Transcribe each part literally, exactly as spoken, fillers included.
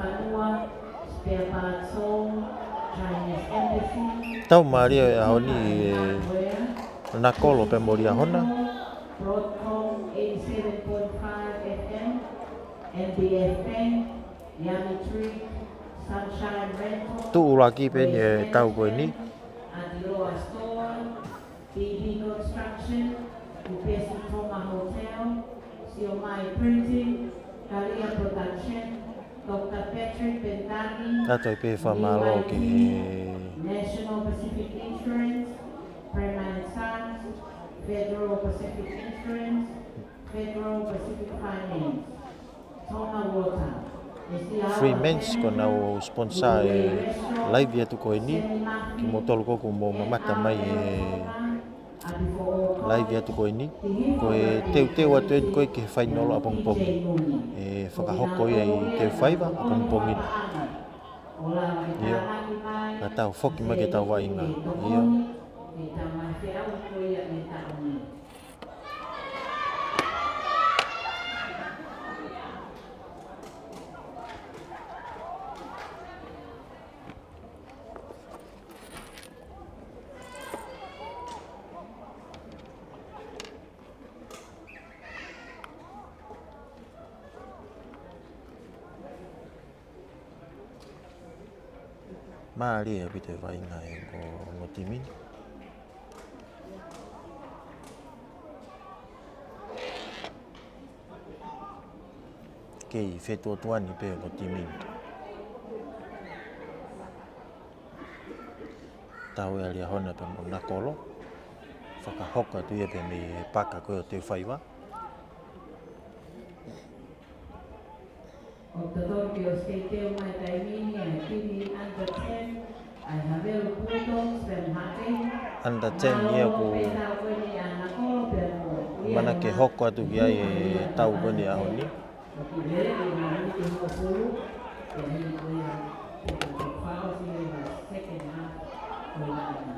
Samoa, spare parts sold, Chinese Embassy, Tau mālie ʻo e ʻaho ni ē, Nakolo pea mo Liahona. Broadcom eighty-seven point five F M, M B F Bank, Yummy Tree, Sunshine Rental, Tuʻulaki pē ni e tau ko eni. Aotearoa Store, B B Construction, Upesi Toma Hotel, Siomai Printing, Kalia Production, Doctor Patrick Bentani, Tato i pē fakamālō ki he National Pacific Insurance, Prema and Sons, Federal Pacific Insurance, Federal Pacific Finance, Toma Water, Freeman's ko ʻenau sponsor e live atu ko eni, kimoutolu ko ē ʻoku mou mamata mai e live atu ko eni, ko e teuteu atu eni ko ē ki he fainolo ʻapongipongi. ʻE fakahoko ia ʻi he teu faiva ʻapongipongi. ʻIo, ka tau foki mai ki heʻetau vaʻinga. ʻIo. Mālie ʻaupito e vaʻinga ʻa e ongo, ongo timi ni. Kei fetuotuani pē ongo timi ni. Tau ʻa Liahona pea mo Nakolo. Fakahoko atu ia pē mei he paka ko ē ʻo teu faiva. ʻOku totonu ke ʻosi kei teu mai taimi ni ʻa e timi under ten, ʻa e Havelu Bulldogs pea mo Haʻapai. Under ten ia ʻoku manako ke hoko atu ki ai e tau ko eni ʻaho ni. ʻOku lele ʻi he miniti hongofulu, pea hili ko ia, pea ko e fakaʻosi ia ʻa e second half, ko e vaʻinga.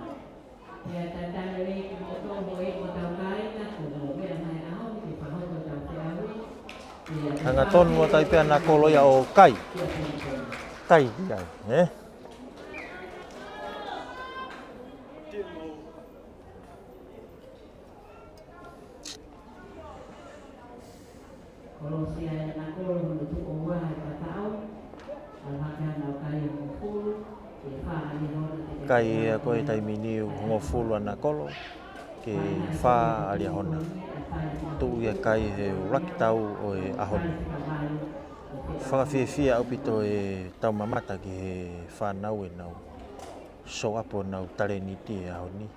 Hangatonu ʻa Taipe ʻa Nakolo ia ʻo kai. Kai ki ai, ē? Kolosi ʻa Nakolo hono tuʻo ua he pataʻo, ʻa e hake hana ʻo kai hongofulu, ke fā ʻa Liahona te Kai ia ko e taimi ni ʻoku hongofulu ʻa Nakolo, ke fā ʻa Liahona. Tuʻu ia kai he ʻuluaki tau ʻo e ʻaho ni. Fakafiefia ʻaupito ʻetau mamata ki he fānau ʻenau show up honau talēniti he ʻaho ni.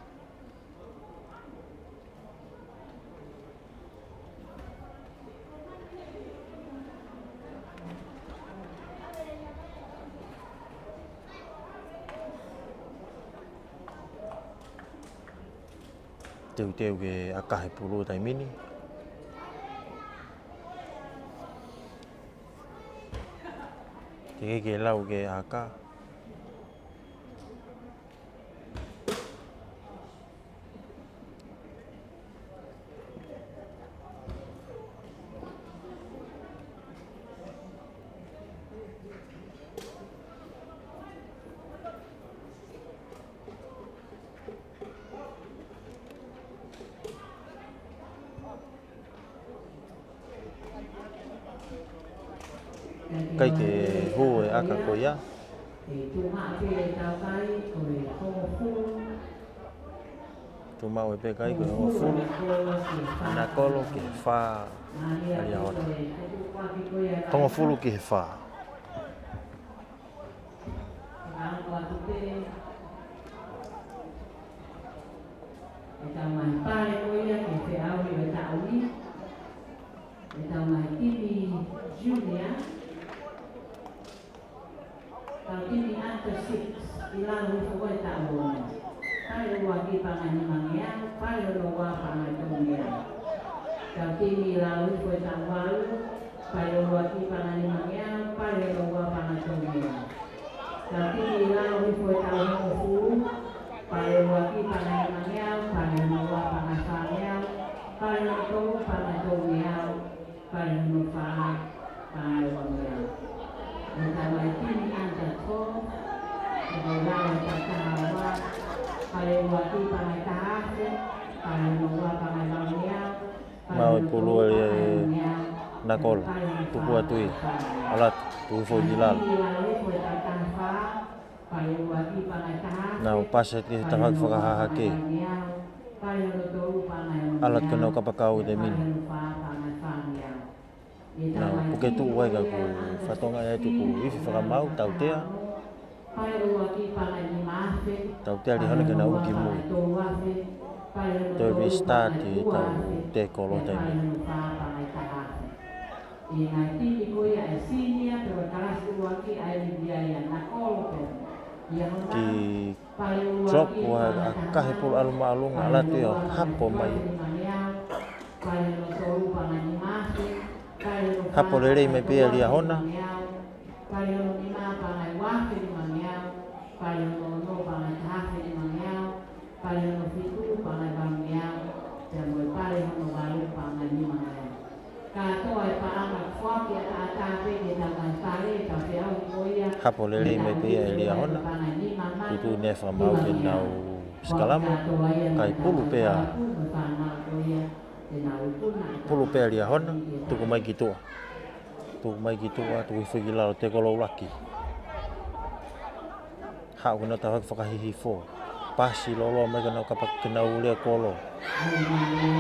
Teuteu ke ʻaka he pulu taimi ni. Teʻeki ke lau ke ʻaka. Kai ke hū e ʻaka ko ia. Tuʻumaʻu pē kai ko e hongofulu ʻa Nakolo ke fā ʻa Liahona. Hongofulu ki he fā. Ka ʻoku ʻatu pē ʻetau ngaahi pale ko ia ki he feʻauhi ʻo e taʻu ni. ʻEtau ngaahi timi junior. Tau timi under six, ʻi lalo hifo ko e taʻu ono. Pale ʻuluaki paʻanga ʻe nimangeau, pale hono ua paʻanga ʻe tolungeau. Tau timi ʻi lalo hifo e taʻu valu, pale ʻuluaki paʻanga ʻe nimangeau, pale hono ua paʻanga ʻe tolungeau. Tau timi ʻi lalo hifo e taʻu hongofulu, pale ʻuluaki paʻanga ʻe nimangeau, pale hono ua paʻanga ʻe fāngeau, pale hono tolu paʻanga ʻe tolungeau, pale hono fā paʻanga ʻe uangeau. ʻEtau ngaahi Timi under twelve, ʻo lau e taha ua, pale ua ki pangai taha afe, pale ua pangai valu ngeau, Mau e pulu e Nakolo, tuku atu ia. ʻAlu atu, tuku hifo ki lalo. Nau pasi atu ki he tafaʻaki fakahahake. ʻAlu atu ke nau kapakau he taimi ni. Nau puke tuʻu ai ka kuo fatongia atu kuo ifi fakamaau, tautea. Tautea Liahona ke nau ʻuki mui. Toe restart ʻetau tekolo taimi ni. Kiʻi drop ua ʻa Kahepulu ʻalu māʻolunga, ʻalu atu ia ʻo hapo mai. Hapo lelei mai pē ia Liahona. Pale hono nima pangai ua afe nima ngeau, pale hono ono pangai taha afe nima ngeau, pale hono fitu pangai valu ngeau, pea mo e pale hono valu pangai nima ngeau. Kātoa e paʻanga foaki ʻataʻatā pē ke tau mai pale, tau feʻauhi ko ia. Hapo lelei mai pē ia ʻe Liahona. Tuʻutuʻuni e fakamaau ke nau sikalama, kae pulu pē ʻa, pulu pē ʻa Liahona, tuku mai ki tuʻa. Tuku mai ki tuʻa, tuku hifo ki lalo, tekolo ʻuluaki. Haʻu ke nau tafaʻaki fakahihifo. Pasi loloa mai ke nau kapa ke nau lea kolo.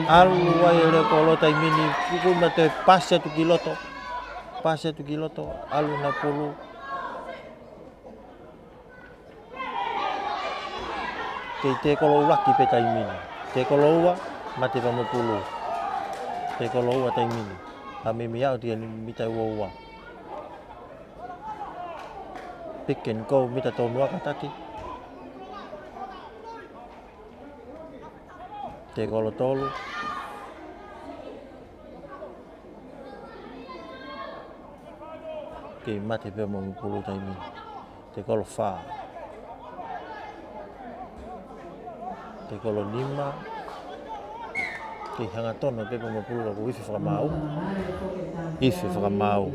ʻAlu ai e lea kolo taimi ni, tuku mai toe pasi atu ki loto. Pasi atu ki loto, ʻalu ʻena pulu. Kei tekolo ʻuluaki pē taimi ni. Tekolo ua, mate pē mo e pulu. Tekolo ua taimi ni. ʻA mimi aʻu ki he mita ua ua. Pick and go, mita tonu ua kātaki. Tekolo tolu. Kei mate pē mo e pulu taimi ni. Tekolo fā. Tekolo nima. Kei hangatonu pē mo e pulu ka kuo ifi fakamaau. Ifi fakamaau.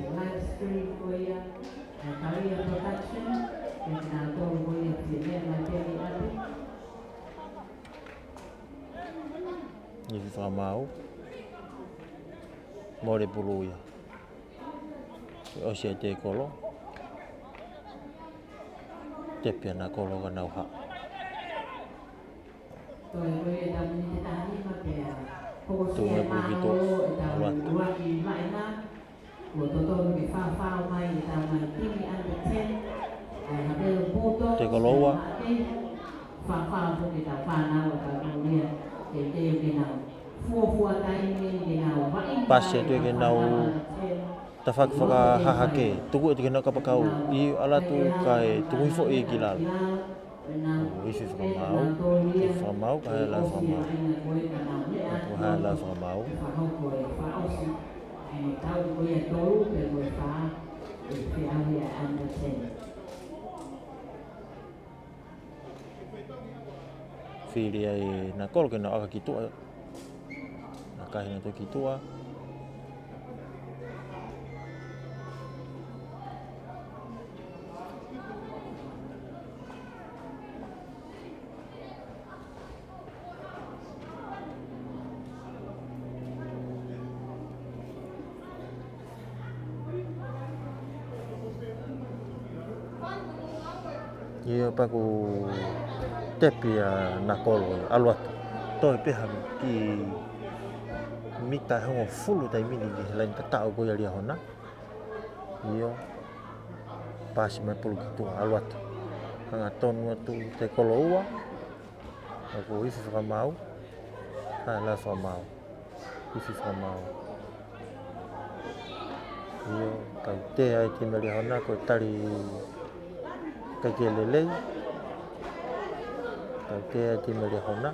Ifi fakamaau. Mole pulu ia. ʻOsi e tekolo. Tepi ʻa Nakolo ka nau haʻu. Tuʻu mai pulu ki tuʻa. ʻAlu atu. Tekolo ua. Pasi atu ke nau tafaʻaki fakahahake, tuku atu ke nau kapakau, ʻalu atu kae tuku hifo ia ki lalo. Kuo ifi fakamaau, ifi fakamaau, kae lau fakamaau. Kae lau fakamaau. Fili ai ʻe Nakolo ke nau ʻaka ki tuʻa. ʻAkahi ʻenautolu ki tuʻa. ʻIo, pea kuo tepi ʻa Nakolo, ʻalu atu. Toe pē ha kiʻi mita ʻe hongofulu taimi ni ki he laine tataʻo ko ia ʻa Liahona. ʻIo, pasi mai pulu ki tuʻa, ʻalu atu. Hangatonu atu tekolo ua. Kuo ifi fakamaau. Kae lau fakamaau. Ifi fakamaau. ʻIo, tautea e timi ʻa Liahona ko e tali ʻikai ke lelei. Tautea e timi ʻa Liahona.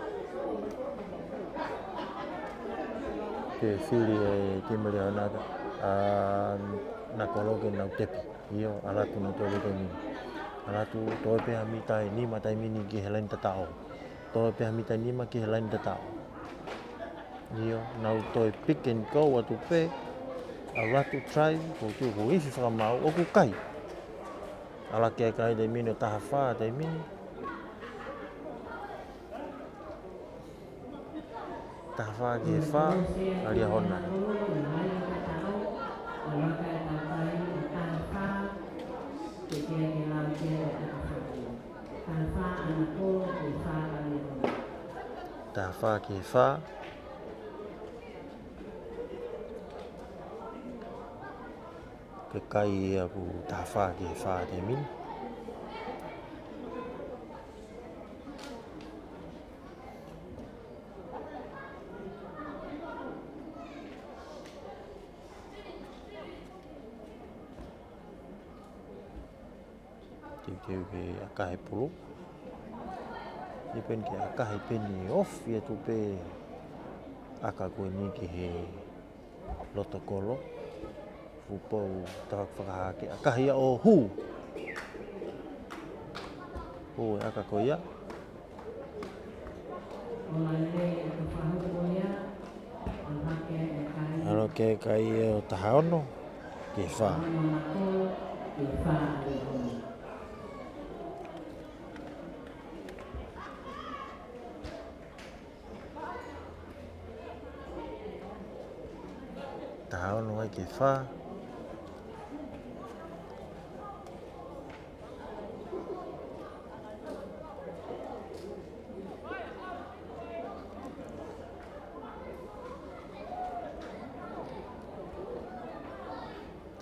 Ke fili e timi ʻa Liahona ʻa Nakolo ke nau tepi. ʻIo, ʻalu atu ʻenautolu taimi ni. ʻAlu atu, toe pē ha mita ʻe nima taimi ni ki he laine tataʻo. Toe pē ha mita ʻe nima ki he laine tataʻo. ʻIo, nau toe pick and go atu pē. ʻAlu atu try, ko tu, kuo ifi fakamaau, ʻoku kai. ʻAlake ʻa e kai taimi ni ʻo taha fā taimi ni. Taha fā ki he fā, ʻa Liahona. Taha fā ki he fā. Ke kai ia ʻoku taha fā ki he fā taimi ni. Teuteu ke ʻakahi e pulu. Teuteu pē ke ʻakahi pē ni, ofi atu pē ʻaka ko eni ki he loto kolo. Fuʻu pou tafaʻaki fakahahake, ʻakahi ia ʻo hū. Hū e ʻaka ko ia. ʻAlake e kai ʻo taha ono ki he fā. Taha ono ai ki he fā.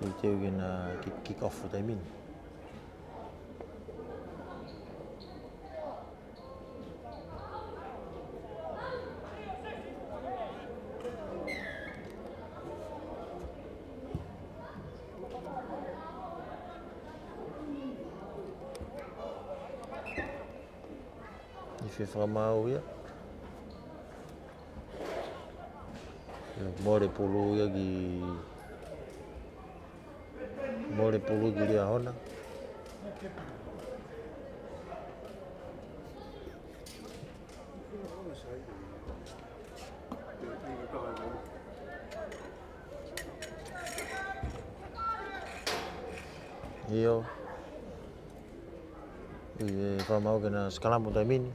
Teuteu ke na kick, kick off taimi ni. Ifi fakamaau ia. Mole pulu ia ki, mole pulu ki Liahona. ʻIo. ʻIo, fakamaau ke na sikalamu taimi ni.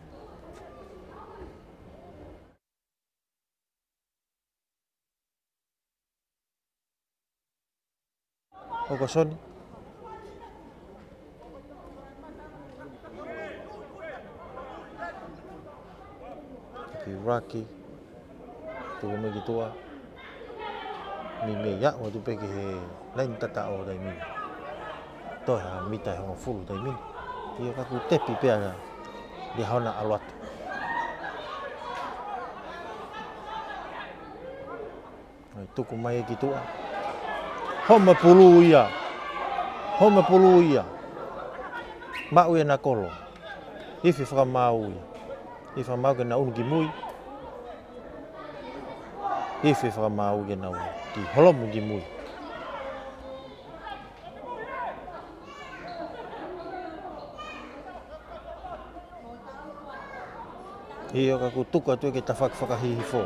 Okosoni. Ki Raki. Tuku mai ki tuʻa. Meimei aʻu atu pē ki he laini tataʻo taimi ni. Toe ha mita ʻe hongofulu taimi ni. ʻIo ka kuo tepi pē ʻa Liahona ʻalu atu. ʻAi, tuku mai ki tuʻa. Home pulu ia. Home pulu ia. Maʻu ia ʻa Nakolo. Ifi fakamaau ia. Ifi fakamaau ke na unu ki mui. Ifi fakamaau ke na unu ki holomu ki mui. ʻIo ka kuo tuku atu ia ke tafaʻaki fakahihifo.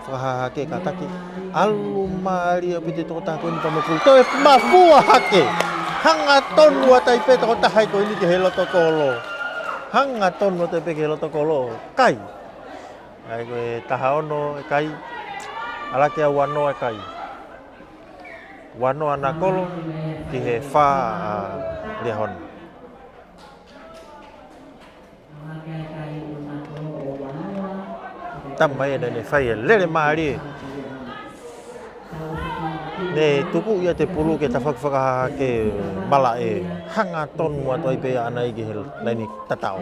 Fakahahake kātaki. ʻAlu mālie ʻaupito e tokotaha ko eni pea mo e pulu. Toe mafua hake. Hangatonu atu ai pē tokotaha ko eni ki he loto kolo. Hangatonu atu ai pē ki he loto kolo. Kai. ʻAi ko e taha ono e kai. ʻAlake ʻa ua noa e kai. Ua noa ʻa Nakolo ki he fā ʻa Liahona. Tama ia naʻa ne fai e lele mālie. Ne tuku ia e pulu ke tafaʻaki fakahahake, malaʻe, hangatonu atu ai pē ʻaʻana ia ki he laini tataʻo.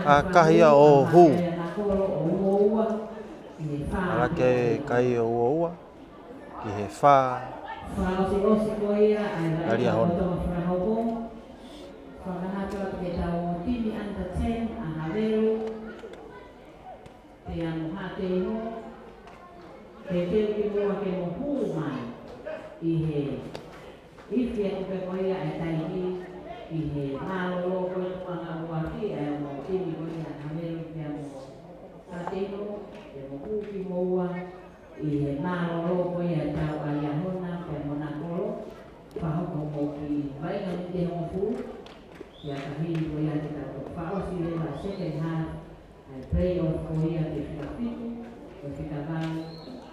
ʻAkahi ia ʻo hū. ʻAlake e kai ʻo ua ua ki he fā ʻa Liahona. Fakahā atu ke tau timi under ten ʻa Havelu. Pea mo Haʻateiho, teuteu ki muʻa ke mo hū mai ʻi he Ifi atu pē ko ia e taimi ki he mālōlō ko e tuʻunga ʻuluaki ʻa e ongo timi ko ia ʻa Havelu pea mo Satino, pea mo Kuki mo ua ʻi he mālōlō ko ia ʻa e tau ʻa Liahona pea mo Nakolo, fakahoko mo ki vainga miniti hongofulu, pea ka hili ko ia ke tau toki fakaʻosi leva second half, ʻa e play-off ko ia ki he fika fitu, ko e fika valu,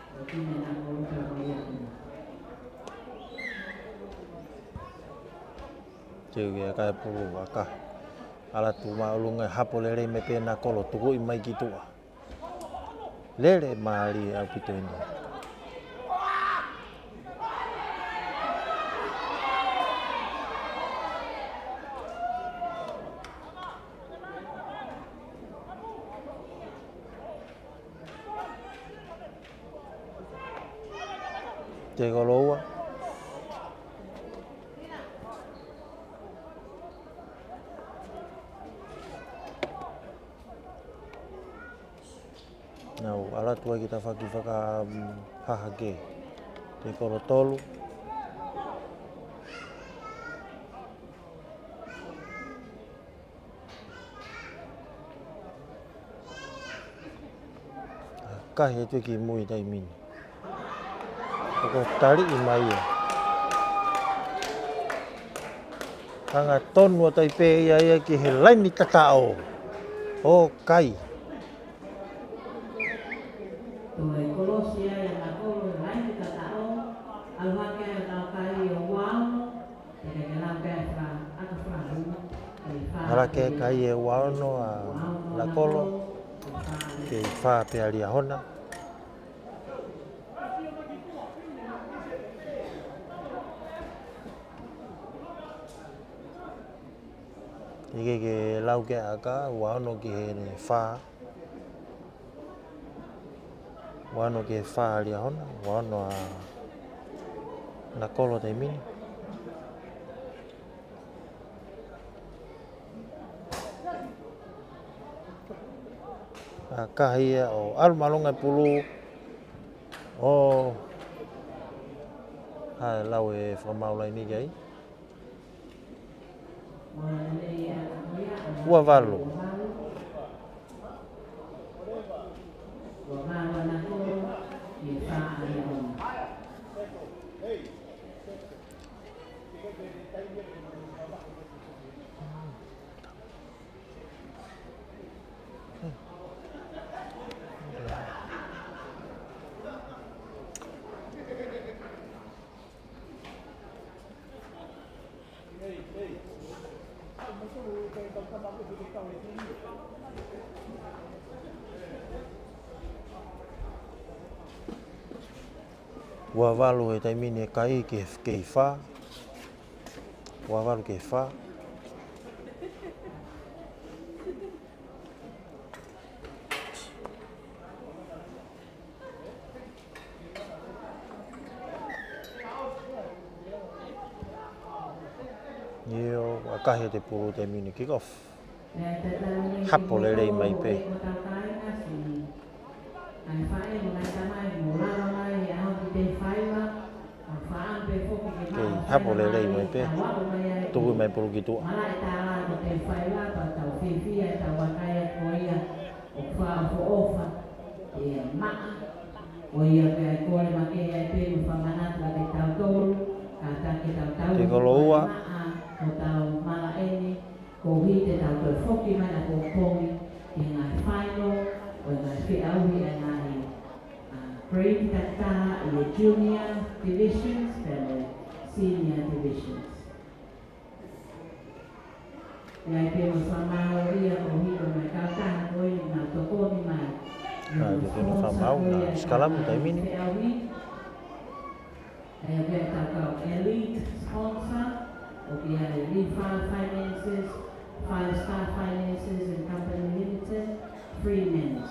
ko e timi ʻa Nakolo pea mo Liahona. Teu ia kae pulu aka. Ala tu māʻolunga e hapo lelei mai pē Nakolo, tukuʻi mai ki tuʻa. Lele mālie ʻaupito eni. Tekolo ua. Nau ala tuai ki tafaki faka, mm, hahake. Tekolo tolu. Kahi atu ki mui taimi ni. Ko e taliʻi mai ia. Hangatonu atu ai pē ia ia ki he laini tataʻo. ʻOku kai. Toe kolosi ai ʻa Nakolo he laini tataʻo. ʻAlu hake ai ʻo kai ʻo ua ono. Ala ke kai e ua ono ʻa Nakolo, kei fā pē ʻa Liahona. ʻIkai ke lau ke aka, ua ono ki he fā. Ua ono ki he fā ʻa Liahona, ua ono ʻa Nakolo taimi ni. ʻA kahi ia ʻo ʻalu māʻolunga e pulu ʻo hae lau e fakamaau laini ki ai. Ua valu. Ua valu he taimi ni e kai ki he fā. Ua valu ki he fā. ʻIo, ʻa kahi ʻa e pulu taimi ni kick off. Hapo lelei mai pē. Kei hapo lelei mai pē. Tuku mai pulu ki tuʻa. ʻO fakaʻofoʻofa, ʻe maʻa, ʻo ia pē ʻa e kole makehe ai pē mo fakamanatu ʻa kitautolu, kātaki kitautolu. Tekolo ua. Maʻa, ko tau mala eni, koeʻuhi te tau toe foki mai ʻapongipongi, ki he ngaahi final, ʻo e ngaahi feʻauhi ʻa e ngaahi, ʻa, grade takitaha ʻi he junior divisions, pea mo e senior divisions. ʻI ai pē mo e fakamālō ia ko hiko mai kautaha ko ē naʻa tokoni mai. Naʻa tokoni fakamālō, naʻa sikalamu taimi ni. ʻI ai pē ʻetau kau elite sponsor, ʻoku ʻi ai Refa Finances, Five Star Finances and Company Limited, Freeman's.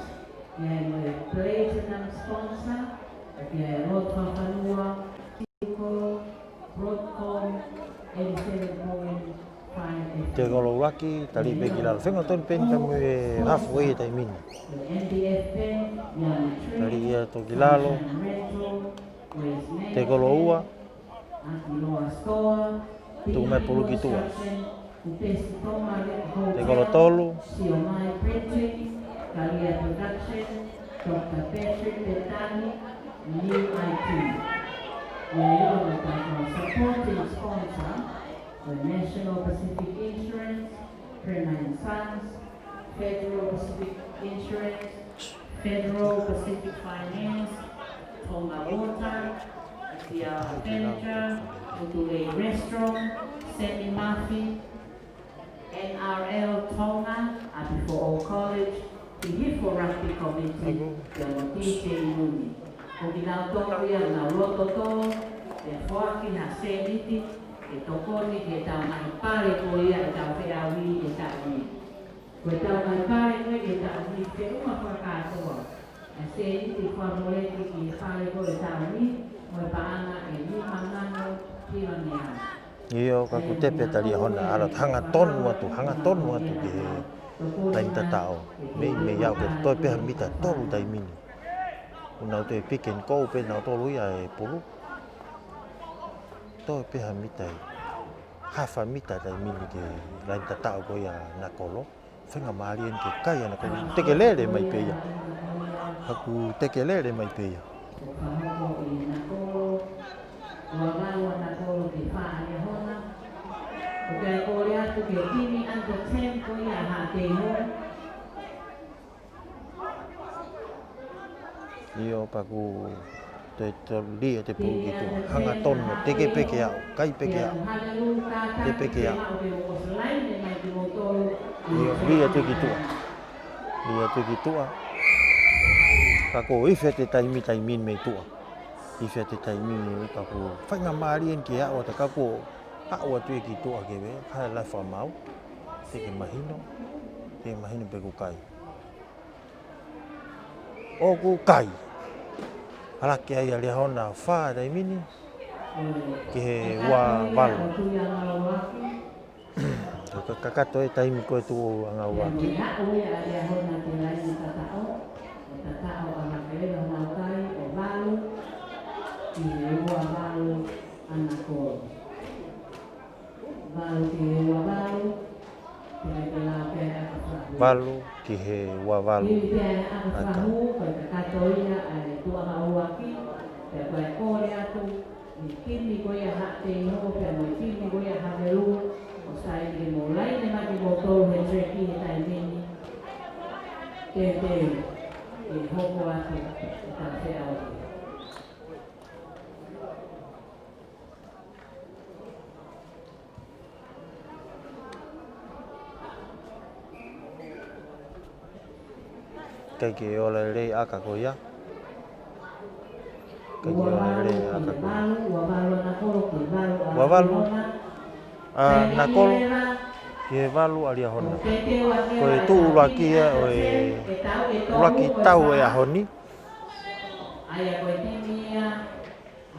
ʻI ai mo e platinum sponsor, ʻoku ʻi ai Lotu Fakafanua, Broadcom, eighty-seven point five F M. Tekolo ʻuluaki, tali pē ki lalo. Fengo tonu pē ni ka mo e hafu ʻi he taimi ni. Tali ia toki lalo. Tekolo ua. Tuku mai pulu ki tuʻa. Te kolo tolu. Siomai Printing, Kalia Production, Doctor Patrick Petani, New I T. They are the supporting sponsor for National Pacific Insurance, Kramer and Sons, Federal Pacific Insurance, Federal Pacific Finance, Tonga Water, Tiara Furniture, Utulei Restaurant, Sammy Murphy, N R L Tonga, ʻApifoʻou College, ʻIhifo Rugby Committee, pea mo D J Nuni. Ko kinautolu ia naʻa nau loto tō, ʻe foaki ha sēniti, ʻe tokoni ki heʻetau ngaahi pale ko ia ʻetau feʻauhi ʻi he taʻu ni. Ko ʻetau ngaahi pale ko ia ʻi he taʻu ni, feʻunga fakakātoa ʻa e sēniti kuo moleki ki he pale ko ia ʻi he taʻu ni, mo e paʻanga ʻe nima mano hiva meʻa. ʻIo, ka ʻoku tepe ʻa Liahona, ʻalu atu hangatonu atu, hangatonu atu ki he laini tataʻo. Mei, mei aʻu ke toe pē ha mita ʻe tolu taimi ni. ʻOku nau toe pick and go pē nautolu ia ʻe pulu. Toe pē ha mita ʻe hafa mita taimi ni ki he laini tataʻo ko ia ʻa Nakolo. Faingamālie eni ke kai ʻa Nakolo. Tekelele mai pē ia. Haku tekelele mai pē ia. ʻIo, pea ʻoku toe tolu lia te pulu ki tuʻa. Hangatonu, teke pē ke aʻu, kai pē ke aʻu. Teke pē ke aʻu. ʻIo, lia te ki tuʻa. Lia te ki tuʻa. Ka ko e ifi ʻa e taimi, taimi mei tuʻa. Ifi ʻa e taimi, ka ʻoku faingamālie eni ke aʻu atu ka ʻoku aʻu atu ia ki tuʻa ke vea, ka ʻe lafa mau. Te ke mahino, te ke mahino pe ʻoku kai. ʻOku kai. Ala ke ʻai ʻa Liahona fā taimi ni. Ki he ua valu. Ka, ka, kakato e taimi ko e tuʻu ʻa Ngauaki. Valu ki he ua valu. Valu ki he ua valu. Ata. ʻIkai ke ola lelei ʻaka ko ia. ʻIkai ke ola lelei ʻaka ko ia. Ua valu ʻa Nakolo ki he valu ʻa Liahona. Ua valu ʻa Nakolo ki he valu ʻa Liahona. Ko e tuʻu ʻuluaki ia ʻo e ʻuluaki tau e ʻaho ni. ʻA ia ko e timi ia ʻa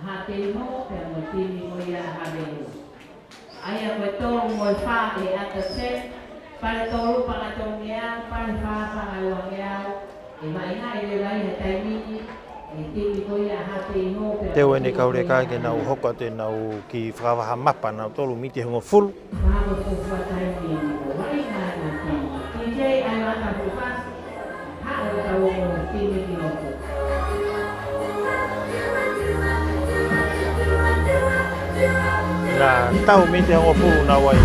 Haʻateimo, pea mo e timi ko ia ʻa Havelu. ʻA ia ko e tolu mo e fā ʻe ʻata ten, pale tolu paʻanga tolungeau, pale fā paʻanga uangeau, ʻe vaʻinga ʻi he lahi he taimi ni, ʻe timi ko ia ʻa Haʻateimo, pea mo e timi ko ia ʻa Havelu. Te u ʻene kauleka ke nau hoko atu ʻenau kiʻi fakavaha mapa nautolu miti hongofulu. Naʻa tau miti hongofulu naʻa ʻi ai.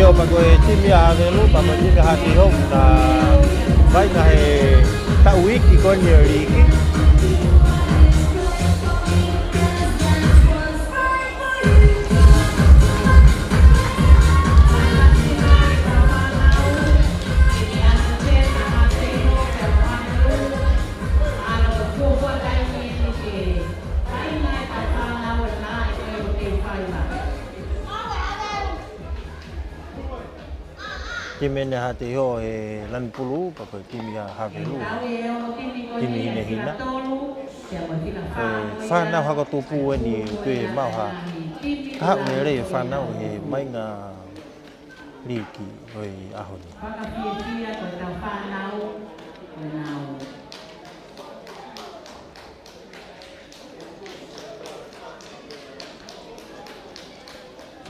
ʻIo, pea ko e timi ʻa Havelu, pea ko e timi ʻa Haʻateiho, na vaʻinga he taʻu iiki ko eni ʻo e liiki. Timi ʻeni ʻa Haʻateiho he lanu pulu, pea ko e timi ʻa Havelu, timi hinehina. Ko e fānau hako tupu ʻeni, ko e maʻu ha kahaʻu lelei e fānau he vaʻinga liiki ʻo e ʻaho ni. Fakafiefia ko ʻetau fānau, ko ʻenau.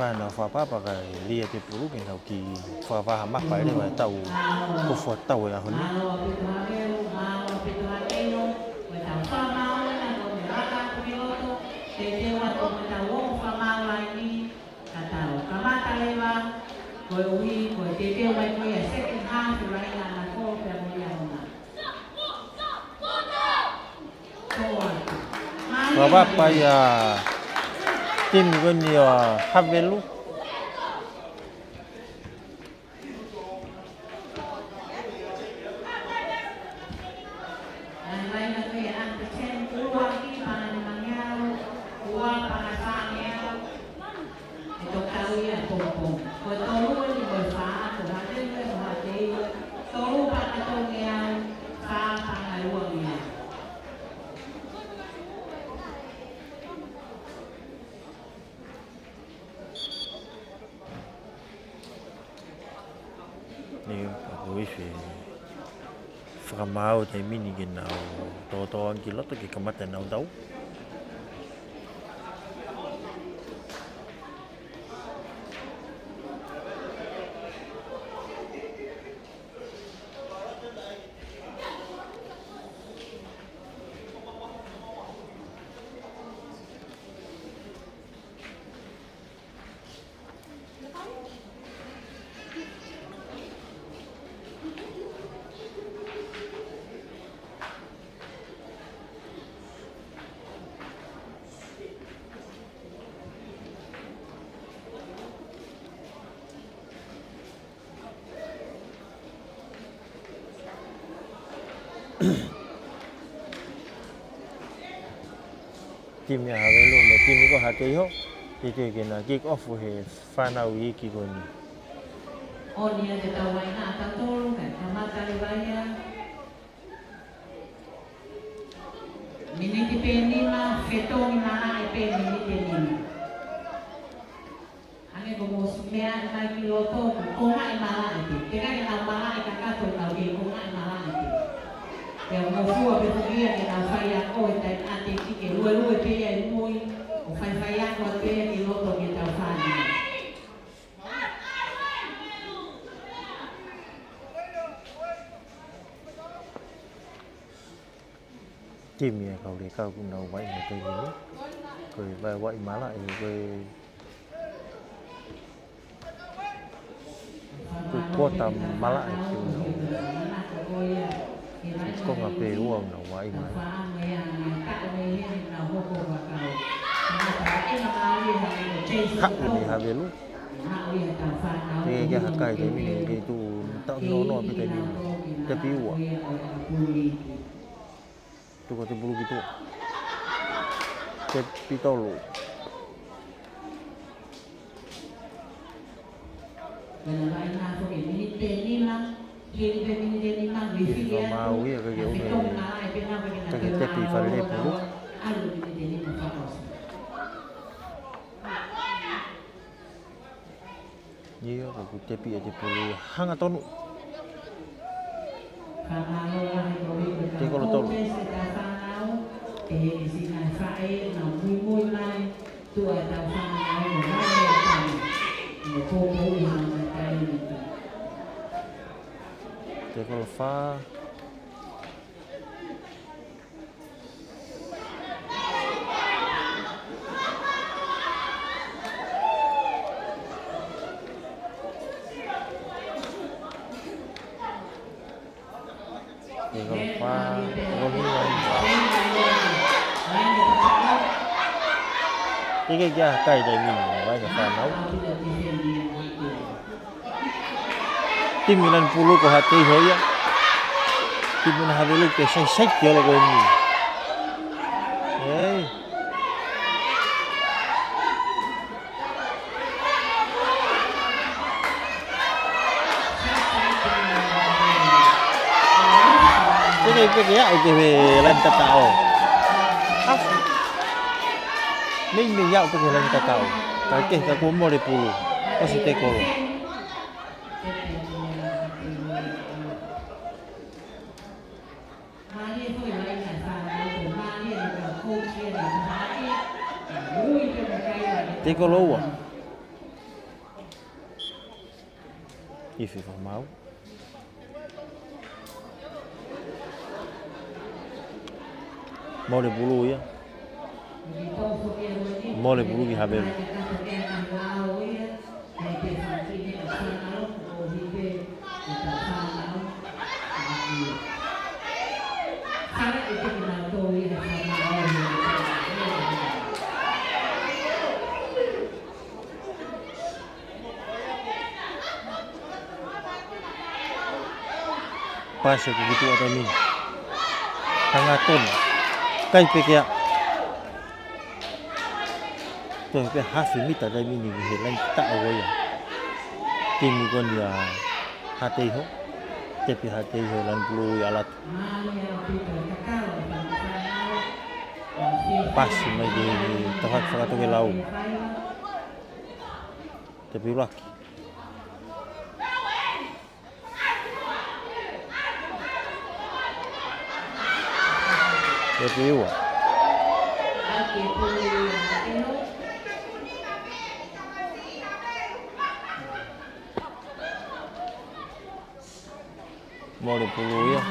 Fānau fakapapa kae lī ʻa e pulu ke nau kiʻi fakavaha mapa e leva e tau ko fua tau e ʻaho ni. Ka tau kamata leva, koeʻuhi ko e teuteu mai ko ia second half, ʻa e vaʻinga ʻa Nako pea mo ia ona. Ko e fakapapa ia timi ko eni ʻa Havelu. Ni, ʻoku ou fie fakamaau taimi ni ke nau tōtō ange ki loto ke kamata ʻenau tau. Timi ʻa Havelu mo e timi ko ē ʻa Haʻateiho, teʻeki ke na kick off he fānau iiki ko eni. ʻOni ia te tau vaʻinga ʻa tautolu, kae kamata leva ia. Miniti pē nima, fetongi malaʻe pē miniti nima. Hangē ko hoʻomou meaʻi mai ki loto, ko e konga e malaʻe pē. Teʻeki ke nau malaʻe kakato, nau kei konga e malaʻe pē. Pea mo fua pē foki ia ke nau faiako he taimi ʻa e tiki ke luelue pē ia ʻi mui, ʻo faifaiako atu pē ia ki loto ke tau fānau. Timi ʻa e kau leka kuo nau vaʻinga he taimi ni. Ko e vaʻe, vaʻe malaʻe, ko e, ko e kuota malaʻe kuo nau. Ko e konga pē ʻoku nau vaʻinga ai. Haʻu ʻeni ʻa Havelu. Teʻeki ke haka he taimi ni, kei tuʻu taʻu noa noa pē taimi ni. Tepi ua. Tuku atu e pulu ki tuʻa. Tepi tolu. Ke nau vaʻinga foki miniti nima, hili pē miniti nima, hili pē miniti nima, ʻio, ka ke ʻomi, ka ke tepi fale pulu. ʻAlu miniti nima fakaʻosi. ʻIo, ka kuo tepi ʻa e pulu ia hangatonu. Tekolo tolu. Tekolo fā. Tekolo fā, tekolo hiva. Ike kia kai taimi ni, vaʻinga fānau. Timi Lanipulū ko Haʻateiho ia. Timi Havelu ke sai sai ki olo ko eni. Ei. Peke, peke aʻu ki he laine tataʻo. Meimei aʻu pē ki he laine tataʻo. Ka ke ka kuo mole pulu. ʻOsi tekolo. Tekolo ua. Ifi fakamau. Mole pulu ia. Mole pulu ki Havelu. Pasi ko kitu ata mini. Hangatonu. Kai pekea. Toe pē hafi mita taimi ni ki he laine tataʻo ia. Timi ko eni ʻa Haʻateiho. Tepi Haʻateiho Lanipulū ia ʻalu atu. Pasi mai ki he tafaʻaki fakatokelau. Tepi ʻuluaki. Tepi ua. Mole pulu ia.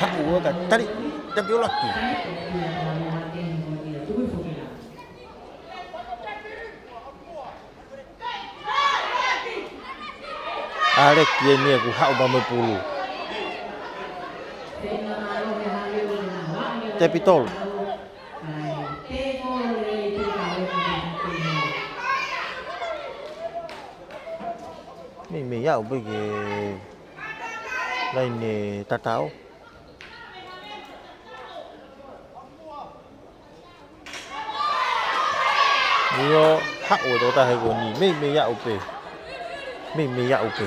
Haʻu ua ka tali. Tepi ʻuluaki. ʻAleki eni ʻoku haʻu pē mo e pulu. Tepi tolu. Meimei aʻu pē ki he laine tataʻo. ʻIo, haʻu e tokotaha ko eni, meimei aʻu pē. Meimei aʻu pē.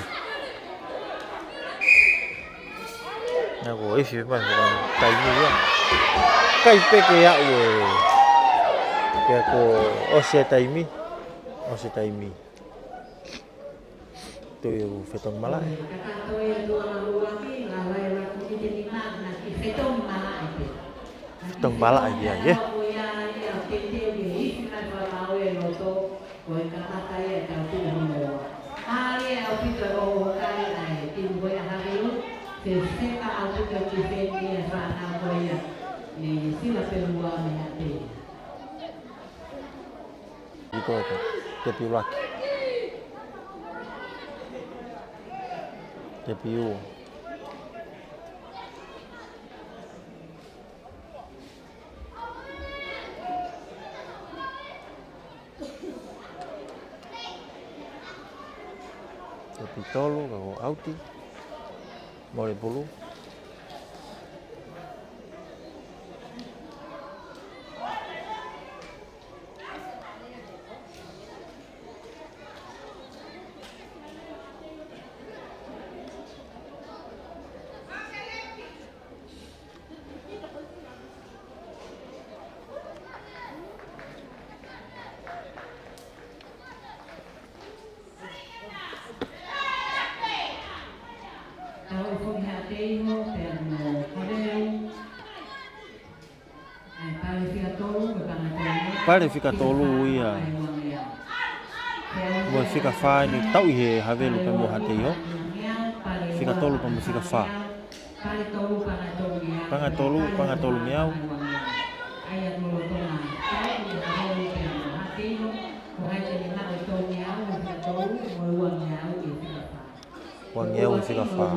Naʻa ko e ifi mai ko e taimi ia. Kai pē ke aʻu e. Pea kuo ʻosi e taimi. ʻOsi e taimi. Toe ʻo fetongi malaʻe. Fetongi malaʻe ia, ē? ʻIo ko e tepi ʻuluaki. Tepi ua. Tepi tolu, ka ko e ʻauti. Mole pulu. Pale fika tolu ia. Mo e fika fā eni tau ʻi he Havelu pea mo Haʻateiho. Fika tolu pea mo e fika fā. Paʻanga tolu, paʻanga tolu ngeau. Uangeau ʻi he fika fā.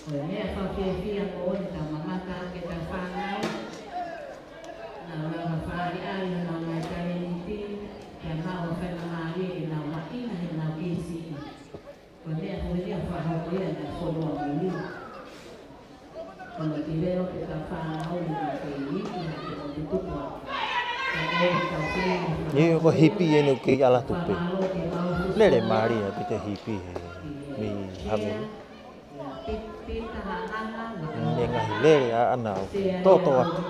Ko e meʻa fakafiefia ko eni ke tau mamata ki heʻetau fānau. Nau lava fakaʻaliʻali honau ngaahi talēniti, pea maʻu ha faingamālie ke nau maʻu ʻi heʻenau kei siʻi. Ko e meʻa ko eni ʻoku fakahoko ia ʻi he fonua muli. Ko e kileʻo ke tau fānau ʻi he kei iiki ha ke o tutupu ʻa. Ka ko e tau kei Ni ko e hipi eni ʻoku kei ʻalu atu pē. Lele mālie ʻaupito e hipi he mei Havelu. Ne ngaahi lele ʻaʻana ʻoku toto atu.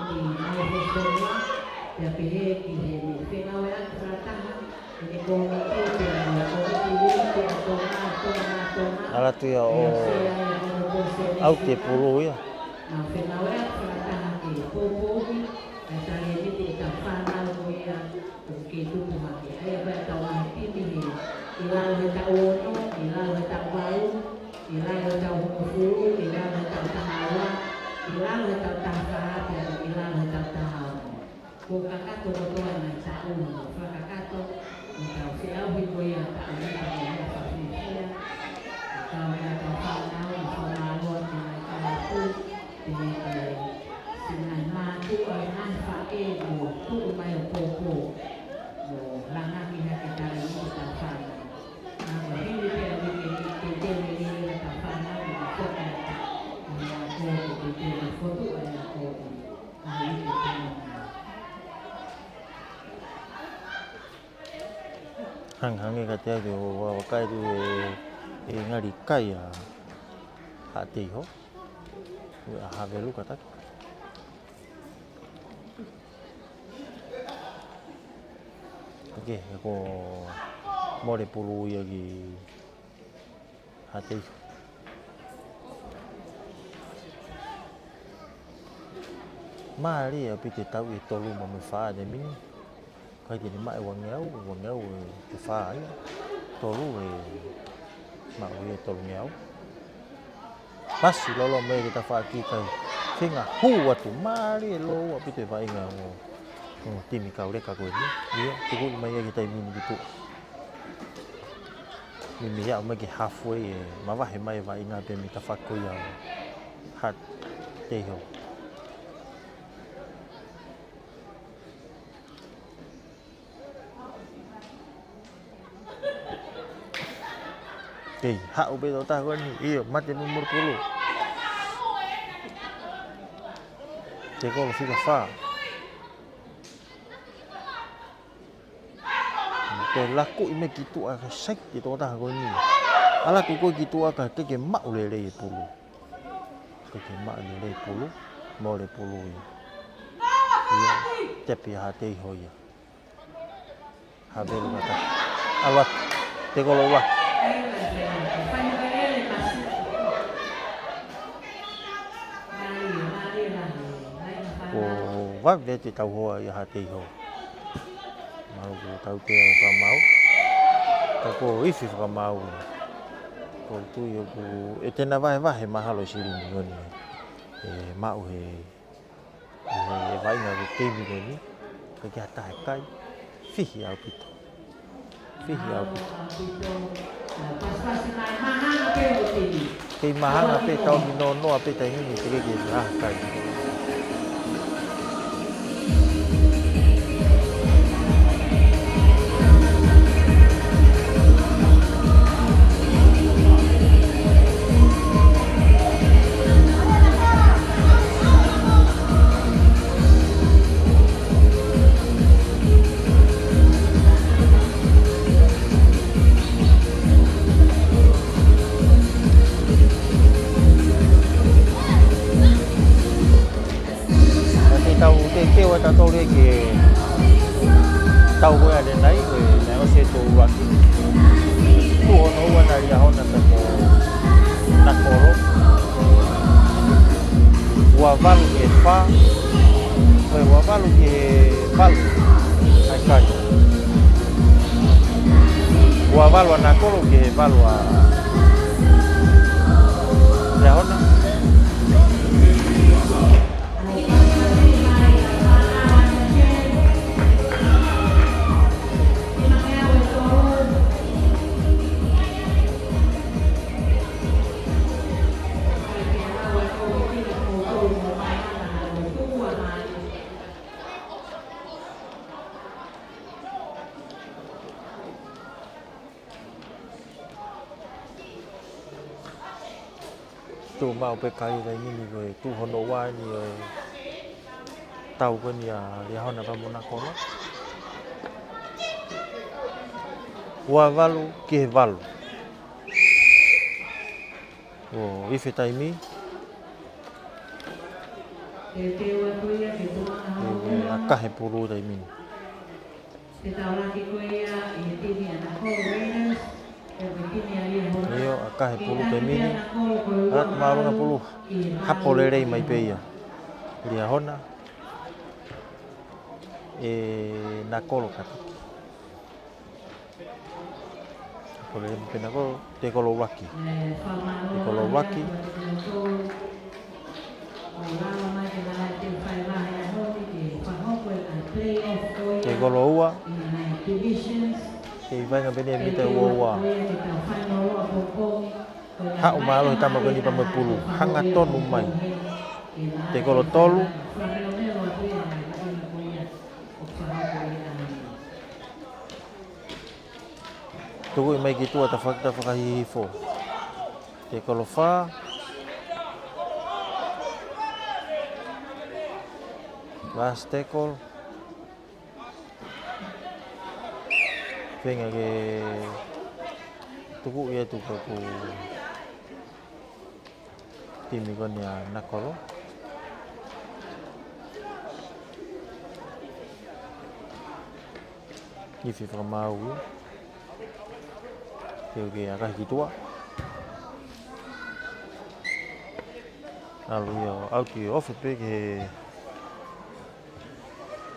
ʻAlu atu ia ʻo ʻalu atu e pulu ia. ʻOku kei tupu hake. ʻA ia ko e tau ngaahi timi he, ʻi lalo he taʻu ono, ʻi lalo he taʻu valu, ʻi lalo he taʻu hongofulu, ʻi lalo he taʻu taha ua, ʻi lalo he taʻu taha fā, pea ʻi lalo he taʻu taha ono. Kuo kakato kotoa e ngaahi taʻu, fakakakato, ʻi he tau feʻauhi ko ia taʻu ni, taʻu ni fakafiefia, ʻa e kau meʻa tau fānau, ʻa e fakamālō ki he ngaahi kalapu, ʻi he siʻi ngaahi mātuʻa, ngaahi faʻē, ʻo tuʻu mai ʻo poupou, ʻo langaki hake talēniti ʻetau fānau. Ka ko e hili pē ʻa e uike ni, teuteu lelei ʻetau fānau, ʻi he foki atu, ʻi he ako, ko e teuteu fotu ʻa e ako, ʻi he uike ni. Hangehangē kiate au ʻo vakai atu e, e ngali kai ʻa Haʻateiho. ʻA Havelu kātaki. ʻOku, ʻoku mole pulu ia ki Haʻateiho. Mālie ʻaupito e tau ʻe tolu mo e fā ʻa e mini. ʻIkai ke ne maʻu e uangeau, uangeau ʻe fā ia. Tolu ʻe maʻu ia ʻe tolungeau. Pasi loloa mai ki he tafaʻaki kai. Feinga hū atu mālie lōua ʻaupito e vaʻinga ʻo, ʻo e timi kauleka ko eni. ʻIo, tuku mai ia ki he taimi ni ki tuʻa. Meimei aʻu mai ki he halfway ʻe mavahe mai e vaʻinga pē mei he tafaʻaki ko ia ʻo Haʻateiho. Kei haʻu pē e tokotaha ko eni, ʻio, mate mo e mole pulu. Tekolo fika fā. Toe laku mai ki tuʻa ka sai e tokotaha ko eni. ʻAlu atu ko ē ki tuʻa ka ʻikai ke maʻu lelei e pulu. ʻIkai ke maʻu lelei e pulu, mole pulu ia. ʻIo, tepi ʻa Haʻateiho ia. Havelu kātaki. ʻAlu atu. Tekolo ʻuluaki. Kuo vave atu e tau hoa ia ʻa Haʻateiho. Mahalo kuo tautea e fakamaau. Ka kuo ifi e fakamaau. ʻOku ou tui ʻoku ʻi ai e tena vahevahe mahalo e silini ko eni. ʻE maʻu he ʻI he vaʻinga ʻo e teimi ko eni, ʻikai ke ʻi ai ha taha ʻe kai, fihi ʻaupito. Fihi ʻaupito. Kei mahanga pē tau ki nonoa pē taimi ni teʻeki ke ʻi ai ha kai. Naʻe tau teuteu ʻa tautolu ki he tau ko ē ʻanenai, ko e naʻe ʻosi e tau ʻuluaki. Tuʻu hono ua naʻe Liahona pea mo Nakolo. Ua valu ki he fā. Ko e ua valu ki he valu. ʻAi kai. Ua valu ʻa Nakolo ki he valu ʻa Liahona. Tuʻu maʻu pē kai taimi ni ko e tuʻu hono ua eni ʻo e tau ko eni ʻa Liahona pea mo Nakolo. Ua valu ki he valu. ʻO ifi taimi. ʻE ʻakahi pulu taimi ni. ʻIo, ʻakahi pulu taimi ni. Atu mālunga pulu. Hapo lelei mai pē ia. Liahona. ʻE Nakolo kātaki. Hapo lelei mai pē Nakolo, tekolo ʻuluaki. Tekolo ʻuluaki. Tekolo ua. Kei vaenga pē eni e mita ua ua. Haʻu mālohi tama ko eni pea mo e pulu. Hangatonu mai. Tekolo tolu. Tukuʻi mai ki tuʻa, tafa-, tafakahihifo. Tekolo fā. Last tackle. Feinga ke tukuʻi atu ka ko e timi ko eni ʻa Nakolo. Ifi fakamāu ia. Ke, ke ʻakahi ki tuʻa. ʻAlu ia ʻo ʻauti ofi pē ki he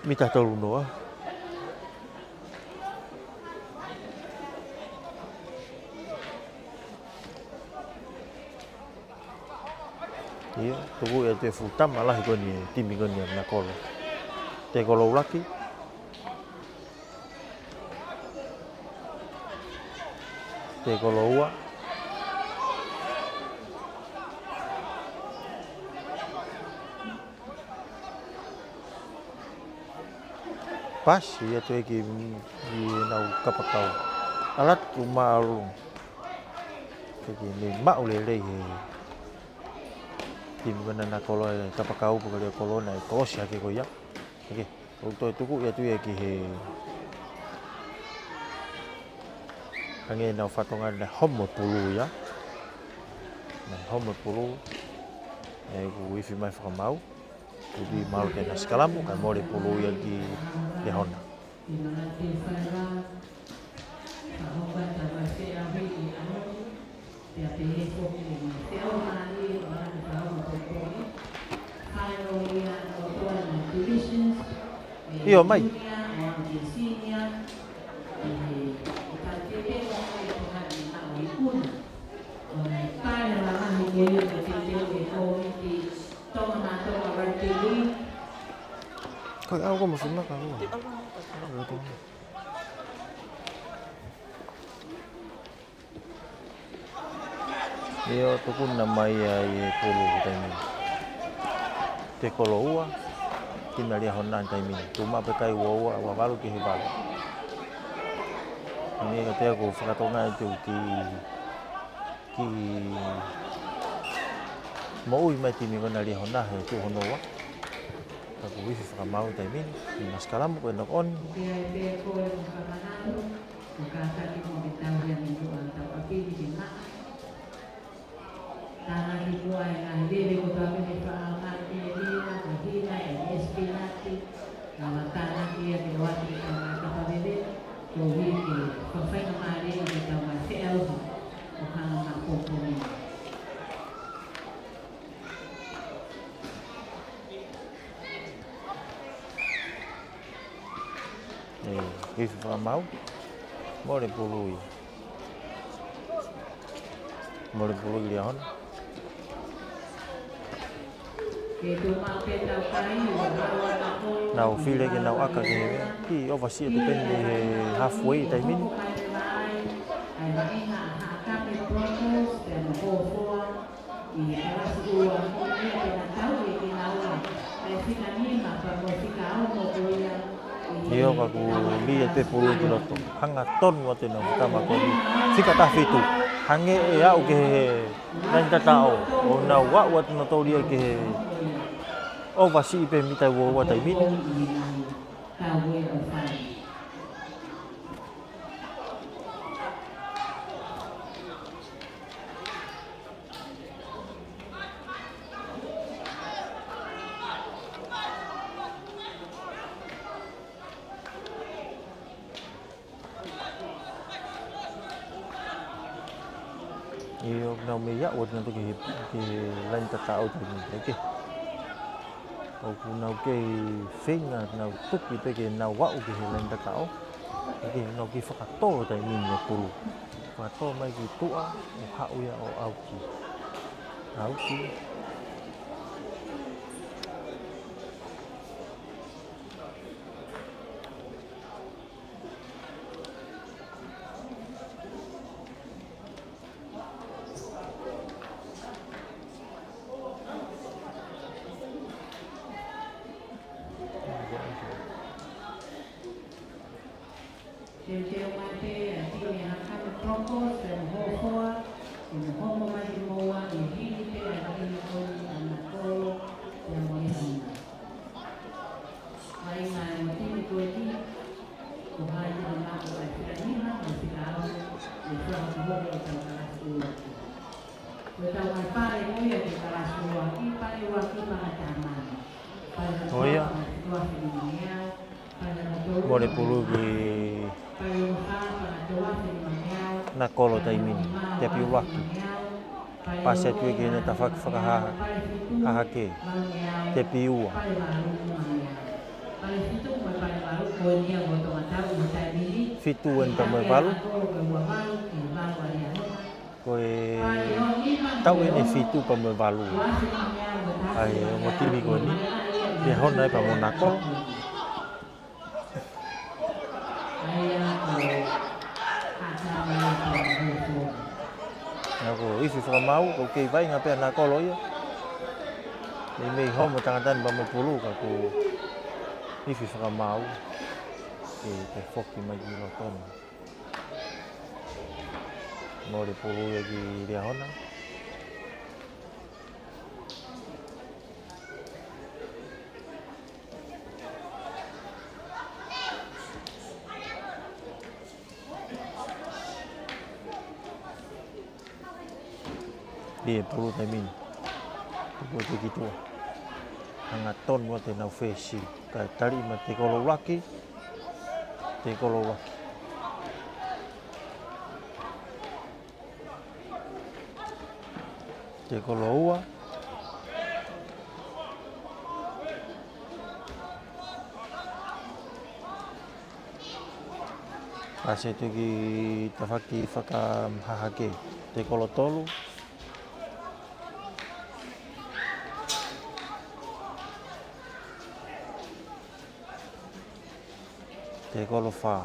mita tolu noa. ʻIo, tukuʻi atu e fuʻu tama lahi ko eni e timi ko eni ʻa Nakolo. Tekolo ʻuluaki. Tekolo ua. Pasi atu ē ki, ki heʻenau kapakau. ʻAlu atu mālunga. Ke, ke ne maʻu lelei he timi ko ena ʻa Nakolo e kapakau pea ko e Liahona ʻe kolosi hake ko ia. Oke, ʻoku toe tukuʻi atu ia ki he, hangē naʻe fakatonga naʻe homo pulu ia. Naʻe homo pulu. ʻE, ʻoku ifi mai fakamāu. Tuʻu mālō ke na sikalamu, kae mole pulu ia ki Liahona. ʻIo, mai. Ko e ʻau ko e mafuna ka ua. ʻIo, tuku na mai ia ʻi he pulu he taimi ni. Tekolo ua, timi ʻa Liahona he taimi ni. Tuʻu maʻu pē kai ua ua, ua valu ki he valu. Ni ka te u fakatonga atu ki, ki moʻui mai timi ko ena ʻa Liahona he tuʻu hono ua. Ka ʻoku ifi fakamāu he taimi ni, ʻi he sikalamu ko e knock on. Ko e ʻai pē ko e fakamanatu, ʻo kātaki mo ke tauhi ʻa e meʻa ʻoku tau ʻapili ke maʻa. Tānaki muʻa e ngaahi veve kotoa pē ne faʻa ʻomai ki he lina, ko e hina, e espinati, lava tānaki ia ke ʻoatu ke tau mai kapa veve, koeʻuhi ke fakafaingamālie ke tau mai feʻauhi ʻo hanga ʻo maʻu pongipongi. ʻE, ifi fakamāu. Mole pulu ia. Mole pulu ia Liahona. Nau fili ke nau ʻaka ke he, ki ʻovasia tu peni he halfway taimi ni. ʻIo, ka ʻoku lī atu e pulu ki loto. Hangatonu atu ʻenau tama ko eni. Fika taha fitu. Hangē ʻe aʻu ke he Laine tataʻo, ʻo nau aʻu atu nautolu ia ki he ʻova siʻi pē mita ua ua taimi ni. ʻIo, nau mei aʻu atu nautolu ki he, ki he laine tataʻo taimi ni, ʻeke. ʻOku nau kei feinga, nau tuki pē ke nau aʻu ki he laine tataʻo. ʻEke, nau kei fakatō taimi ni e pulu. Fakatō mai ki tuʻa, ʻo haʻu ia ʻo ʻauki. ʻAuki. Teuteu mai pē ʻa e timi ʻa Hakama Broncos, pea mo Hofoa, pea mo Homo mai ki moua, ʻi he hili pē ʻa e timi ko eni ʻa Nakolo, pea mo Lehona. Vainga ʻo e timi ko eni, ko hai ʻa Nako ʻa e fika nima, mo e fika ono, ʻi he fakahohoko ʻo e tau kalasi ʻuluaki. Ko e tau mai pale ko ia ki he kalasi ʻuluaki, pale ʻuluaki pangata mano. Pale ʻuluaki pangata mano. Mole pulu ki Nakolo taimi ni, tepi ʻuluaki. Pasi atu ia ki heʻene tafaʻaki fakahahake. Tepi ua. Fitu eni pea mo e valu. Ko e taʻu eni ʻe fitu pea mo e valu. ʻA e ongo timi ko eni. Lehona ia pea mo Nakolo. Naʻa ko e ifi fakamaau, ko e kei vainga pē ʻa Nakolo ia. Mei mei homo tangata ni pea mo e pulu ka ko e ifi fakamaau. Ke, ke foki mai ki loto ni. Mole pulu ia ki Lehona. Lie pulu taimi ni. Pulu te ki tuʻa. Hangatonu ʻa te nau fesi. Kae tali mai tekolo ʻuluaki. Tekolo ʻuluaki. Tekolo ua. Pasi atu ki tafaʻaki fakahahake. Tekolo tolu. Tekolo fā.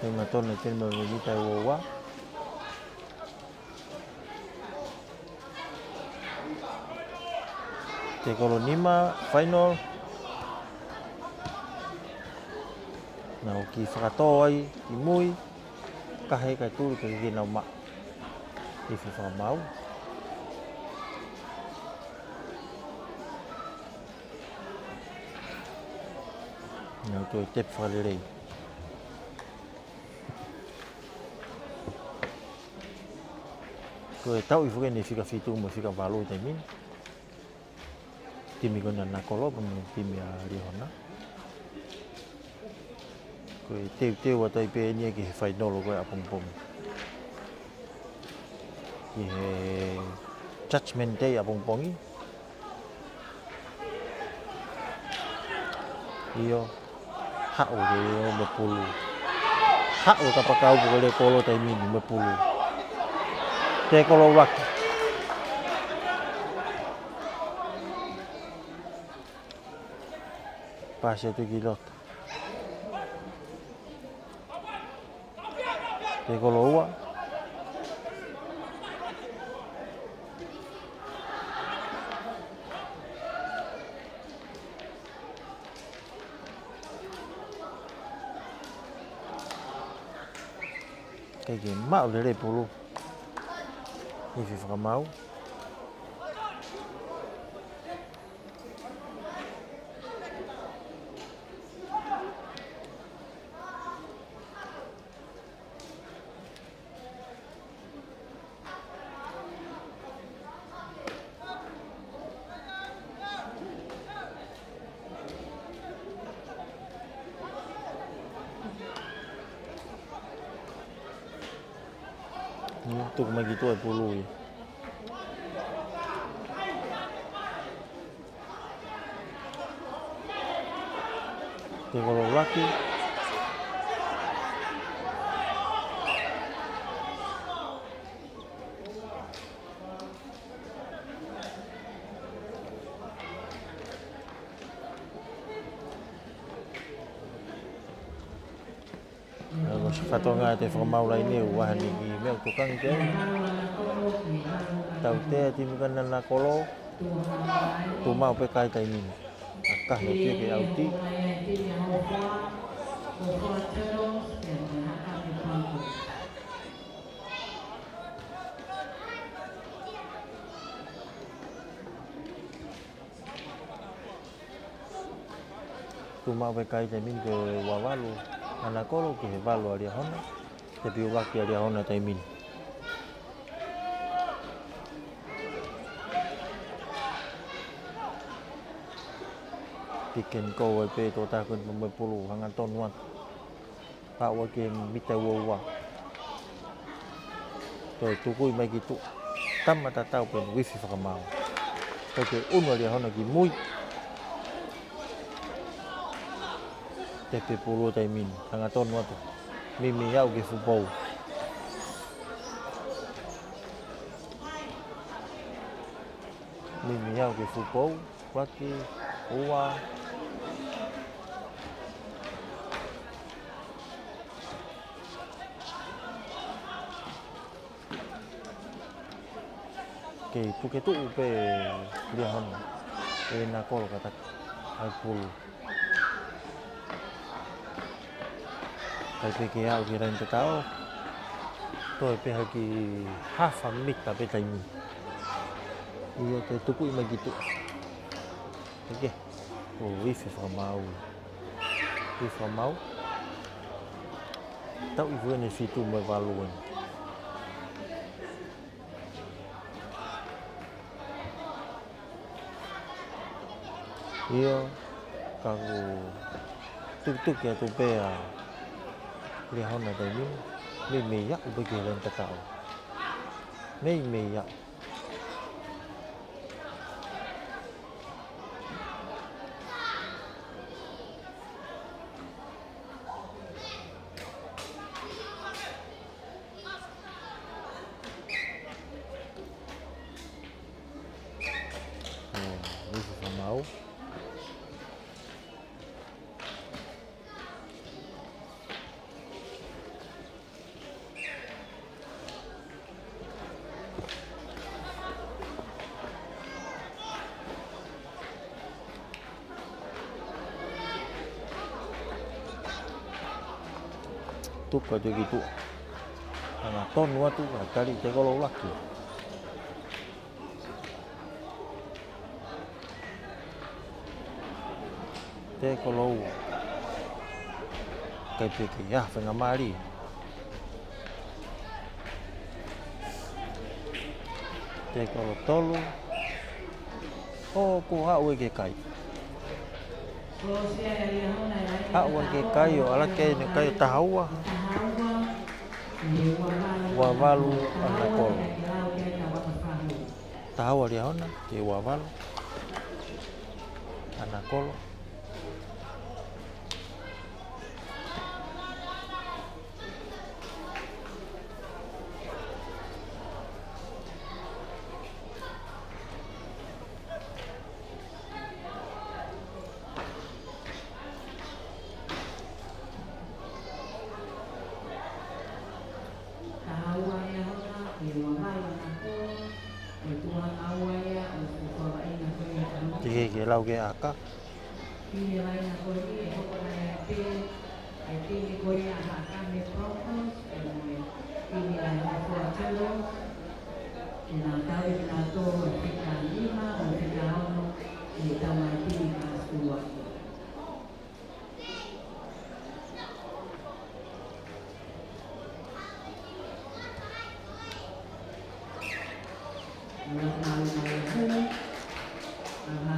Tau ʻi he tonu ʻe teni mo e mita ʻe ua ua. Tekolo nima, final. Nau kei fakatō ai, ki mui. Kahe kae tuli kae kei nau maʻu. Ifi fakamaau. Nau toe tepi fakalelei. Ko e tau ifo ke ne fika fitu mo fika valu taimi ni. Timi ko ena Nakolo, pea mo e timi ʻa Lehona. Ko e teuteu atu ai pē eni ia ki he fainolo ko ē ʻapongipongi. Ki he Judgment Day ʻapongipongi. ʻIo, haʻu ke ʻio mo e pulu. Haʻu e kapakau poko le kolo taimi ni mo e pulu. Tekolo ʻuluaki. Pasi atu ki loto. Tekolo ua. Kae kei maʻu lelei pulu. Ifi fakamaau. Ia, tuku mai ki tuʻa e pulu ia. Tekolo ʻuluaki. Ko e fatongia ʻa e fakamaau laine ʻoku ʻi ai ha kiʻi meʻa ʻoku tokanga ki ai. Tautea e timi ko ē ʻa Hanakolo, tuʻu maʻu pē kai taimi ni. ʻAkahi ʻo tia ke ʻauti. Tuʻu maʻu pē kai taimi ni ke ua valu ʻa Hanakolo ki he valu ʻa Liahona. Tepi ʻuluaki ʻa Liahona taimi ni. Pick and go ai pē tō taku ni mo e pulu hangatonu atu. Pau ʻa e mita ua ua. Toe tuku mai ki tuʻa. Tama tatau pē ʻoku ifi fakamaau. Toe ke unu ʻa Liahona ki mui. Tepi pulu taimi ni. Hangatonu atu. Mimi aʻu ki he fuʻu pou. Mimi aʻu ki he fuʻu pou. Ua ki, ua. Kei puke tuʻu pē Liahona ʻe Hanakolo kātaki ʻa e pulu. Kai pē ke aʻu ki he laine tataʻo. Toe pē ha kiʻi hafa mita pē taimi. Ia toe tuku mai ki tuʻa. ʻIkai ke. ʻO ifi fakamaau. Ifi fakamaau. Tau ifi eni fitu mo e valu eni. Ia, ka ʻoku tukituki atu pē ʻa Liahona taimi ni, meimei aʻu pē ki he laine tataʻo. Meimei aʻu. ʻO, ifi fakamaau. Tuku atu ki tuʻa. Hangatonu atu, ʻa e tali tekolo ʻuluaki. Tekolo ua. Kai pē ke ʻi ai ha faingamālie. Tekolo tolu. ʻO, kuo aʻu ia ki he kai. Aʻu ia ki he kai ʻo ʻalu ki he kai ʻo taha ua. Ua valu ʻa Hanakolo. Taha ua Liahona, ki he ua valu ʻa Hanakolo. Teʻeki ke lau ke ʻaka. Pine laina ko eni ʻe hoko mai ai pē ʻa e timi ko ia ʻa Haʻakame Broncos, pea mo e timi ʻa e Hōfoa Turtles. Ke Nau tau ʻe kinautolu ʻa e fika nima mo e fika ono ʻi he tamaiki ni ka sua.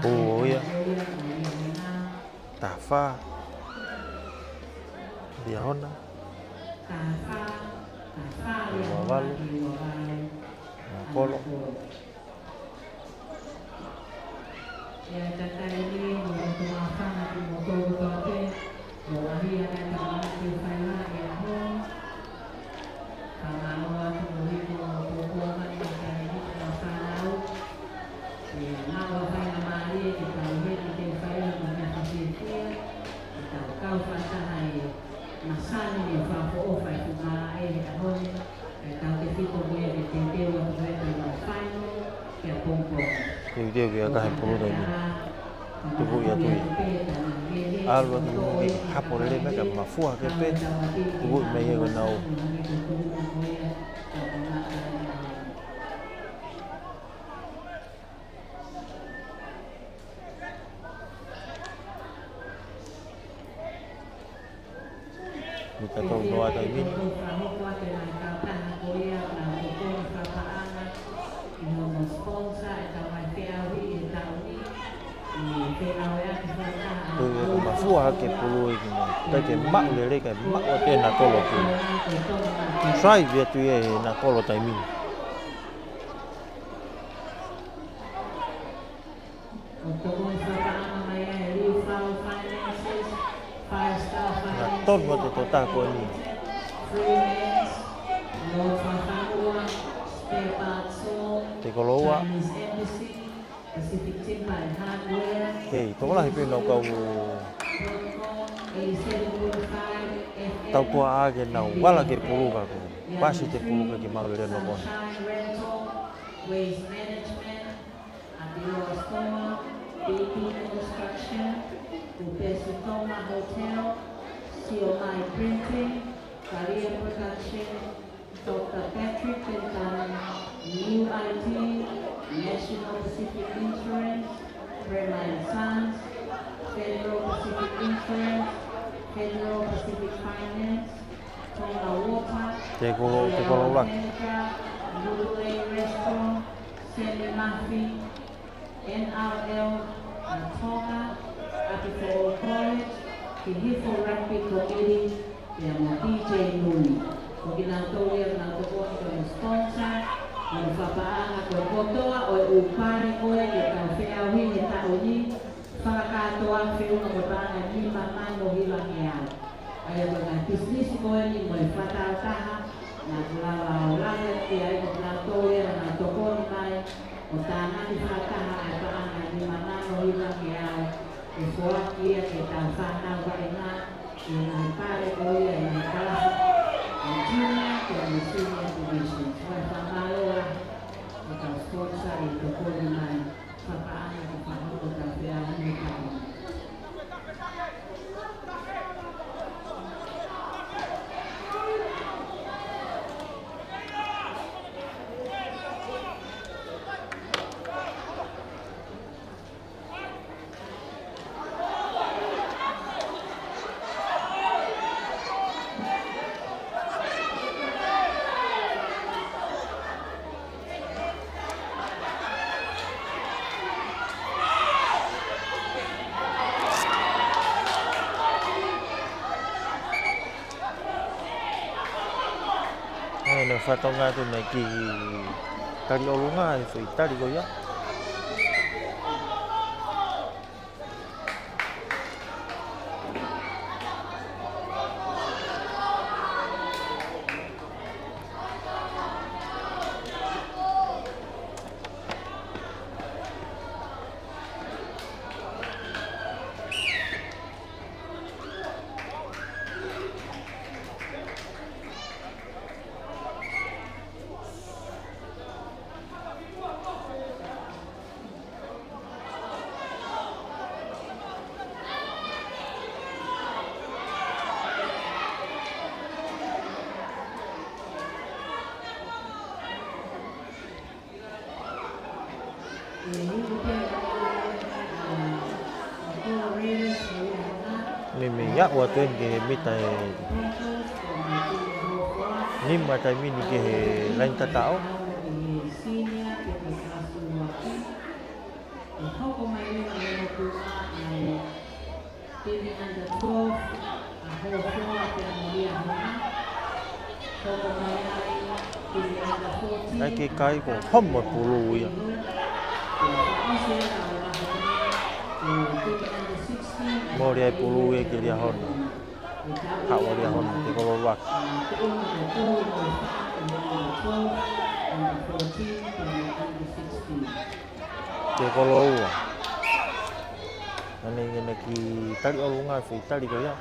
Pulu ia. Taha fā. Liahona. Taha fā, taha fā, Liahona, Liahona. Kolo. ʻE ʻatā taimi ni, mo e loto māfana kimoutolu kotoa pē, ʻo lahi ʻa e tamaiki faiva ʻi he ʻaho ni. Fakamālō atu mo e hiko ʻo e pōpoaki ʻa e taimi ni ki he fānau. ʻE maʻu ha faingamālie ke tau heni ke fai ha meʻa fakafiefia, ke tau kau fakataha ʻi he masani ni ʻo fakaʻofoʻofa e fuʻu malaʻe he ʻaho ni, kae tautefito ko ia ke teuteu atu ko ia ʻetau final ki ʻapongipongi. Teuteu ki he kakai pulu taimi ni. Tuku ia tui. ʻAlu atu mo ke hapo lelei mai ka mafua ke pē. Tuku mai he ko nau. Mita tau noa taimi ni. Ko e mafua hake pulu ʻi ki mai. Kae ke maʻu lelei, kae maʻu atu ʻe Nakolo ki. Try atu ia ʻe Nakolo taimi ni. Na tonu atu e tokotaha ko eni. Tekoloua. Hei, tokolahi pē nau kau tautuʻa ake nau ala ke pulu ka ko. Pasi te pulu ka ke malu lelei noko. Abiloa Store, B P Construction, Upesi Toma Hotel, Siomai Printing, Kalia Production, Doctor Patrick Bentham, New I T, National Pacific Insurance, Prema and Sons, Federal Pacific Insurance, Federal Pacific Finance, Tonga Water, Te kolo, te kolo laki. Furniture, Lulu Lane Restaurant, Semi Mafi, N R L, Tonga, ʻApifoʻou College, Kihifo Rugby Committee, pea mo D J Nui. Ko kinautolu ia naʻa nau tokoni ko e sponsor, mo e fakapaʻanga ko e kotoa ʻo e ʻū pale ko ē ke tau feʻauhi he taʻu ni, fakakātoa feʻunga mo e paʻanga ʻe nima mano hiva ngeau. ʻA ia ko e ngaahi pisinisi ko eni mo e fakataha, naʻa ku lava ʻo lave ki ai ko kinautolu ia naʻa nau tokoni mai, ʻo tānaki fakataha ʻa e paʻanga ʻe nima mano hiva ngeau, ʻe foaki ia ki he tau fānau vaʻinga, ʻi he ngaahi pale ko ia ʻi he kalasi ʻo e junior pea mo e senior division. Ko e fakamālō lahi ʻa e kau sponsor ʻi he tokoni mai. Fakapaʻanga ke fakahoko ʻetau feʻauhi he taʻu ni. ʻE, naʻe fakatonga atu naʻe kiʻi tali ʻolunga, ʻe foʻi tali ko ia. Meimei aʻu atu eni ki he mita ʻe nima taimi ni ki he laine tataʻo. Naʻe ʻikai ke kai, ko e homo e pulu ia. Mole ai e pulu ia ki Liahona. Haʻu ʻa Liahona ki he kolo ʻuluaki. Ki he kolo ua. Naʻe ʻikai ke tali ʻolunga e foʻi tali ko ia.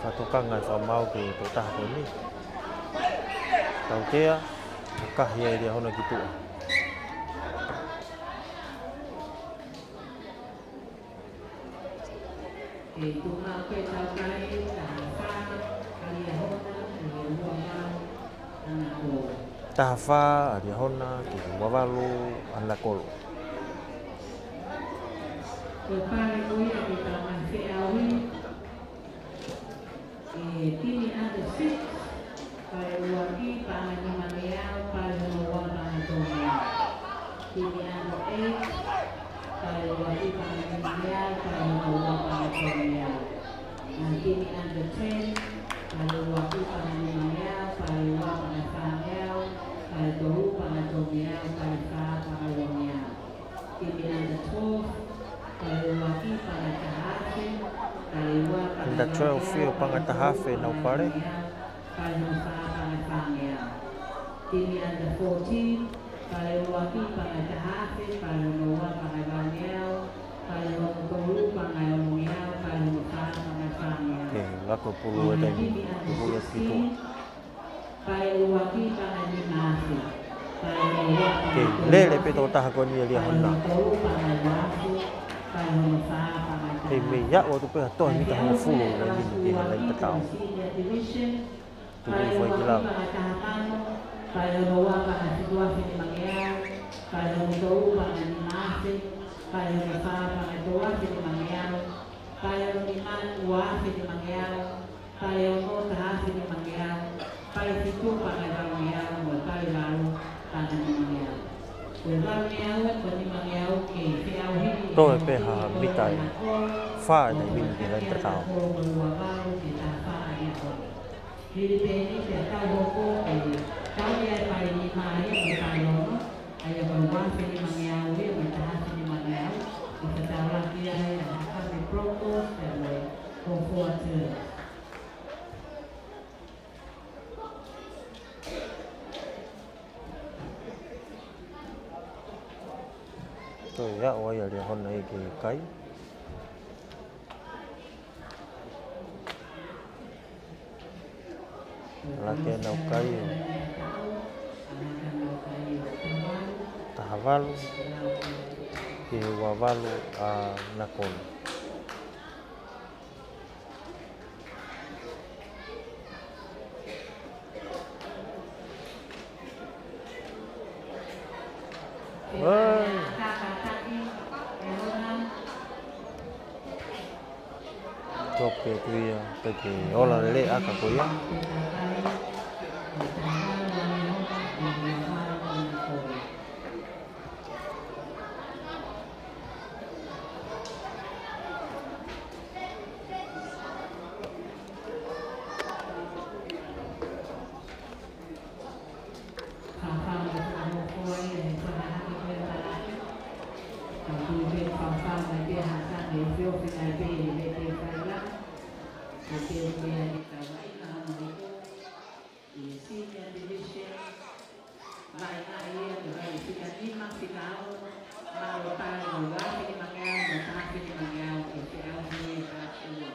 Fakatokanga e fakamaau ki he tokotaha ko eni. Tautea, ʻakahi ai ʻe Liahona ki tuʻa. Ke tuʻu maʻu pē taukae, taha fā ʻa Liahona, ki he ua valu ʻAnakolo. Taha fā ʻa Liahona, ki he ua valu ʻAnakolo. Ko e pale ko ia ke tau mai feʻauhi. ʻE, timi under six, pale ʻuluaki, paʻanga ʻe nimangeau, pale hono ua, paʻanga ʻe tolungeau. Timi under eight, pale ʻuluaki, paʻanga ʻe nimangeau, pale hono ua, paʻanga ʻe tolungeau. Mo e timi under ten, pale ʻuluaki, paʻanga ʻe nimangeau, pale ua, paʻanga ʻe fāngeau, pale tolu, paʻanga ʻe tolungeau, pale fā, paʻanga ʻe uangeau. Timi under twelve, pale ʻuluaki, paʻanga ʻe taha afe, pale ua, paʻanga ʻe valu, under twelve, ʻio, paʻanga ʻe taha afe ʻenau pale. Pale hono fā, paʻanga ʻe fāngeau. Timi under fourteen, pale ʻuluaki, paʻanga ʻe taha afe, pale hono ua, paʻanga ʻe vaungeau, pale hono tolu, paʻanga ʻe onongeau, pale hono fā, paʻanga ʻe fāngeau. Ke lako e pulu he taimi ni, pulu atu ki tuʻa. Pale ʻuluaki, paʻanga ʻe nima afe. Pale hono ua, paʻanga ʻe tolu afe. Ke lele pē tokotaha ko eni ʻa Liahona. Pale hono tolu, paʻanga ʻe ua afe. Pale hono fā, paʻanga ʻe taha afe. Ke mei aʻu atu pē ha toe mita hongofulu ʻi he laine tataʻo. Senior Division. Tuku foʻi ki lalo. Pale ʻuluaki, paʻanga ʻe taha mano. Pale hono ua, paʻanga ʻe fitu afe nimangeau. Pale hono tolu, paʻanga ʻe nima afe. Pale hono fā, paʻanga ʻe tolu afe nimangeau. Pale hono nima, ua afe nimangeau. Pale ono, taha afe nimangeau. Pale fitu, paʻanga ʻe vaungeau, mo e pale valu, paʻanga ʻe nimangeau. Ko e vaungeau, ko e nimangeau ke feʻauhi. Toe pē ha mita ʻe fā ʻi he taimi ni ki he laine tataʻo. Ko e ua valu ki he taha fā ʻa Liahona. Hili pē eni pea tau hoko ʻo tau ʻi ai e pale nima ia mo e pale ono. ʻA ia ko e ua afe nimangeau ia mo e taha afe nimangeau. ʻE fetaulaki ai ʻa e Hakame Broncos pea mo e Hōfoa Terps. Toe aʻu ai ʻa Liahona ia ki he kai. Laka ʻenau kai ʻo taha valu ki he ua valu ʻAnakolo. Ai. Toke atu ia, pea ke ola lelei ʻa e ʻaka ko ia. Senior Division, vaʻinga ia ko e vaʻinga fika nima, fika ono, maʻu pale ʻo ua afe nimangeau, mo e taha afe nimangeau, ke feʻauhi ʻe he taha ua.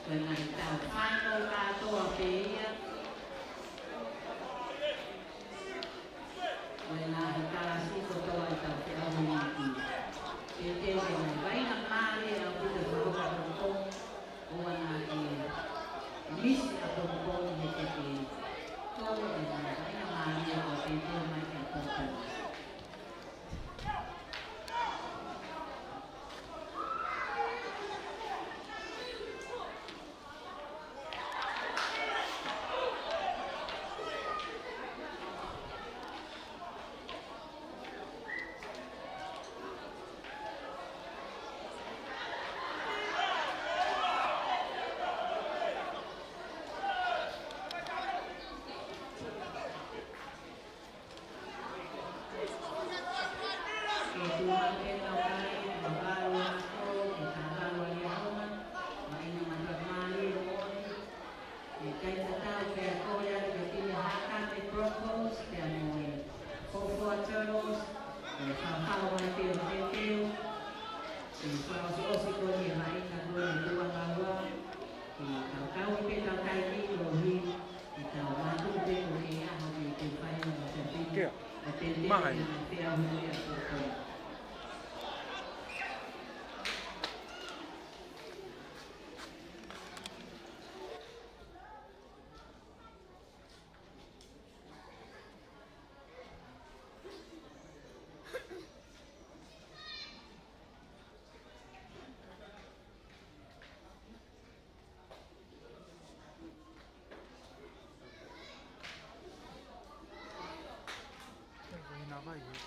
Ko e ngaahi tau final kātoa pē ia. Ko e ngaahi kalasi kotoa ʻetau feʻauhi ki. Teuteu e ngaahi vaʻinga mālie ʻaupito ʻa e fakapongipongi, ʻoua naʻa ke misi ʻapongipongi he te ke tō e ngaahi vaʻinga mālie ʻoku teuteu mai ki ʻapongipongi. Ke tuʻu hake pē tau kai, tau valu ako, ke tau valu ai aonga, maʻina mata mālie moʻoni. ʻE kai tatau pē ʻa e kole atu ke tine haka te Broncos, pea mo e Fofua Turtles, ʻe fafao mai pē ʻo teuteu, ʻe fakaʻosiʻosi ko eni e maʻina ko eni ʻe tuʻa maua, ʻe tau kau pē tau kai ki lohi, ʻe tau mātuku pē ko e ʻaho ke te fai ʻo te fai. Kia. ʻO te te Mahai. Te te au ni a koko. Ko e hina vai, he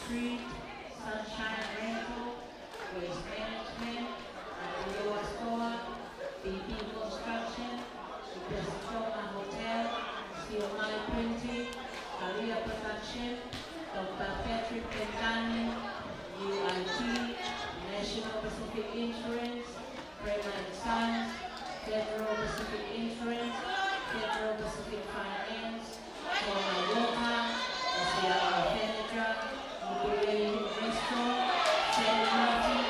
Street, Sunshine Rental, Waste Management, Apuloa Store, B B Construction, Upesi Tonga Hotel, Siomai Printing, Kalia Production, Doctor Patrick Pentanen, U I T, National Pacific Insurance, Freeman Sons, Federal Pacific Insurance, Federal Pacific Finance, Tonga Water, Oceania Furniture, Mukulele Restaurant, Sally Martin,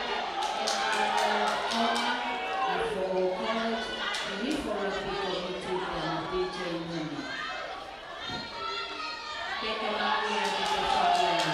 M R L Tonga, Foʻou College, Lihifo Rugby Committee, pea mo D J Nuni. Ke ke maʻu ia ki he faʻahinga.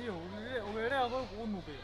ʻIo, ʻo ke lea, ʻo ke lea ko ē ʻoku ʻunu pē.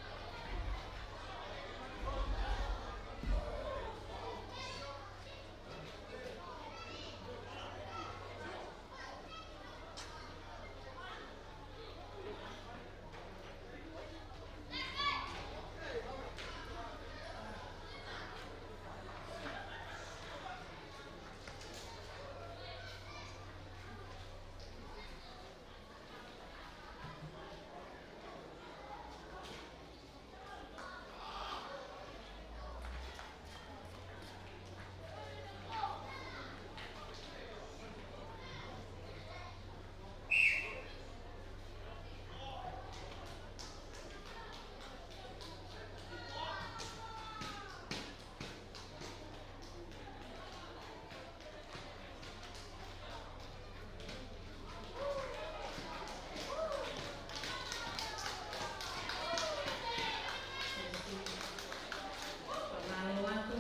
Mālō atu.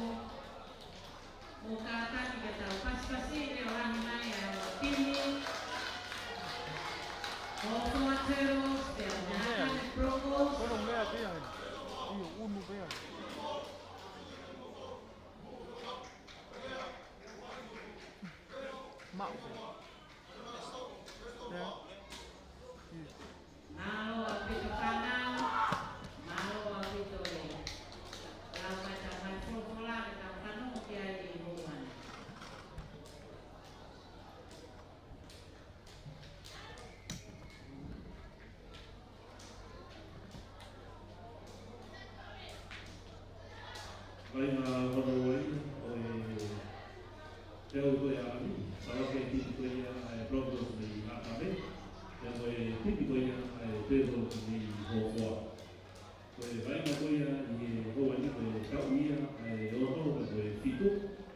Mou kātaki ke tau pasipasi lelei ʻo hanga mai ʻa e timi ʻo Hofoa Turtles, pea mo Hakame Broncos. Ko e meʻa pē ia. ʻIo, ʻunu pē ia. Maʻu pē. ʻIo. ʻIo. Mālō ʻaupito fānau, mālō ʻaupito e lau mai tau mai folofola ke tau fanongo ki ai ʻi he houa ni. Vaʻinga hono ua ia ʻo e teau ko ia ʻa ʻAmi, Salake, timi ko ia ʻa e Broncos mei Hakame, pea mo e timi ko ia ʻa e Turtles mei Hofoa. Ko e vaʻinga ko ia ʻi he houa ni ko e tau ia ʻa e ono pea mo e fitu,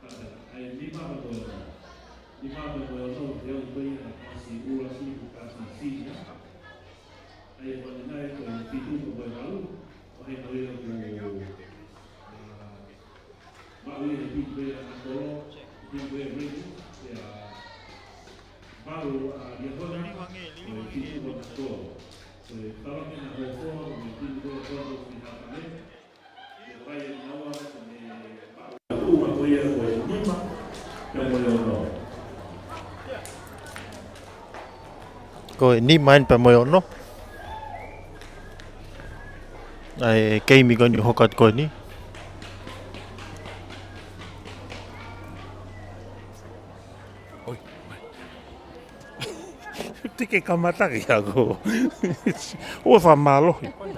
ʻa e nima pea mo e ono. Nima pea mo e ono, teau ko ia ʻa Kasi Ulasi, Kasi Senior. ʻA ia ko eni nai ko e fitu pea mo e valu, ʻo hangē ko ia ko, ʻa, maʻu ia ʻe he timi ko ia ʻa Nakolo, timi ko ia Rangers, pea valu ʻa Liahona, ko e fitu ko Nakolo. Ko e tala mena Hofoa, ko e timi ko ia Hofoa, ko e Hakame. Ko e vaʻinga ʻa e maʻu ʻa e ʻuma ko ia ko e nima pea mo e ono. Ko e nima eni pea mo e ono. ʻA e keimi ko eni ʻoku hoko atu ko eni. Oi, mai. Te ke kamata ki ako. ʻOua fakamālohi. Ko e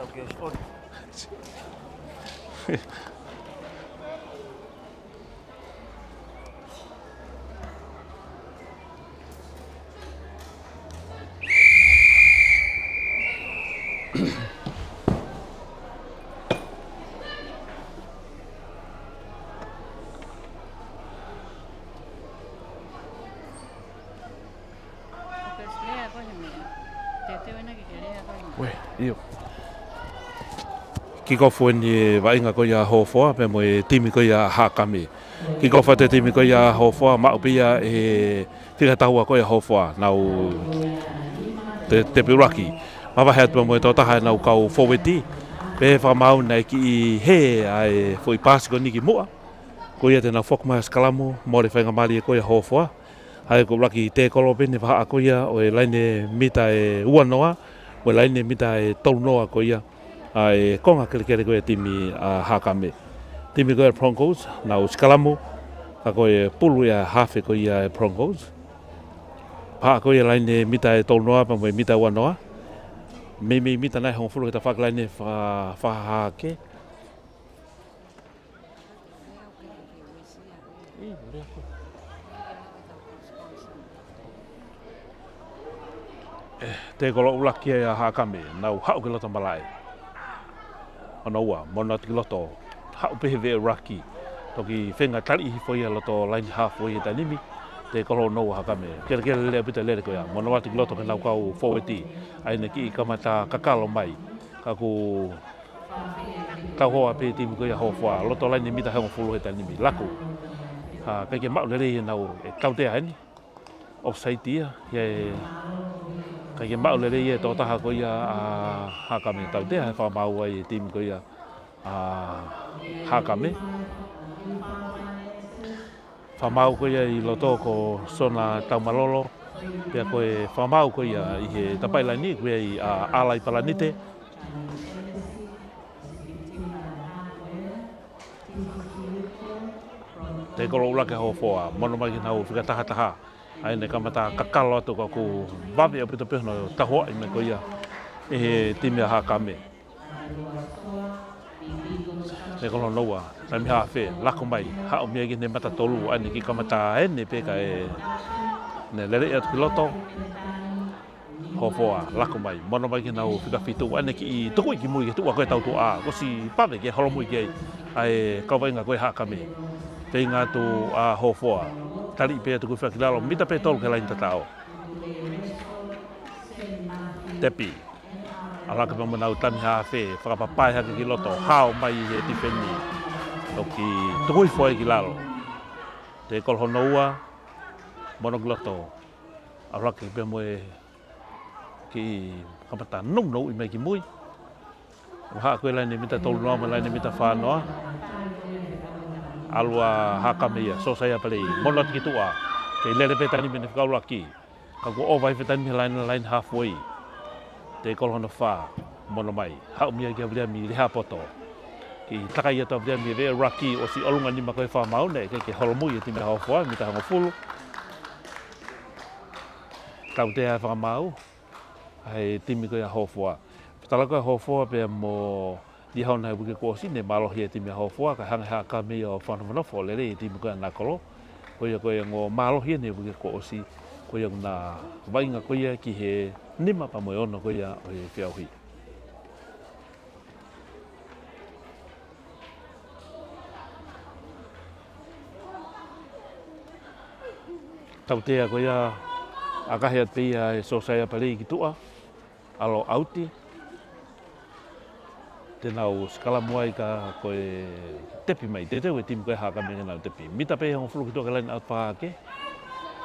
lea ko ē he meʻa. Te te wena ke ke lea ko ē he meʻa. Ue, ʻio. Kick off eni e vaʻinga ko ia Hofoa, pea mo e timi ko ia Hakame. Kick off atu e timi ko ia Hofoa, maʻu pē ia ʻe he fika taha ua ko ia Hofoa, nau te, tepe ʻuluaki. Mavahe atu pea mo e tokotaha ʻenau kau fōueti. Pea fakamaau naʻe kiʻi hē ʻa e foʻi paasi ko eni ki muʻa. Ko ia te nau foki mai ʻo sikalamu, mole faingamālie ko ia Hofoa. ʻA ia ko e ʻuluaki tēkolo pē eni vahaʻa ko ia ʻo e laine mita ʻe uanoa, mo e laine mita ʻe tolunoa ko ia ʻa e konga kelekele ko ia timi ʻa Hakame. Timi ko ia Broncos, nau sikalamu, ka ko e pulu ia hafe ko ia e Broncos. Vahaʻa ko ia laine mita ʻe tolunoa pea mo e mita ʻe uanoa. Meimei mita nai hongofulu he tafaʻaki laine fa-, fakahahake. ʻE, tēkolo ʻuluaki ia ʻa Hakame, nau haʻu ki loto malaʻe. Hono ua, mono atu ki loto, haʻu pē he veʻe ʻuluaki. Toki feinga tali hifo ia loto laine hafu ia he taimi ni, tēkolo hono ua Hakame. Kelekele lelei ʻaupito e lele ko ia, mono atu ki loto ki heʻenau kau fōueti. ʻA ia naʻe kiʻi kamata kakalo mai. Ka kuo tau hoa pē timi ko ia Hofoa, loto laine mita ʻe hongofulu he taimi ni. Laku. Ha, ʻikai ke maʻu lelei ʻenau, ʻe tautea eni. Offside ia, ia e Ke maʻu lelei e tokotaha ko ia ʻa Hakame, tautea he fakamaau ai e timi ko ia ʻa Hakame. Fakamaau ko ia ʻi loto ko Sona Taumalolo, pea ko e fakamaau ko ia ʻi he tapaʻi laini ko ia ʻa ʻAlai Palanite. Tekolo ʻUluaki Hofoa, mono mai ki he nau fika taha taha. ʻA ia ne kamata kakalo atu ka kuo vave ʻaupito pē hono tahuaʻi mai ko ia ʻe he timi ʻa Hakame. Tekolo hono ua, taimi hafe, lako mai, haʻu mei ai ki he mata tolu, ʻa ia ne kiʻi kamata eni pē kae ne lele atu ki loto. Hofoa, lako mai, mono mai ki he nau fika fitu, ʻa ia ne kiʻi tukuʻi ki mui ki he tuʻa ko e tautuʻa, kuo ʻosi vave ke holomui ki ai ʻa e kau vaʻinga ko ia ʻa Hakame. Feinga atu ʻa Hofoa, taliʻi pē atu ki he fika ki lalo, mita pē tolu ki he laini tataʻo. Tepi, ʻalu hake pē mo e nau taimi hafe, fakapapae hake ki loto, hao mai ʻe he tifeni, toki tuku hifo ai ki lalo. Tekolo hono ua, mono ki loto, ʻalu hake pē mo e kiʻi kamata nounou ʻi mai ki mui. Vahaʻa ko e laini mita tolu noa mo e laini mita fā noa. ʻAlu ʻa Hakame ia, Sōsaia Palei, mono atu ki tuʻa. Kei lele pē taimi ni mei he fika ʻuluaki. Ka kuo ʻova ai pē taimi ni he laini, laini halfway. Tekolo hono fā, mono mai. Haʻu mei ai kia Viliami Lehapoto. Kiʻi takai atu ʻa Viliami he veʻe ʻuluaki, ʻosi ʻolunga nima ko e fakamaau ne, ke, ke holomui e timi ʻa Hofoa, mita hongofulu. Tautea e fakamaau ʻa e timi ko ia ʻa Hofoa. Fetaulaki ko ia ʻa Hofoa pea mo Liahona he uike kuo ʻosi ne mālohi e timi ʻa Hofoa, kae hanga ʻe Hakame ia ʻo fanofanofo lelei e timi ko ia ʻa Nakolo. Ko ia ko e ongo mālohi eni he uike kuo ʻosi, ko ia ʻoku na vaʻinga ko ia ki he nima pea mo e ono ko ia ʻo e feʻauhi. Tautea ko ia, ʻakahi atu pē ia ʻe Sōsaia Palei ki tuʻa, ʻalu ʻauti. Te nau sikalamu ai ka ko e tepi mai, teuteu e timi ko ia ʻa Hakame ke nau tepi. Mita pē hongofulu ki tuʻa ki he laini ʻauti fakahahake.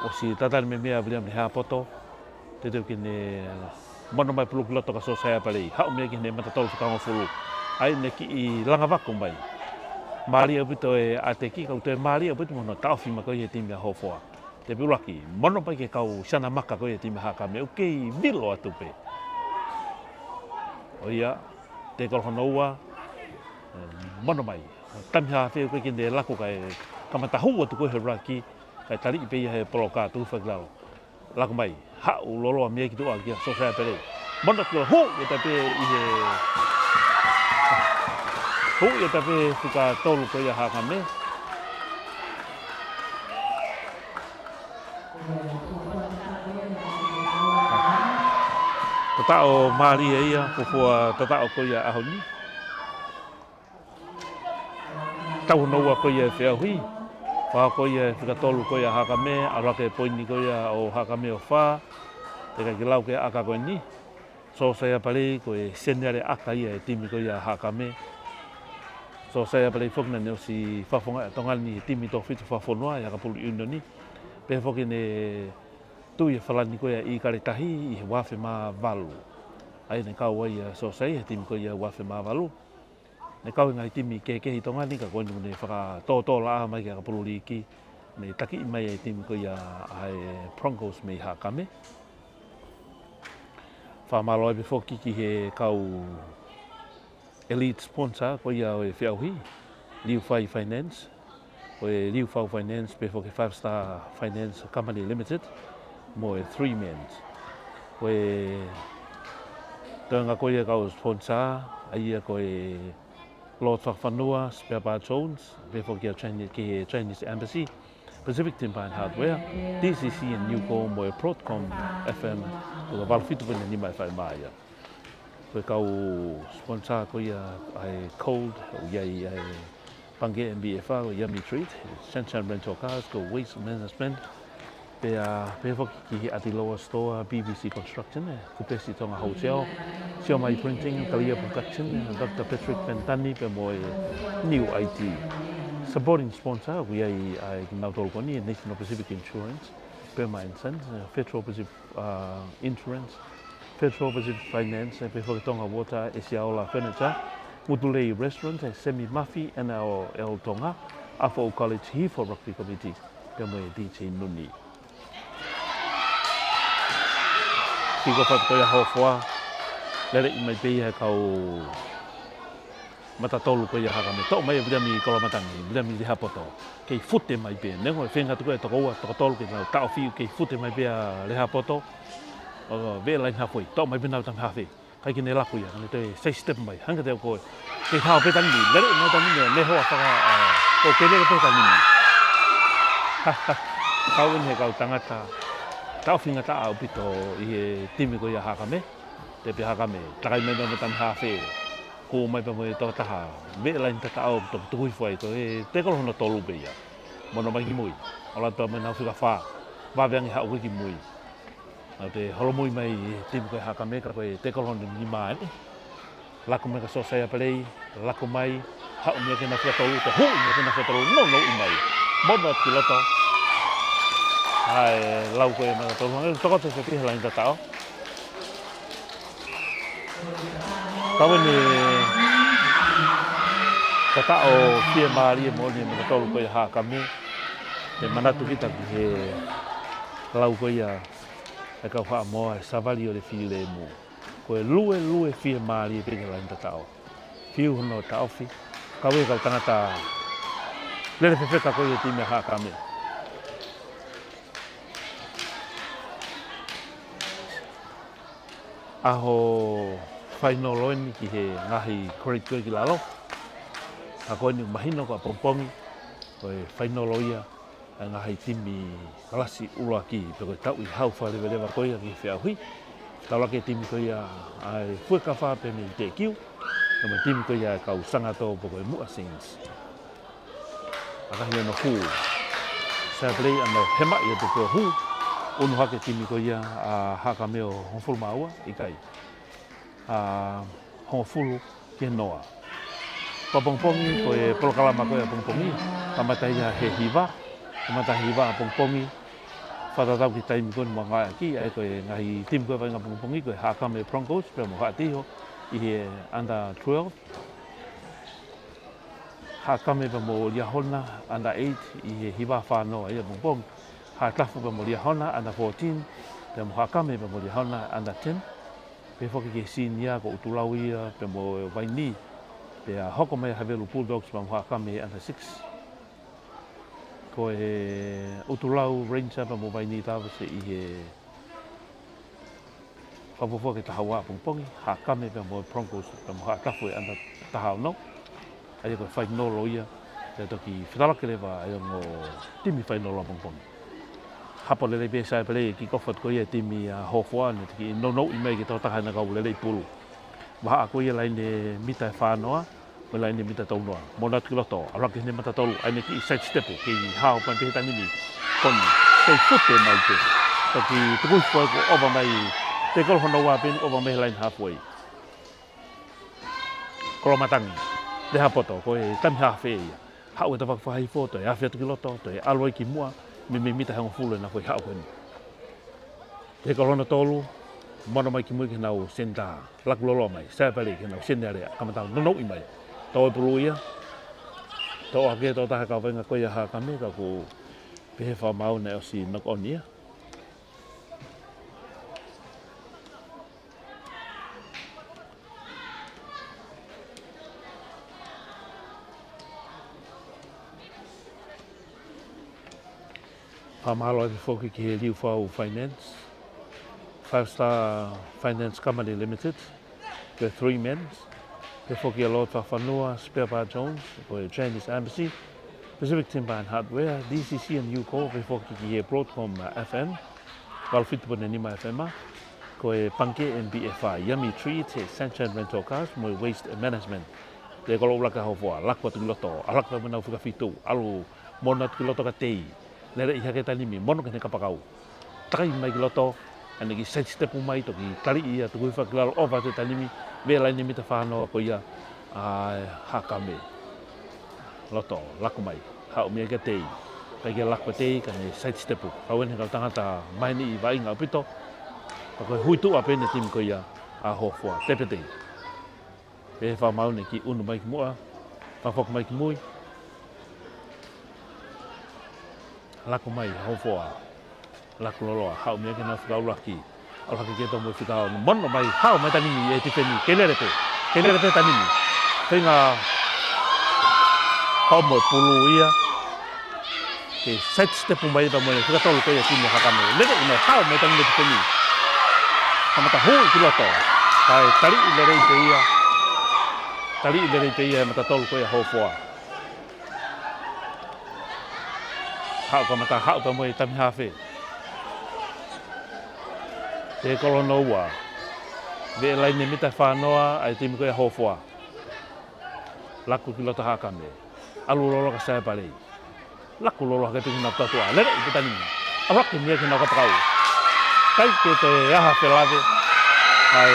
ʻOsi tatali meimei ʻa Viliami Lehapoto. Teuteu ke ne mono mai pulu ki loto ka Sōsaia Palei. Haʻu mei ai ki he mata tolu fika hongofulu. ʻA ia ne kiʻi langa vaku mai. Mālie ʻaupito e ʻateki, ka ʻoku toe mālie ʻaupito mo hono taʻofi mai ko ia e timi ʻa Hofoa. Tepi ʻuluaki, mono mai ki he kau siana maka ko ia e timi ʻa Hakame, ʻoku kei vilo atu pē. ʻO ia, tekolo hono ua, mono mai. Taimi hafe ʻoku ʻikai ke ne lako kae kamata hū atu ko ia he ʻuluaki, kae taliʻi pē ia he poloka tuku hifo ki lalo. Lako mai, haʻu loloa mei ai ki tuʻa kia Sōsaia Palei. Mono ki hū ia tape ʻi he, hū ia tape fika tolu ko ia ʻa Hakame. Tataʻo mālie ia, fuofua tataʻo ko ia ʻaho ni. Tau hono ua ko ia e feʻauhi. Fā ko ia e fika tolu ko ia ʻa Hakame, ʻalu hake e poini ko ia ʻo Hakame ʻo fā. Teʻeki ke lau ki he ʻaka ko eni. Sōsaia Palei ko e seniale ʻaka ia e timi ko ia ʻa Hakame. Sōsaia Palei foki naʻa ne ʻosi fakafofongaʻi ʻa Tonga ni he timi toko fitu fakafonua ʻi he ʻakapulu ʻiunioni. Pehē foki ne tui e falani ko ia ʻi Kaletahi ʻi he ua afe mā valu. ʻA ia ne kau ai ʻa Sōsaia he timi ko ia ua afe mā valu. Ne kau he ngaahi timi kehekehe ʻi Tonga ni ka ko eni ne fakatōtōlaʻā mai ki he ʻakapulu liiki. Ne takiʻi mai e timi ko ia ʻa e Broncos mei Hakame. Fakamālō ai pē foki ki he kau elite sponsor ko ia ʻo e feʻauhi, Liufai Finance, ko e Liufau Finance, pehē foki Five Star Finance Company Limited, mo e Three Men's. Ko e toenga ko ia kau sponsor, ʻa ia ko e Lord Fakafanua, Spare Parts Jones, pehē foki ʻa Chinese, ki he Chinese Embassy, Pacific Timber and Hardware, D C C and Nucor mo e Broadcom F M, ko e valu fitu poini nima F M ia. Ko e kau sponsor ko ia ʻa e Colt, ʻoku ʻi ai ʻa e Pangikē M B F R, ko e Yummy Treat, Shanshan Rental Cars, ko e Waste Management, pea pehē foki ki he ʻAtiloa Store, B B C Construction, Kupesi Tonga Hotel, Siomai Printing, Kalia Production, Doctor Patrick Ventani, pea mo e New I T. Supporting sponsor, ʻoku ʻi ai ʻa e kinautolu ko eni, National Pacific Insurance, Burma and Sons, Federal Pacific, uh, Insurance, Federal Pacific Finance, ʻe pehē foki Tonga Water, ʻe Siaola Furniture, Mutulei Restaurant, ʻe Semi Mafi, N R L Tonga, ʻAfo College, Hihifo Rugby Committee, pea mo e D J Nuni. Kick off ko ia ʻa Hofoa, lele mai pē ia ʻe he kau matatolu ko ia ʻa Hakame. Toʻo mai ʻe Viliami Koloamatangi, Viliami Lehapoto. Kei fute mai pē, neongo e feinga atu ko ē ʻa e toko ua, toko tolu ke nau taʻofi, kei fute mai pē ʻa Lehapoto. ʻO veʻe laine hafoi, toʻo mai pē ʻe he tama hafe. ʻIkai ke ne laku ia, ka ne toe side step mai, hangē ko e kei hao pē he taimi ni, lele mai he taimi ni, ne hoa faka, ʻa, ko e kei lele pē he taimi ni. Kau eni he kau tangata taʻofi ngataʻa ʻaupito ʻi he timi ko ia ʻa Hakame. Tēpē Hakame, takai mai mo e tama hafe. Ko mai pē mo e tokotaha, veʻe laine tataʻo, toki tuku hifo ai ko e tekolo hono tolu pē ia. Mono mai ki mui, ʻalu atu pē mo ʻenau fika fā, vave ange haʻu ki mui. Naʻa nau toe holomui mai ʻi he timi ko ia ʻa Hakame, ka ko e tekolo hono nima eni. Laku mai kia Sosaiapalei, laku mai, haʻu mai ki heʻenau fika tolu, toe hū mai ki heʻenau fika tolu, nounou mai. Mono atu ki loto. ʻAi, lau ko ia ʻa e matatolu, hangē tokoto se pē he laine tataʻo. Kau eni tataʻo fiemālie moʻoni ʻa e matatolu ko ia ʻa Hakame. Te manatu kita ki he lau ko ia ʻa e kau Haʻamoa, ʻa e savali ʻo e filemu. Ko e luelue fiemālie pē ki he laine tataʻo. Fiu hono taʻofi, kau e kau tangata lele fefeka ko ia ʻa e timi ʻa Hakame. ʻAho fainolo eni ki he ngaahi grade ko ē ki lalo. Ka ko eni ʻoku mahino ko ʻapongipongi, ko e fainolo ia ʻa e ngaahi timi kalasi ʻuluaki, pe ko e tauʻi hau fakaleveleva ko ia ki he feʻauhi. Taulaki e timi ko ia ʻa e Fuekafa pea mei Teʻekiu, pea mo e timi ko ia ʻa e kau Sangato pe ko e Muʻa Saints. ʻAkahi ʻa hono hū. Saiapalei ʻa hono hemaʻi atu pē ʻo hū. Unu hake timi ko ia ʻa Hakame ʻo hongofulu mā ua, ʻikai. ʻA, hongofulu ki he noa. Ko ʻapongipongi, ko e polokalama ko ia ʻapongipongi, kamata ia he hiva, kamata he hiva ʻapongipongi. Fakatatau ki he taimi ko eni mo e ngāueʻaki, ʻa ia ko e ngaahi timi ko ia ʻa e faʻahinga ʻapongipongi, ko e Hakame Broncos pea mo Haʻatiho ʻi he under twelve. Hakame pea mo Liahona under eight ʻi he hiva fā noa ia ʻapongipongi. Haʻatafu pea mo Liahona under fourteen, pea mo Hakame pea mo Liahona under ten. Pehē foki ki he senior ko ʻUtulau ia pea mo Vaini. Pea hoko mai ʻa Havelu Bulldogs pea mo Hakame under six. Ko e ʻUtulau Ranger pea mo Vaini Doves ʻi he fakafuofua ki he taha ua ʻapongipongi, Hakame pea mo Broncos pea mo Haʻatafu ʻi he under taha ono. ʻA ia ko e fainolo ia, pea toki fetalaki leva ʻa e ongo timi fainolo ʻapongipongi. Hapo lelei pē Saiapalei, kick off atu ko ia ʻa e timi ʻa Hofoa, ne toki nounou mai ki he tokotaha naʻa nau lele ʻi pulu. Vahaʻa ko ia laine mita ʻe fā noa, mo e laine mita tolu noa. Mono atu ki loto, ʻalu hake ʻene matatolu, ʻa ʻene kiʻi side step, kei hao pē he taimi ni. Ko eni, kei fute mai pē. Toki tuku hifo ai kuo ʻova mai, tekolo hono ua pē ʻeni ʻova mai he laine hafoi. Koloamatangi, Lehapoto, ko e tama hafe ia. Haʻu e tafaʻaki fakahifo, toe afe atu ki loto, toe ʻalu ai ki muʻa, mei, mei mita ʻe hongofulu ʻena foʻi haʻu ko eni. Tekolo hono tolu, mono mai ki mui ki heʻenau senitā, laku loloa mai, Saiapalei ki heʻenau senior lea, kamata nounou mai. Tō e pulu ia, toʻo hake e tokotaha kau vaʻinga ko ia ʻa Hakame, ka ʻoku pehē fakamaau naʻe ʻosi knock on ia. Fakamālō atu foki ki he Liufau Finance, Five Star Finance Company Limited, ko e Three Men's, pehē foki kia Lord Fakafanua, Spare Part Jones, ko e Chinese Embassy, Pacific Timber and Hardware, D C C and Yuko, pehē foki ki he Broadcom, uh, F M, valu fitu poini nima F M, ko e Pangikē M B F I, Yummy Treats, Sunshine Rental Cars, mo e Waste Management. Tekolo ʻuluaki ʻa Hofoa, laku atu ki loto, ʻalu hake mo ʻenau fika fitu, ʻalu mono atu ki loto ka tei. Lele ʻi hake taimi ni, mono ki heʻene kapakau. Takai mai ki loto, ʻa ʻene kiʻi side step mai, toki taliʻi ia, tuku hifo ki lalo, ʻova atu taimi ni, veʻe laine mita fā noa ko ia ʻa Hakame. Loto, laku mai, haʻu mai ki he tei. ʻIkai ke laku tei, ka ne side step. Kau eni he kau tangata maheni ʻi vaʻinga ʻaupito. Ka ko e hui tuʻa pē ʻeni e timi ko ia ʻa Hofoa. Tepe tei. Pehē fakamaau ʻeni ke ʻunu mai ki muʻa. Fakafoki mai ki mui. Laku mai Hofoa. Laku loloa. Haʻu mei ai ke nau fika ʻuluaki. ʻAlu hake ki he toʻo mo e fika ono. Mono mai. Haʻu mai tanimi e tifeni. Kei lele pē. Kei lele pē tanimi. Feinga homo e pulu ia. Ke side step mai pea mo e fika tolu ko ia timi ʻa Hakame. Lele ina haʻu mai tangi le tifeni. Kamata hui ki loto. Kae taliʻi lelei pē ia. Taliʻi lelei pē ia e mata tolu ko ia Hofoa. Haʻu kamata haʻu pea mo e tami hafe. Te kolo no ua. Veʻe laine mita fānoa ʻa e timi ko ia Hofoa. Laku ki loto Hakame. ʻAlu loloa kia Saia Palei. Laku loloa hake pē ki he nau tatuʻa. Lele i pē tanimi. ʻAlu hake mei ai ki he nau kapakau. Kai ke te aha felave. ʻAe.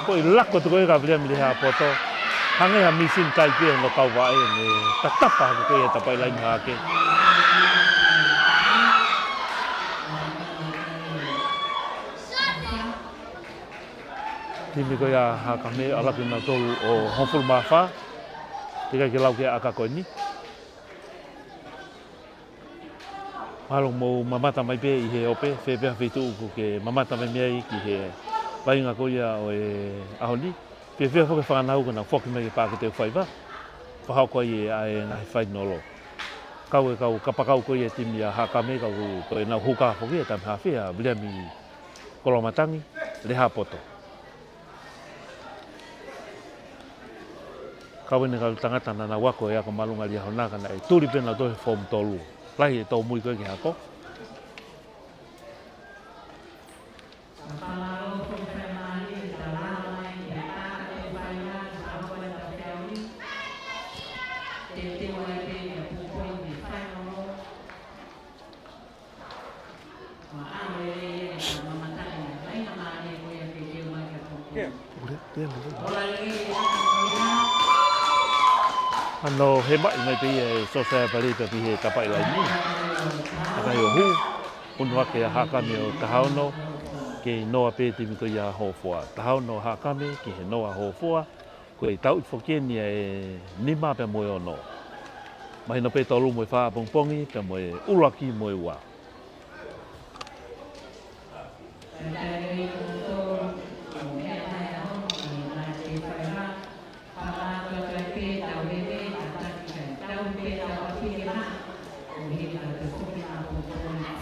Ko e laku atu ko ia kia Viliami Lehāpoto. Hangē ha mīsini kai pē ʻo e kau vaʻe ne tatapa hake ko ia he tapaʻi laine hake. Timi ko ia Hakame ʻalu hake nautolu ʻo hongofulu mā fā. Teʻeki ai ke lau ki he ʻaka ko eni. Mahalo mou mamata mai pē ʻi he ope, fē pē ha feituʻu ʻoku ke mamata mai mei ai ki he vaʻinga ko ia ʻo e ʻaho ni. Fiefia foki e fānau ke nau foki mai ki he paʻake teu faiva. Fakahoko ai ʻa e ngaahi fainolo. Kau e kau kapakau ko ia e timi ʻa Hakame, kau ko ʻenau huka foki e tami hafe ʻa Viliami Kolomatangi Lehāpoto. Kau ʻeni kau tangata naʻa nau ako e ako māʻolunga Liahona ka naʻe tuli pē nautolu he form tolu. Lahi e tōmui ko ē ki he ako. Ano he maʻi mai pē ia e Sosaiʻi Palei pea ki he tapaʻi laini. Ka ʻi he hū, ʻunu hake ʻa Hakame ʻo taha ono, kei noa pē timi ko ia Hofoa. Taha ono Hakame, kei he noa Hofoa. Ko e tau ʻi foki ʻeni ʻa e nima pea mo e ono. Mahino pē tolu mo e fā pongipongi, pea mo e ʻuluaki mo e ua.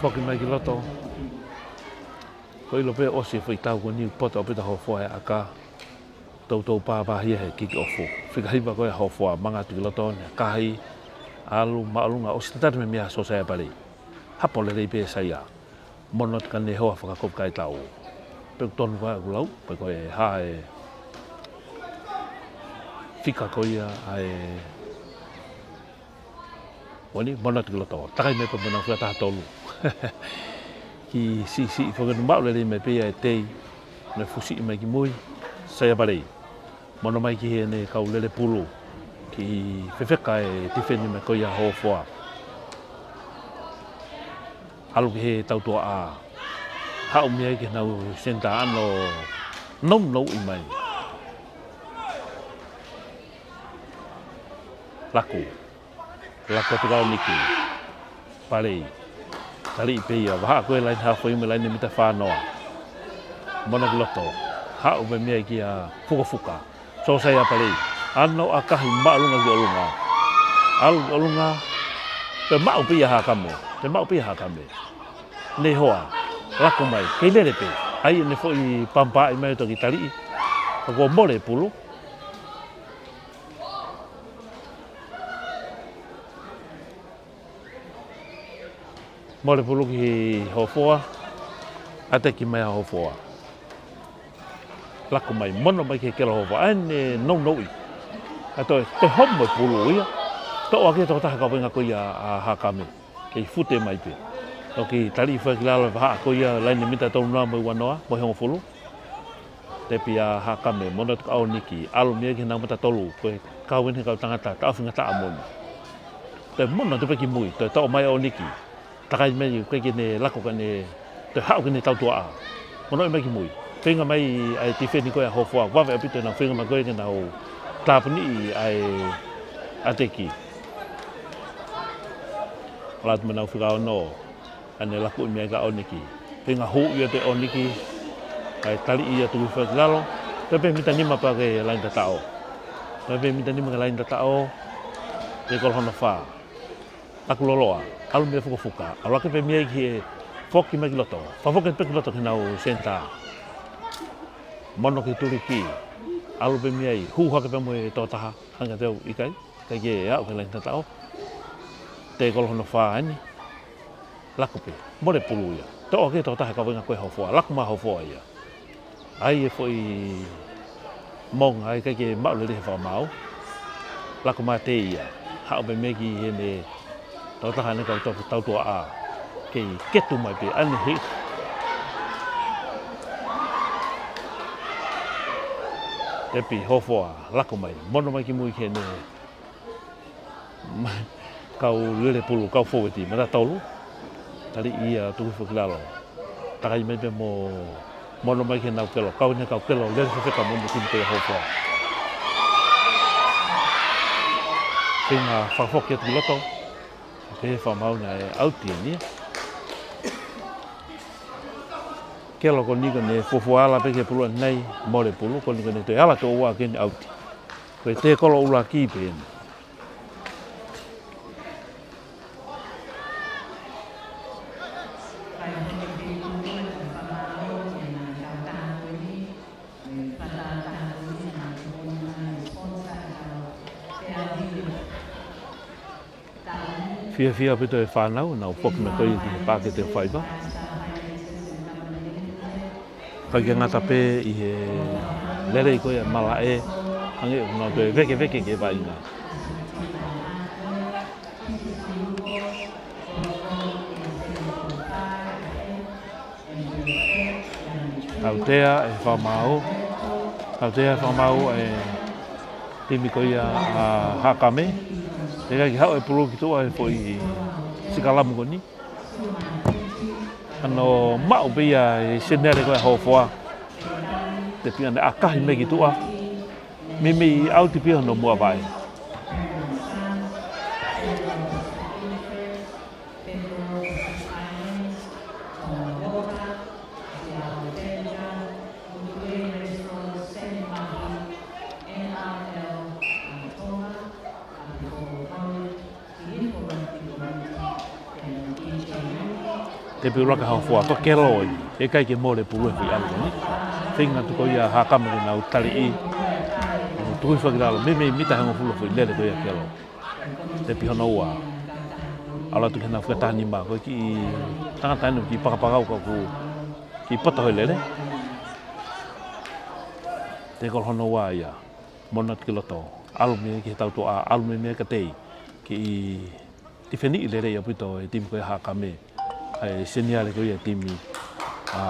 Foki mai ki loto. Ko e ʻilo pē ʻosi e foʻi tau ko eni ʻoku poto ʻaupito Hofoa he ʻaka. Toutou pāpāhia he kiki ofu. Fika hiva ko ia Hofoa, manga atu ki loto ʻeni, kahi, ʻalu, māʻolunga, ʻosi tatali mai mei ai Sosaiʻi Palei. Hapo lelei pē Saia. Mono atu kia Nehoa fakakovi kae tau. Pea ʻoku tonu ko ē ʻeku lau, pea ko e hā e fika ko ia ʻa e Uani, mono atu ki loto. Takai mai pē mo ʻenau fika taha tolu. Kiʻi siʻisiʻi foki ʻo maʻu lelei mai pē ia e tei. Ne fusiʻi mai ki mui. Saia Palei. Mono mai ki heʻene kau lele pulu. Kiʻi fefeka e tifeni mai ko ia Hofoa. ʻAlu ki he tautuaʻa. Haʻu mei ai ki heʻenau senitā ʻano nounou ʻi mai. Laku. Laku atu kia Niki. Palei. Taliʻi pē ia. Vahaʻa ko ē laine hafo ʻi mo e laine mita fānoa. Mono ki loto. Haʻu pē mei ai kia Fukafuka. Sosaiʻi Palei. ʻAno ʻakahi māʻolunga ki ʻolunga. ʻAlu ki ʻolunga. Pea maʻu pē ia Hakame. Pea maʻu pē ia Hakame. Nehoa. Laku mai. Kei lele pē. ʻAi ʻene foʻi pampaʻi mai toki taliʻi. Ka kuo mole pulu. Mole pulu ki Hofoa, ʻateki mai ʻa Hofoa. Laku mai, mono mai ki he kelo Hofoa, ʻa ʻene nounouʻi. ʻA toe, toe homo e pulu ia, toʻo ʻaki e tokotaha kaveinga ko ia ʻa Hakame, kei fute mai pē. Toki taliʻi foki ki lalo e vahaʻa ko ia, laine mita tolu noa mo e ua noa, mo e hongofulu. Tepi ʻa Hakame, mono atu kia ʻOniki, ʻalu mei ai ki heʻenau mata tolu, ko e kau ʻeni he kau tangata, taʻofi ngataʻa mono. Toe mono atu pē ki mui, toe toʻo mai ʻa ʻOniki. Takai mai ʻikai ke ne lako ka ne toe haʻu ke ne tautuaʻa. Mono mai ki mui. Feinga mai ʻa e tifeni ko ia ʻa Hofoa. Vave ʻaupito ʻenau feinga mai ko ia ke nau tāpuniʻi ʻa e ʻateki. Latu mai ʻenau fika ono. ʻA ne laku ʻi meʻa ka ʻOniki. Feinga hū ia ʻa ʻOniki. ʻA e tali ia tuku hifo ki lalo. Toe pē mita nima pea ki he laine tataʻo. Toe pē mita nima ki he laine tataʻo. Tekolo hono fā. Takuloloa, ʻalu mei fukofuka, ʻalu hake pē mei ai ki he foki mai ki loto, fakafoki pē ki loto ki heʻenau senitā. Mono ki tuliki, ʻalu pē mei ai, hū hake pē mo e tō taha, hanga teu ʻikai, ʻikai ke aʻu ki he laine tataʻo. Tekolo hono fā eni, laku pē, mole pulu ia. Toʻo hake tō taha ka venga ko e Hofoa, laku mai Hofoa ia. ʻAi e foʻi monga ʻikai ke maʻu lelei he fakamaau. Laku mai ʻa Teia. Haʻu pē mei ki heʻene tō taha ʻene kau tau, tautuaʻa. Kei ketu mai pē ʻa ne hiki. Tepi Hofoa. Laku mai. Mono mai ki mui ki heʻene kau lele pulu, kau fōueti, mata tolu. Tali ia tuku hifo ki lalo. Takai mai pē mo mono mai ki heʻenau kelo. Kau ʻene kau kelo, lele fefeka mo ʻene timi ko ia Hofoa. Feinga fakafoki atu ki loto. Pehē fakamaau naʻe ʻauti eni ia. Kelo ko eni ko ʻene fuofua ala pē ki he pulu ʻanenai, mole pulu, ko eni ko ʻene toe ala toʻua ke ne ʻauti. Ko e tekolo ʻuluaki pē eni. Fiefia ʻaupito e fānau, nau foki mai ko ia ki he paʻake ʻo faiva. ʻIkai ke ngata pē ʻi he lelei ko ia e malaʻe, hangē ʻoku nau toe vekeveke ki he vaʻinga. Tautea e fakamaau, tautea e fakamaau e timi ko ia ʻa Haʻakame. Teʻeki ke haʻu e pulu ki tuʻa he foʻi sikalamu ko eni. ʻA ia ʻoku maʻu pē ia e seniale ko ia ʻa Hofoa. Tepi ʻa ne ʻakahi mai ki tuʻa. Meimei ʻauti pē ia hono muʻavaʻe. Tepi ʻuluaki ʻa Hofoa, ko e kelo eni, ʻikai ke mole pulu e foʻi ʻalu ko eni. Feinga atu ko ia ʻa Haʻakame ke nau taliʻi. Tuku hifo ki lalo, meimei mita hongofulu foʻi lele ko ia kelo. Tepi hono ua. ʻAlu atu ki heʻenau fakataha nima, ko e kiʻi tangata eni, kiʻi pakapakau ka ʻoku kiʻi poto he lele. Tekolo hono ua ia. Mono atu ki loto. ʻAlu mei ai ki he tautuaʻa, ʻalu mei ai kia Tei. Kiʻi tifeniʻi lelei ʻaupito e timi ko ia ʻa Haʻakame. ʻA e seniale ko ia e timi ʻa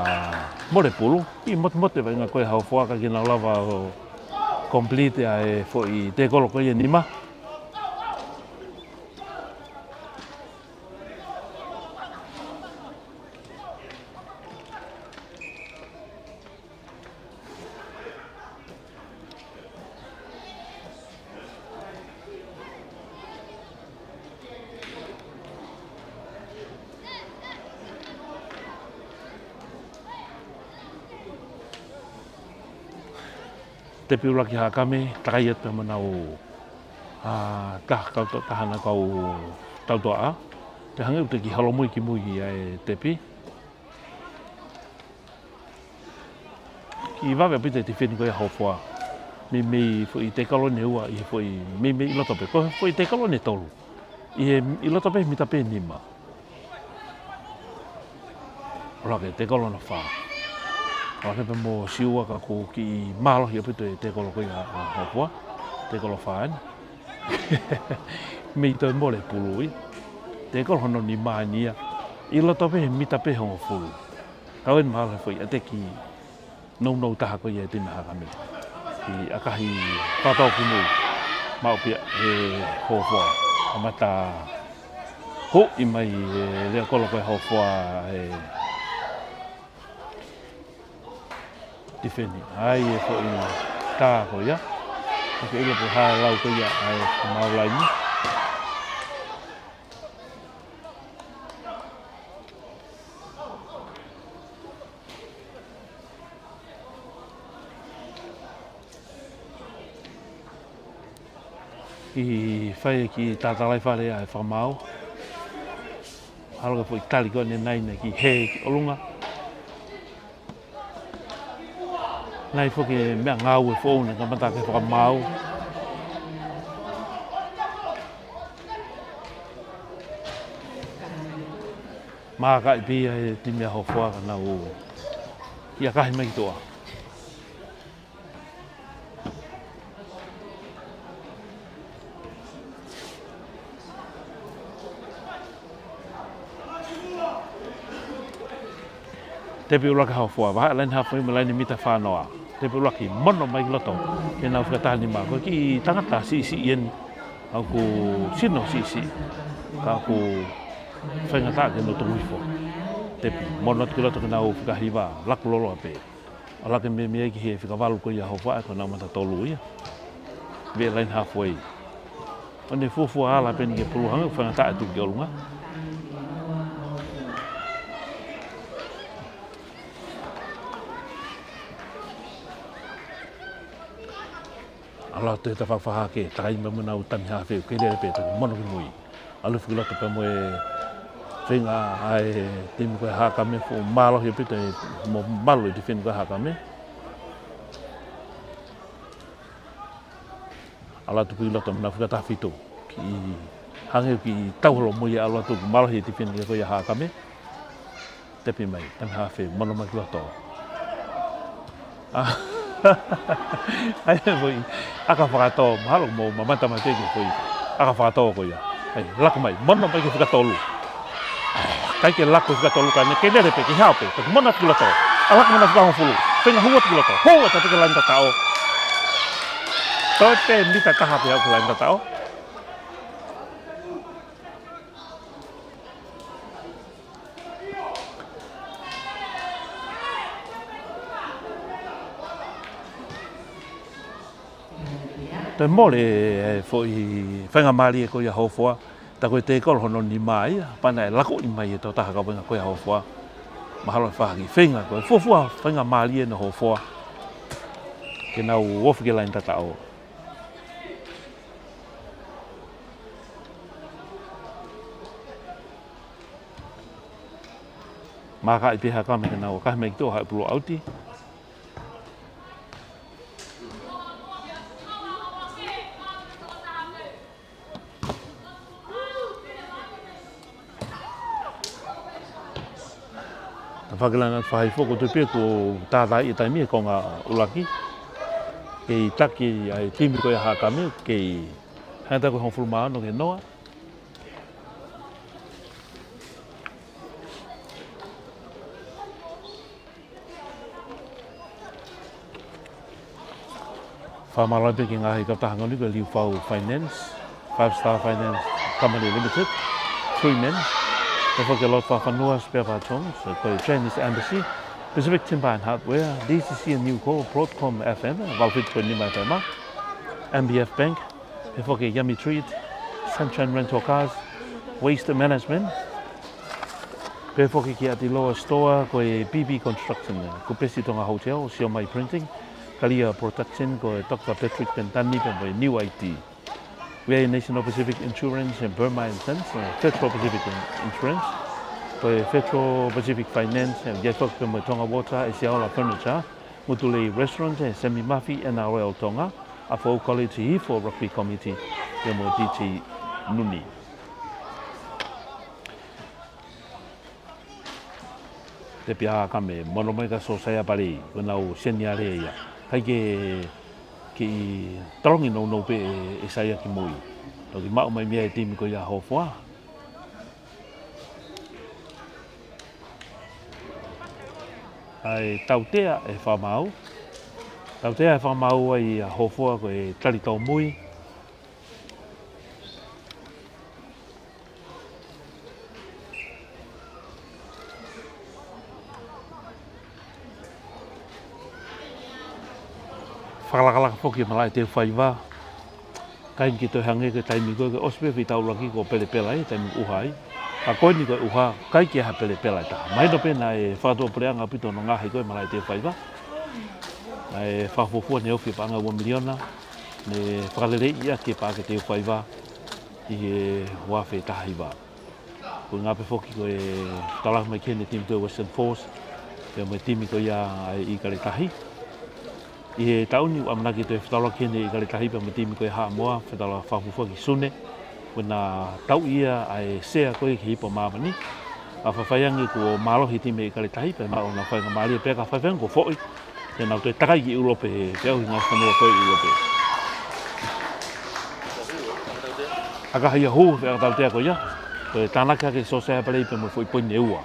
Molepulu. Kiʻi motumotu e vaʻinga ko ia ʻa Hofoa ka ʻikai ke nau lava ʻo complete ʻa e foʻi tekolo ko ia ʻe nima. Tepi ʻuluaki ʻa Haʻakame, takai atu pē mo ʻenau, ʻa, taha kau to-, taha ʻenau kau tautuaʻa. Pea hangē ʻoku teʻeki holomui ki mui ʻa e tepi. Kiʻi vave ʻaupito e tifeni ko ia ʻa Hofoa. Meimei foʻi tekolo ʻe ua ʻi he foʻi, meimei ʻi loto pē. Ko e foʻi tekolo ʻe tolu. ʻI he, ʻi loto pē mita pē nima. ʻAlu hake tekolo hono fā. ʻAlu hake pē mo Siua ka ʻoku kiʻi mālohi ʻaupito e tekolo ko ia ʻa Hofoa. Tekolo fā eni. Mei toe Molepulu ia. Tekolo hono nima eni ia. ʻI loto pē mita pē hongofulu. Kau eni mahalo he foʻi ʻateki nounou taha ko ia e timi ʻa Haʻakame. Kiʻi ʻakahi fakatau ki mui. Maʻu pē ia ʻe Hofoa. Kamata Huʻi mai e lea kolo ko ia ʻa Hofoa e tifeni. ʻAi e foʻi tā ko ia. Ka ke ʻilo pe ko e hā e lau ko ia ʻa e Fakamaau laini. ʻI fai e kiʻi tātālaifale ʻa e Fakamaau. Halo ke foʻi tali ko eni naʻe kiʻi hē ki ʻolunga. Naʻe foki e meʻangāue foʻou naʻe kamata ke fakamaau. Mākaʻi pē ia ʻe he timi ʻa Hofoa ka nau ʻikai mai ki tuʻa. Tepi ʻuluaki ʻa Hofoa, vahaʻa e laine haafe mo e laine mita fā noa. Tepi ʻuluaki, mono mai ki loto ke nau fakataha nima. Ko e kiʻi tangata siʻisiʻi eni, ʻoku sino siʻisiʻi, ka ʻoku faingataʻa ke nau tuku hifo. Tepi, mono atu ki loto ke nau fakahiva, laku loloa pē. ʻAlu hake mei ai ki he fika valu ko ia ʻa Hofoa, ko e nau mata tolu ia. Vahaʻa e laine haafe. ʻO ne fuofua ala pē eni ke pulu hangē ʻoku faingataʻa e tuku ki ʻolunga. ʻAlu atu he tafaʻaki fakahahake, takai mai mo ʻenau tani haafe, kei lele pē, toki mono ki mui. ʻAlu foki ki loto pea mo e feinga ʻa e timi ko ia ʻa Hakame, fuʻu mālohi pē ʻa e mo malu e tifeni ko ia ʻa Hakame. ʻAlu atu pē ki loto mo ʻenau fika taha fitu. Kiʻi hangē kiʻi tau holo mui ʻalu atu, mālohi e tifeni ko ia ʻa Hakame. Tepi mai, tani haafe, mono mai ki loto. ʻA, ʻai e foʻi ʻaka fakatō, mahalo mo mamata mai pē ki he foʻi ʻaka fakatō ko ia. ʻAi, laku mai, mono mai ki he fika tolu. ʻIkai ke laku e fika tolu ka ne kei lele pē, kei hao pē, toki mono atu ki loto. ʻAlu hake mo ʻenau fika hongofulu, feinga hū atu ki loto. Hū atu ki he laine tataʻo. Toe pē mita taha pē ʻo aʻu ki he laine tataʻo. Toe mole e foʻi faingamālie ko ia ʻa Hofoa, tā ko e tēkolo hono nima ia, pea naʻe lakuʻi mai e tokotaha kaveinga ko ia ʻa Hofoa. Mahalo e fai ha kiʻi feinga ko e fuofua faingamālie ʻa Hofoa ke nau ofi ki he laine tataʻo. Mākaʻi pē ʻe Hakame ke nau ʻakahi mai ki tuʻa, haʻu e pulu ʻauti. Tafaʻaki langa fahai foʻi ko tuʻu pē ko tātāʻi e taimi he konga ʻuluaki. Kei taki ʻa e timi ko ia ʻa Hakame, kei hangē ko e hongofulu mā ono ki he noa. Fakamālō pē ki he ngaahi kautaha ʻanga ʻo e Liufau Finance, Five Star Finance Company Limited, Three Men, pehē foki ki he Lord Fafanua Spare Parts Homes, ko e Chinese Embassy, Pacific Timber and Hardware, D C C and Nucor, Broadcom F M, valu fitu poini nima F M, M B F Bank, pehē foki ki he Yummy Treat, Sunshine Rental Cars, Waste Management, pehē foki ki he ʻAtiloa Store, ko e B B Construction, Kupesi Tonga Hotel, Siomai Printing, Kalia Production, ko e Doctor Patrick Pentani, pea mo e New I T. Via National Pacific Insurance and Burma and Sons, uh, Federal Pacific In-, Insurance, ko e Federal Pacific Finance, uh, ʻi ai foki pea mo e Tonga Water, ʻa e Siaola Furniture, Mutulei Restaurant, uh, Semi Mafi, N R L Tonga, ʻa Foʻou College, Hihifo Rugby Committee, pea mo T T Nuni. Tepi ʻa Hakame, mono mai ka Sōsaia Palei, ko ʻenau seniale ia. ʻIkai ke, ke talongi nounou pē ʻe, ʻe Saia ki mui. Toki maʻu mai mei ai e timi ko ia ʻa Hofoa. ʻAi tautea e Fakamaau. Tautea e Fakamaau ai ʻa Hofoa ko e tali tōmui. Fakalakalaka foki e malaʻe teufaiva. ʻIkai ke toe hangē ko e taimi ko ē, ko e ʻosi pē fitaulaki ko e pelepela ē, taimi ʻuha ai. Ka ko eni ko e ʻuha, ʻikai ke ʻi ai ha pelepela ʻe taha. Mahino pē naʻe fakatuʻapuleʻanga ʻaupito hono ngaohi ko ē e malaʻe teufaiva. Naʻe fakafuofua ne ofi e paʻanga ua miliona, ne fakaleleiʻi ʻaki e paʻake teufaiva ʻi he ua afe taha hiva. Ko e ngaahi pē foki ko e tala mai ki heni e timi ko ē Western Force, pea mo e timi ko ia ʻa e ʻIkale Tahi. ʻI he taʻu ni ʻoku ʻamanaki ke toe fetaulaki heni e ʻIkale Tahi pea mo e timi ko ē Haʻamoa, fetaulaki fakafuofua ki Sune. Ko ʻena tauʻi ia ʻa e sea ko ē ki he Ipu ʻa Māmani. Ka faifai ange kuo mālohi e timi ʻa e ʻIkale Tahi pea maʻu honau faingamālie pea ka faifai ange kuo foʻi ke nau toe takai ki ʻIulope he, he ʻaho ʻi he ngaahi fonua ko ē ʻi ʻIulope. ʻAkahi ia hū he fekau tautea ko ia. Ko e tānaki hake ʻe Sosaiapalei pea mo e foʻi poini ʻe ua.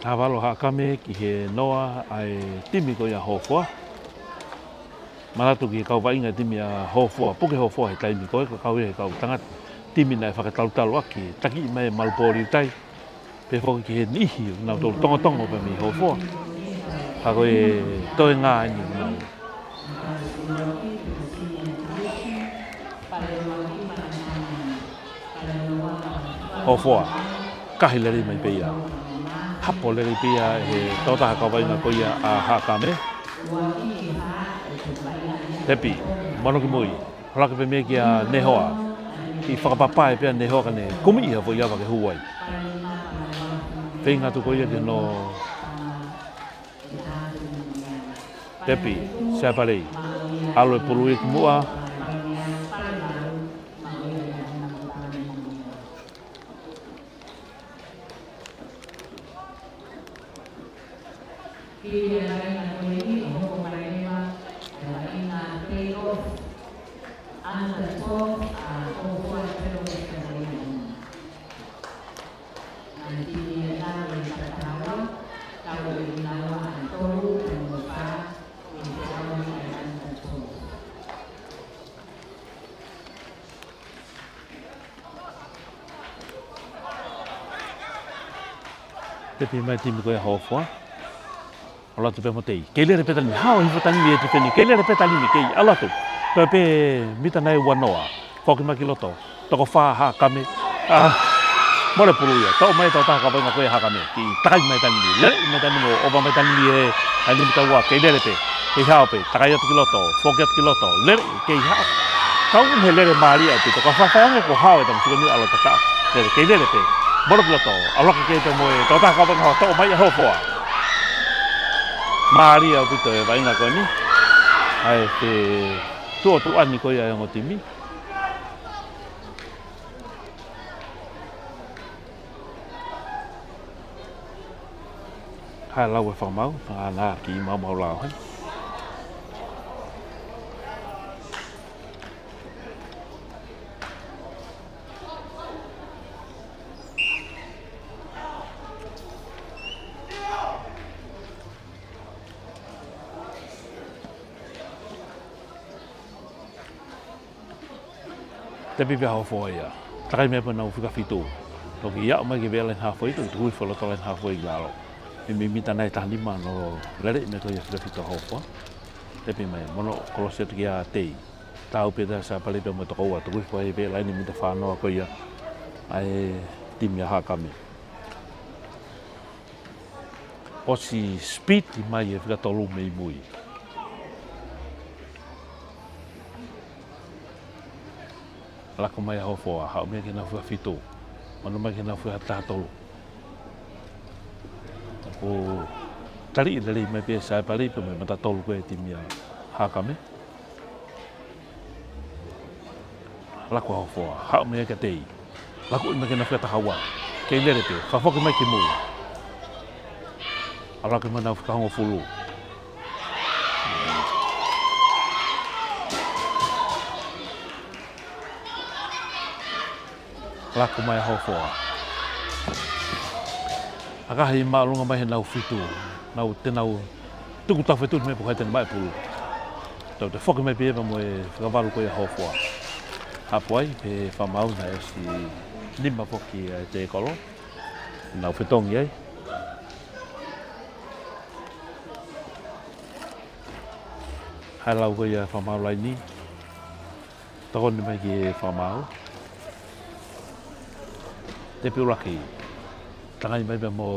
Taha valu Haʻakame ki he noa ʻa e timi ko ia Hofoa. Manatu ki he kau vaʻinga e timi ʻa Hofoa, puke Hofoa he taimi ko ē, ko e kau ia he kau tangata timi naʻe fakatalutalu ʻaki e taki mai e malu pōliutai. Pehē foki ki he niʻihi ʻoku nau tolu tongotongo pē mei Hofoa. Ka ko e toenga eni ʻoku nau. Hofoa, kahi lelei mai pē ia. Hapo lelei pē ia he tokotaha kau vaʻinga ko ia ʻa Haʻakame. Tepi, mano ki mui. Hala ke pē mei kia Nehoa. Kiʻi fakapapae pē ʻa Nehoa ka ne kumi ia foʻi ava ke hū ai. Feinga atu ko ia ke no Tepi, Saiapalei. ʻAlu e pulu ia ki muʻa. Ki he laina ko eni ʻo hoko mai leva e laina pay off. Under twelve, ʻa, Hofoa Telo Saiapalei. Naʻe timi e tau e fakatahaua, tau e inaua ʻa e tolu, ʻa e mo fā, ʻi he tau ni e under twelve. Tepi mai timi ko ia Hofoa. ʻAlu atu pē mo Tei. Kei lele pē taimi. Hao hifo taimi e tifeni. Kei lele pē taimi. Kei ʻalu atu. Pea pē mita nai ua noa. Foki mai ki loto. Toko fā Haʻakame. ʻA, mole pulu ia. Toʻo mai e tokotaha kau vaʻinga ko ia Haʻakame. Kiʻi takai mai taimi. Lele mai taimi mo ʻova mai taimi e. ʻAi ni mita ua. Kei lele pē. Kei hao pē. Takai atu ki loto. Foki atu ki loto. Lele. Kei hao. Kau he lele mālie ʻaupito. Ka faifai ange kuo hao e taimi siko ni ʻalu ʻo tata. Lele. Kei lele pē. Mole ki loto. ʻAlu hake kei pē mo e tokotaha kau vaʻinga toʻo mai ʻa Hofoa. Mālie ʻaupito e vaʻinga ko eni. ʻAi e tuʻotuʻani ko ia e ongo timi. Hae lau e fakamaau, ʻa, naʻa kiʻi maumau lao heni. Tepi pē ʻa Hofoa ia. Takai mai pē ʻenau fika fitu. Toki aʻu mai ki he laine haafe, toki tuku hifo loto laine haafe ki lalo. Mei, mei mita nai taha nima ʻo lele mai ko ia fika fitu ʻa Hofoa. Tepi mai, mano kolosi atu kia Tei. Tau pē ʻa Saiapalei pea mo e toko ua, tuku hifo ai pē laine mita fā noa ko ia ʻa e timi ʻa Haʻakame. ʻOsi speed mai e fika tolu mei mui. Laku mai ʻa Hofoa, haʻu mai ki heʻenau fika fitu. Mano mai ki heʻenau fika taha tolu. ʻO tali lelei mai pē ʻe Saiapalei pea mo e mata tolu ko ē e timi ʻa Haʻakame. Laku ʻa Hofoa, haʻu mai kia Tei. Laku mai ki heʻenau fika taha ua. Kei lele pē, fakafoki mai ki mui. ʻAlu hake mai ʻenau fika hongofulu. Laku mai ʻa Hofoa. ʻAkahi māʻolunga mai heʻenau fitu. Nau te nau tuku tau fetu ni me pukai te ne maʻu e pulu. Tau toe foki mai pē ia pea mo e fakavalu ko ia ʻa Hofoa. Haʻu ai pē fakamaau naʻe ʻosi nima foki ʻa e tēkolo. Nau fetongi ai. Haʻu lau ko ia fakamaau laini. Tokoni mai ki he fakamaau. Tepi ʻuluaki. Tangai mai pea mo,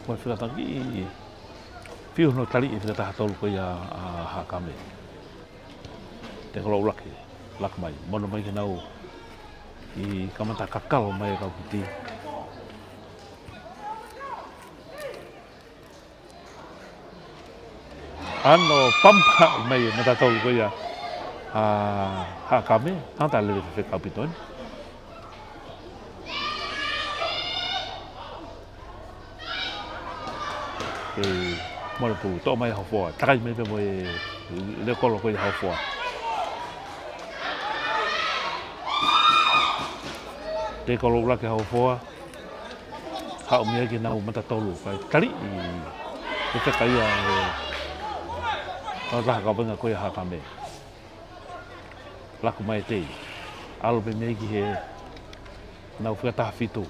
mo e fika taki. Fiu hono taliʻi e fika taha tolu ko ia ʻa Haʻakame. Tēkolo ʻuluaki, laku mai, mono mai ke nau ʻi kamata kakalo mai e kau Piti. ʻAno pampa mai e mata tolu ko ia ʻa Haʻakame, ʻa e tali lelei fefeka ʻaupito eni. E, mono pulu, toʻo mai ʻa Hofoa, takai mai pē mo e leʻo kolo ko ia ʻa Hofoa. Tēkolo ʻuluaki ʻa Hofoa, haʻu mei ai ke nau mata tolu, kae taliʻi e fefeka ia ʻe he taha kau vaʻinga ko ia ʻa Haʻakame. Laku mai e tei. ʻAlu pē mei ai ki he nau fika taha fitu.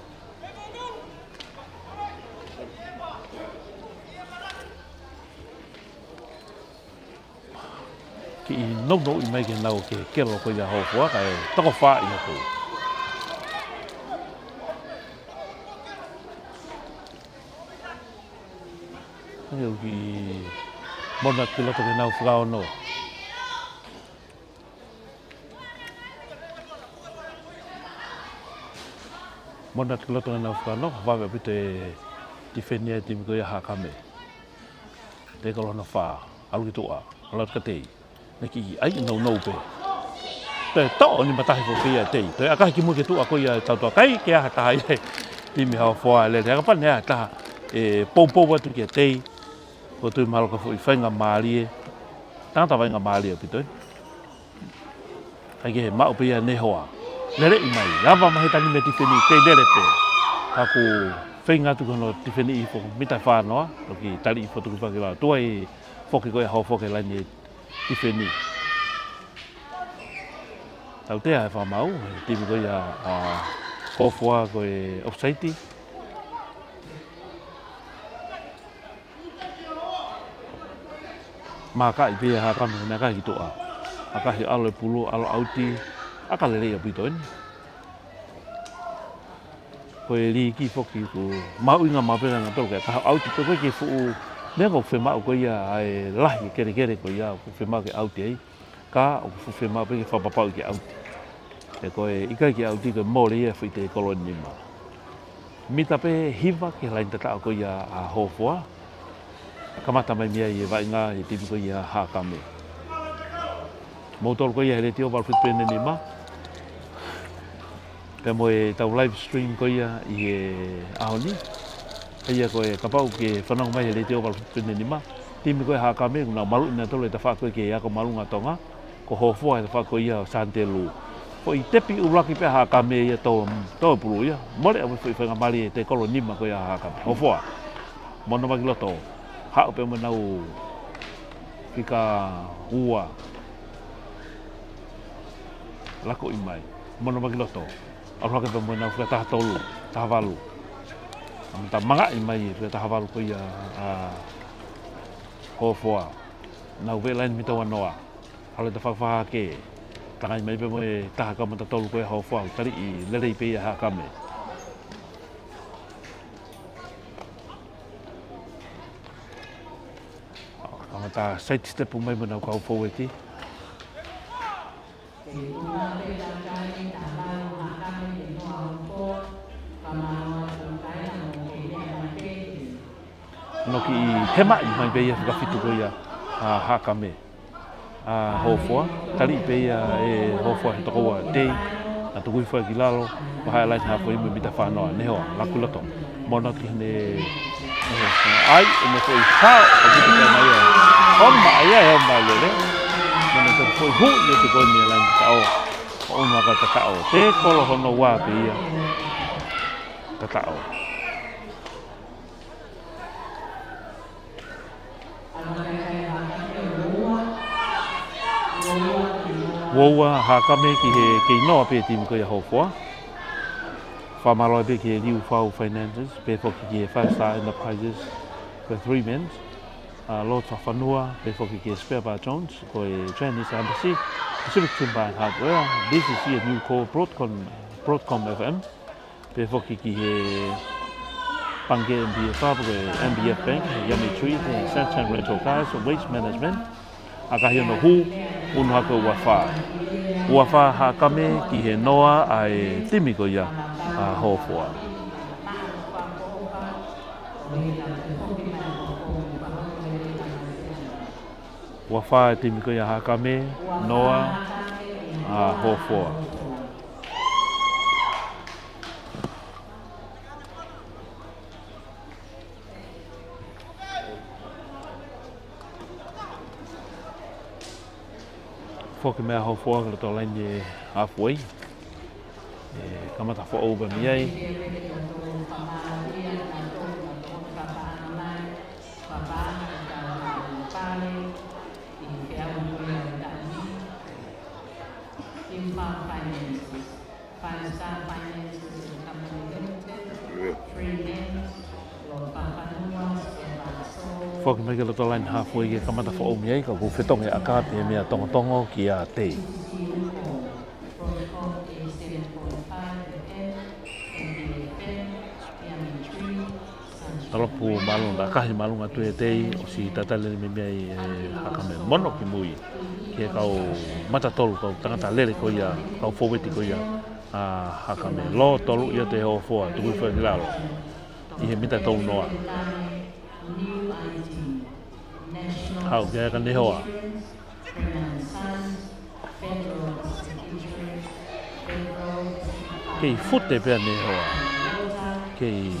Kiʻi nounou ʻi mai ke nau ke kelo ko ia ʻa Hofoa kae toko fā ʻi atu. ʻE ʻoku kiʻi mono atu ki loto ke nau fika ono. Mono atu ki loto ke nau fika ono, vave ʻaupito e tifeni ʻa e timi ko ia ʻa Haʻakame. Tēkolo hono fā, ʻalu ki tuʻa, ʻalu atu ka tei. Naʻe kiʻi ʻai nounou pē. Toe toʻo nima tahi foki ia ʻa e tei. Toe ʻakahi ki mui ki tuʻa ko ia ʻa e tautua kai, ke ʻaha taha ia e timi ʻa Hofoa lele. Haka pane ʻaha taha ʻe poupou atu ki ʻa e tei. Ko tui mahalo ko e foʻi faingamālie. Tangata faingamālie ʻaupito ē. ʻAi ke he maʻu pē ia ʻa Nehoa. Leleʻi mai, ava mai he tangi mei he tifeni, tei lele pē. Ka ʻoku feinga atu ko hono tifeni ʻi he foʻi mita fā noa, toki taliʻi foʻi tuku fakila. Tuai foki ko ia ʻa Hofoa ki he laini e tifeni. Tautea e fakamaau, he timi ko ia ʻa Hofoa ko e offside. Mākaʻi pē ia ʻe Haʻakame, naʻe ʻakahi ki tuʻa. ʻAkahi ʻalu e pulu, ʻalu ʻauti, ʻaka lelei ʻaupito eni. Ko e liiki foki ʻoku mahuʻinga maʻu pē ʻa e ngaahi tolu ke ʻakahi ʻauti pē ko e kiʻi fuʻu meʻa ʻoku fiemaʻu ko ia ʻa e lahi kelekele ko ia ʻoku fiemaʻu ke ʻauti ai. Ka ʻoku fuʻu fiemaʻu pē ke fakapapauʻi ke ʻauti. He ko e ʻikai ke ʻauti ko e mole ia e foʻi tēkolo ʻe nima. Mita pē hiva ki he laini tataʻo ko ia ʻa Hofoa. Kamata mai mei ai e vaʻinga e timi ko ia ʻa Haʻakame. Moutolu ko ia he letiō valu fitu poini nima. Pea mo e tau live stream ko ia ʻi he ʻaho ni. ʻA ia ko e kapau ke fanongo mai he letiō valu fitu poini nima. Timi ko ia ʻa Haʻakame, ʻoku nau maluʻi nautolu e tafaʻaki ko ē ki he ako māʻolunga ʻo Tonga. Ko Hofoa he tafaʻaki ko ia ʻo Santelu. Foʻi tepi ʻuluaki pē ʻa Haʻakame ia tō, tō e pulu ia. Mole ʻa e foʻi faingamālie e tēkolo nima ko ia ʻa Haʻakame. Hofoa. Mono mai ki loto. Haʻu pē mo ʻenau fika ua. Laku ʻi mai. Mono mai ki loto. ʻAlu hake pē mo ʻenau fika taha tolu, taha valu. Kamata mangaʻi mai e fika taha valu ko ia ʻa Hofoa. Nau vela eni mita ua noa. ʻAlu e tafaʻaki fakahahake. Tangai mai pē mo e taha kau mata tolu ko ia ʻa Hofoa. Taliʻi lelei pē ia ʻe Haʻakame. Kamata side step mai mo ʻenau kau fōueti. Nau kiʻi hemaʻi mai pē ia fika fitu ko ia ʻa Haʻakame. ʻA Hofoa, taliʻi pē ia ʻe Hofoa he toko ua tei, naʻe tuku hifo ki lalo, vahaʻa e laini hafo ʻi he mita fā noa, Nehoa, laku loto. Mono ki he ne, ʻai, ʻene foʻi hao, ʻo kitu ka mai ia. Oma, ia, ia, oma lele. Mono ki he foʻi hu, ia te koe ni laini tataʻo. ʻO ʻunu ʻa e tataʻo. Tēkolo hono ua pē ia. Tataʻo. ʻAlu hake ʻa Haʻakame ʻo ua. Ua ua Hakame ki he kei noa pē timi ko ia Hofoa. Fakamālō pē ki he Liufau Finances, pehē foki ki he Five Star Enterprises, ko e Three Men's, uh, Lord Fafanua, pehē foki ki he Spare Part Jones, ko e Chinese Embassy, Pacific Timber and Hardware, B C C and Newco, Broadcom, Broadcom F M, pehē foki ki he Pangikē M B F, ko e M B F Bank, Yummy Tree, ko e Sunshine Rental Cars, Waste Management, ʻa e kahi ono hū, unu hake ua fā. Ua fā Hakame ki he noa ʻa e timi ko ia ʻa Hofoa. Ua fā e timi ko ia Hakame, noa ʻa Hofoa. Foki mai ʻa Hofoa ki loto laine ʻa e halfway. ʻE kamata foʻou pē mei ai. Five Star Finances and Company Limited, Three Men's, Lord Fafanua, Spare Parts Sold. Foki mai ki loto laine halfway ke kamata foʻou mei ai, ka ʻoku fetongi ʻa e kapi he meʻa tongotongo ki ʻa Tei. Broadcom eighty-seven point five F M, M B F M, Yummy Tree, Talopu mālō, na kahi mālō atu e Tei, ʻosi tatali lelei mei ai ʻe Hakame. Mono ki mui ki he kau mata tolu, kau tangata lele ko ia, kau fōueti ko ia ʻa Hakame. Lō tolu ia ʻa Hofoa, tuku hifo ki lalo ʻi he mita tolu noa. Haʻu ki ai ʻa Nehoa. Kei fute pē ʻa Nehoa. Kei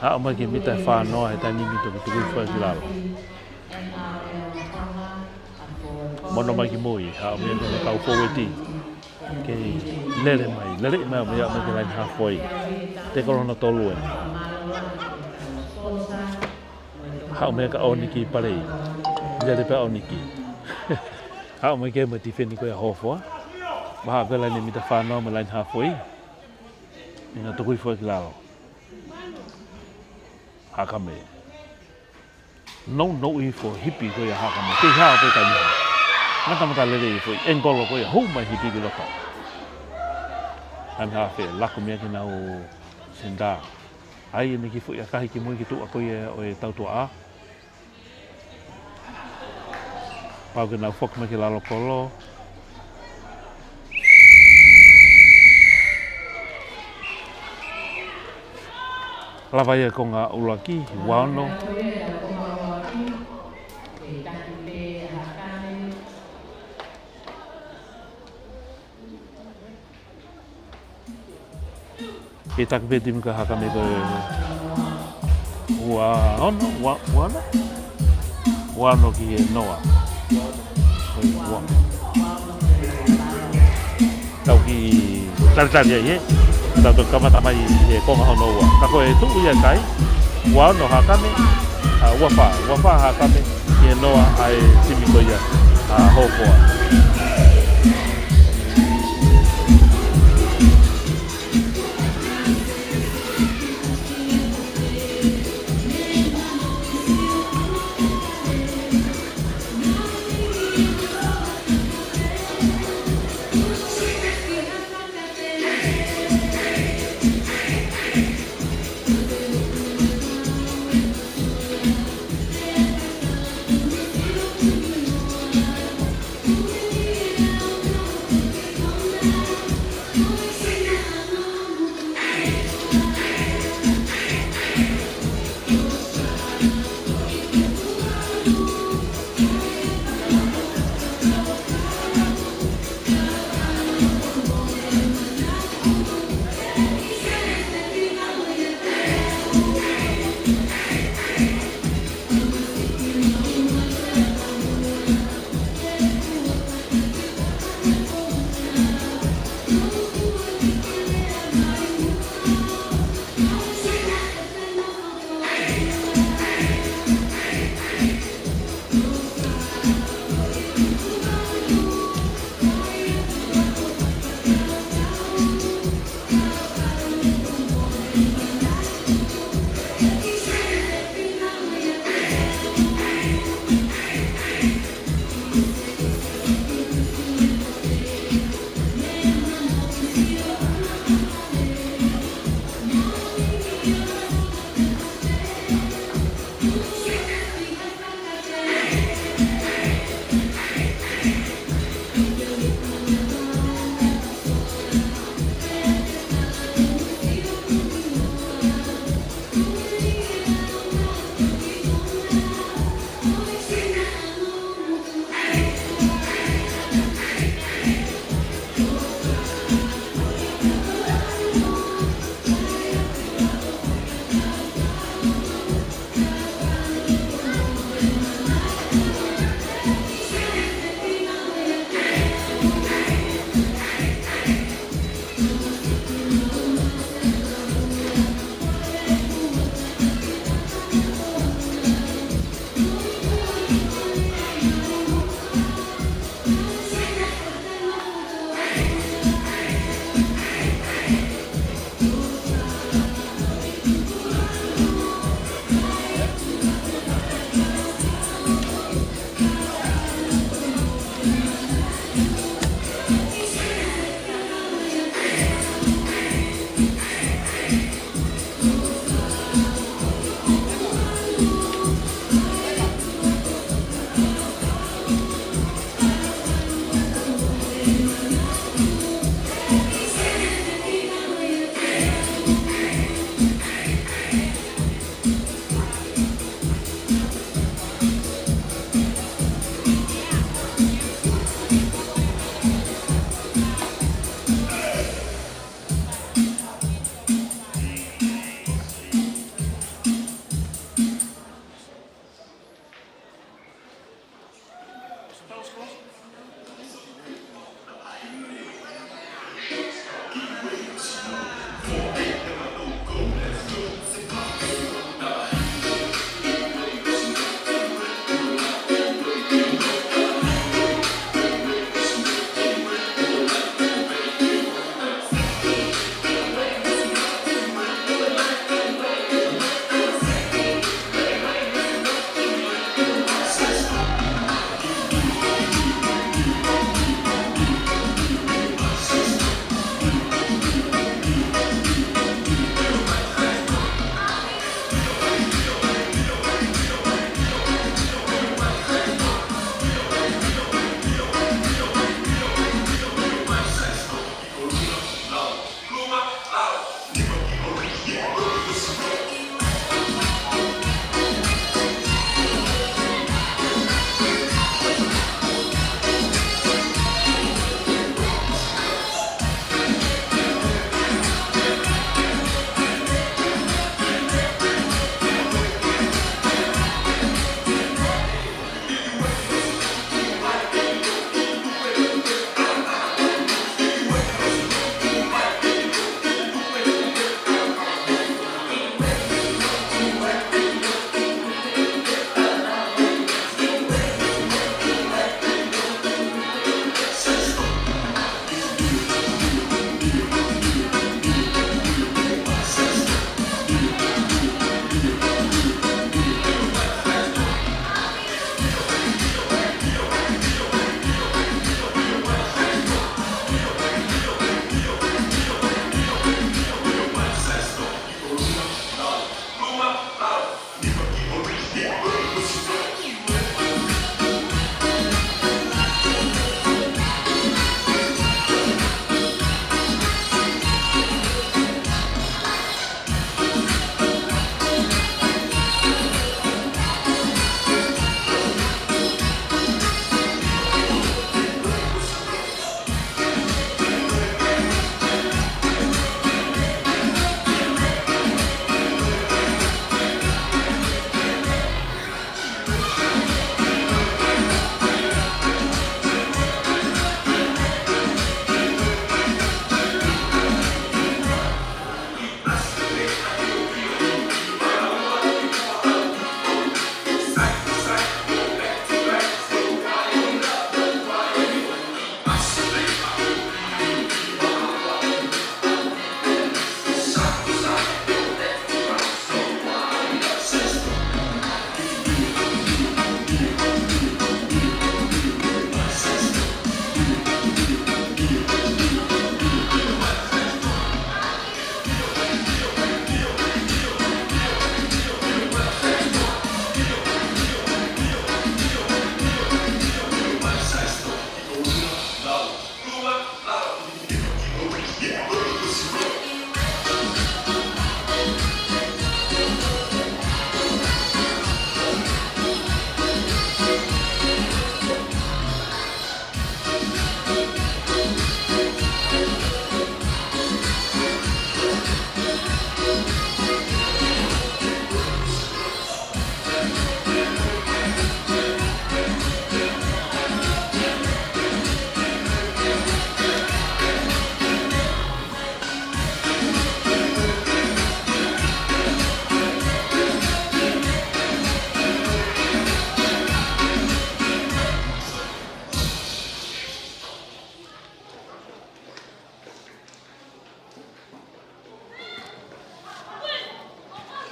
haʻu mai ki he mita ʻe fā noa he taimi ni, toki tuku hifo ki lalo. Mono mai ki mui, haʻu mai ki he kau fōueti. Kei lele mai, lele mai, haʻu mai ki he laine halfway. Tekolo hono tolu ē. Haʻu mai ʻa ʻOniki Palei. Lele pē ʻa ʻOniki. Haʻu mai ki he mo e tifeni ko ia ʻa Hofoa. Vaha ko e laine mita fā noa mo e laine halfway. ʻIna tuku hifo ki lalo. Hakame. Nounou hifo hipi ko ia ʻa Hakame. Kei hao pē ka niha. Ngata mata lelei foʻi angle ko ia, hū mai hipi ki loto. Laine halfway, laku mei ai ki heʻenau senitā. ʻAi ʻene kiʻi foʻi ʻakahi ki mui ki tuʻa ko ia ʻo e tautuʻa. Pau ke nau foki mai ki lalo kolo. Lava ia konga ʻuluaki, ua ono. Ke taki pē timi ko ia Hakame ko e ua ono, ua, ua ono? Ua ono ki he noa. Ko e ua. Tau kiʻi talitali ai ē. Tau toki kamata mai he konga hono ua. Ka ko e tuʻu ia kai. Ua ono Hakame, ʻa, ua fā, ua fā Hakame ki he noa ʻa e timi ko ia ʻa Hofoa.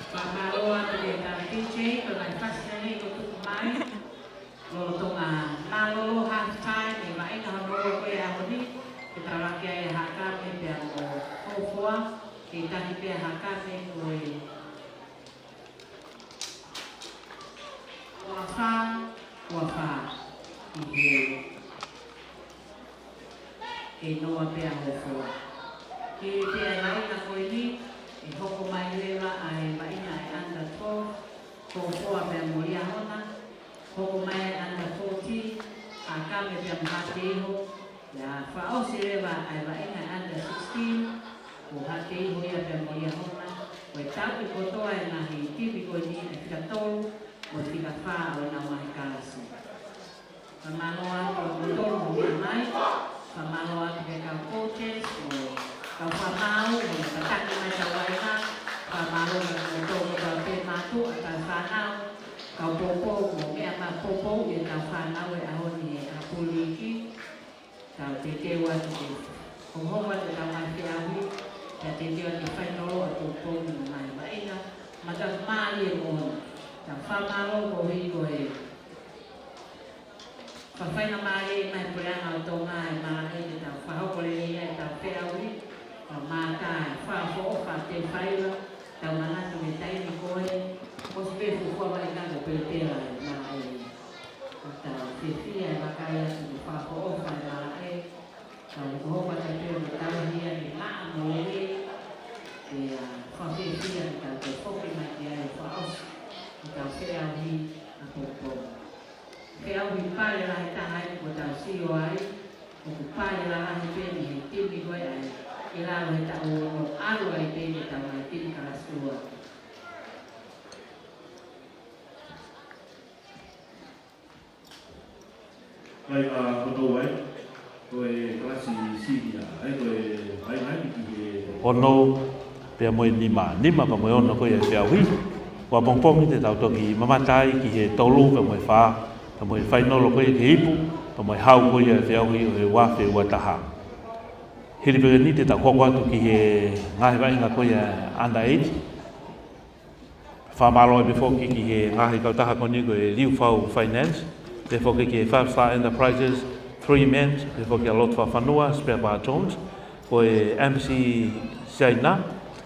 Fakamālō atu ki he tangata D J, ko e ngaahi fasi eni kuo tuku mai. Lolotonga mālōlō half time, ʻi he vaʻinga hono ua ko ē ʻo e ʻaho ni, ke talaki ai ʻa Haʻakame pea mo Hofoa, ke taki pē ʻa Haʻakame ko e ua fā, ua fā, ʻi he ʻe noa pē ʻa Hofoa. Ki he vaʻinga ko eni, ʻe hoko mai leva ʻa e vaʻinga ʻa e under twelve, Hofoa pea mo Liahona, hoko mai ʻa e under fourteen, Haʻakame pea mo Haʻateiho, pea fakaʻosi leva ʻa e vaʻinga ʻa e under sixteen, ko Haʻateiho ia pea mo Liahona, ko e tauʻi kotoa ʻe he ngaahi timi ko eni ʻa e fika tolu mo e fika fā ʻo ʻenau ngaahi kalasi. Fakamālō atu kimoutolu hoʻomou meʻa mai. Fakamālō atu ki he kau coaches, mo e kau fakamaau, mo e tataki mai ʻetau vaʻinga. Fakamālō atu kimoutolu kotoa pē, mātuʻa, kau fānau, kau poupou, mo e meʻa mai poupou ʻetau fānau he ʻaho ni, he ʻaho puliki. Tau teuteu atu ke hokohoko atu ʻetau ngaahi feʻauhi, tau teuteu atu ke fainolo ʻa e poupou mo e ngaahi vaʻinga, mo ʻetau mālie moʻoni. Tau fakamālō koeʻuhi ko e fakafaingamālie mai e Puleʻanga ʻo Tonga ʻi he malaʻe ke tau fakahoko lelei ai ʻetau feʻauhi, tau mātā e fakaʻofoʻofa ʻetau faiva, tau manatu he taimi ko ē, ʻosi pē fuofua vaʻinga kuo pelepela e malaʻe. ʻOku tau fiefia he vakai atu ki he fakaʻofoʻofa e malaʻe, tau hokohoko atu pē ʻo tau hia ni maʻa mo lelei, pea fakafiefia ke tau toe foki mai ki ai ʻo fakaʻosi ʻetau feʻauhi ʻapongipongi. Feʻauhi pale lahi taha ia kuo tau sio ai, ʻoku pale lalahi pē mei he timi ko ē ʻa e ʻi lalo he taʻu ono ʻalu ai pē ki he taʻu mai timi kalasi ua. Kai a koto ai, ko e kalasi senior, ai ko e vaʻinga ki he ono pea mo e nima, nima pea mo e ono ko ia e feʻauhi. Ko ʻapongipongi te tau toki mamata ai ki he tolu pea mo e fā, pea mo e fainolo ko ia ki he ipu, pea mo e hau ko ia e feʻauhi ʻo e ua afe ua taha. Hili pē eni te tau hoko atu ki he ngaahi vaʻinga ko ia under eight. Fakamālō ai pē foki ki he ngaahi kautaha ko eni ko e Liufau Finance, pehē foki ki he Five Star Enterprises, Three Men's, pehē foki ʻa Lot Fafanua, Spare Bar Jones, ko e M C China,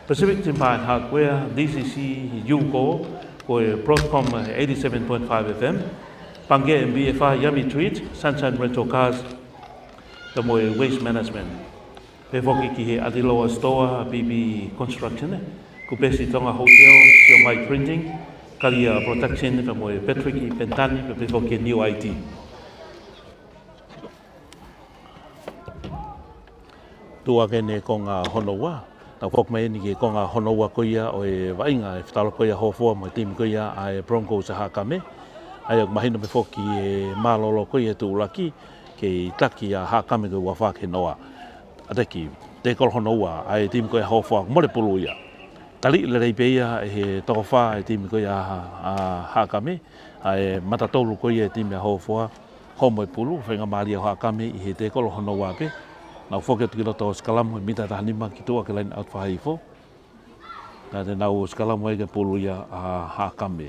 Pacific Timber and Hardware, D C C, Yuko, ko e Broadcom eighty-seven point five F M, Pangikē M B F I, Yummy Treats, Sunshine Rental Cars, pea mo e Waste Management. Pehē foki ki he ʻAtiloa Store, B B Construction, ē, Kupesi Tonga Hotel, Siomai Printing, Kalia Production, pea mo e Patrick Pentani, pea pehē foki ki he New I T. Tuʻu hake eni e konga hono ua, tau foki mai eni ki he konga hono ua ko ia ʻo e vaʻinga ʻe fetaulaki ko ia ʻa Hofoa mo e timi ko ia ʻa e Broncos ʻa Haʻakame. ʻA ia ʻoku mahino pē foki e mālōlō ko ia e tuʻulaki, kei taki ʻa Haʻakame ko e ua fā ki he noa. ʻA ia ko e tēkolo hono ua ʻa e timi ko ia ʻa Hofoa, mole pulu ia. Taliʻi lelei pē ia ʻe he toko fā ʻa e timi ko ia ʻa, ʻa Haʻakame, ʻa e mata tolu ko ia e timi ʻa Hofoa, homo e pulu, faingamālie ʻa Haʻakame ʻi he tēkolo hono ua pē. Nau foki atu ki loto ʻo sikalamu he mita taha nima ki tuʻa ki he line out fakahihifo. Naʻa nau sikalamu ai ki he pulu ia ʻa Haʻakame.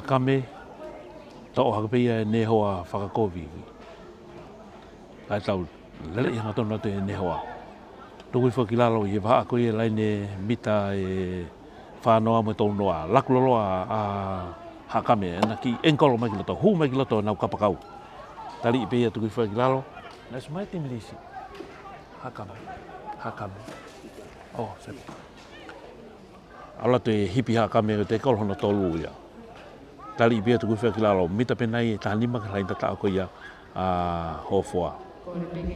Haʻakame, toʻo hake pē ia ʻene hoa fakakovi. Kae tau lele ia hangatonu atu ʻene hoa. Tuku hifo ki lalo ʻi he vahaʻa ko ia ʻa e laine mita ʻe fā noa mo e tolu noa. Laku loloa ʻa Haʻakame, ʻena kiʻi ʻengikolo mai ki loto, hū mai ki loto ʻenau kapakau. Taliʻi pē ia, tuku hifo ki lalo. Naʻe ʻosi mai e timi Lisi. Haʻakame. Haʻakame. Oh, sorry. ʻAlu atu e hipi ʻa Haʻakame ʻo tēkolo hono tolu ia. Taliʻi pē ia, tuku hifo ki lalo, mita pē nai ʻe taha nima ki he laine tataʻo ko ia ʻa Hofoa.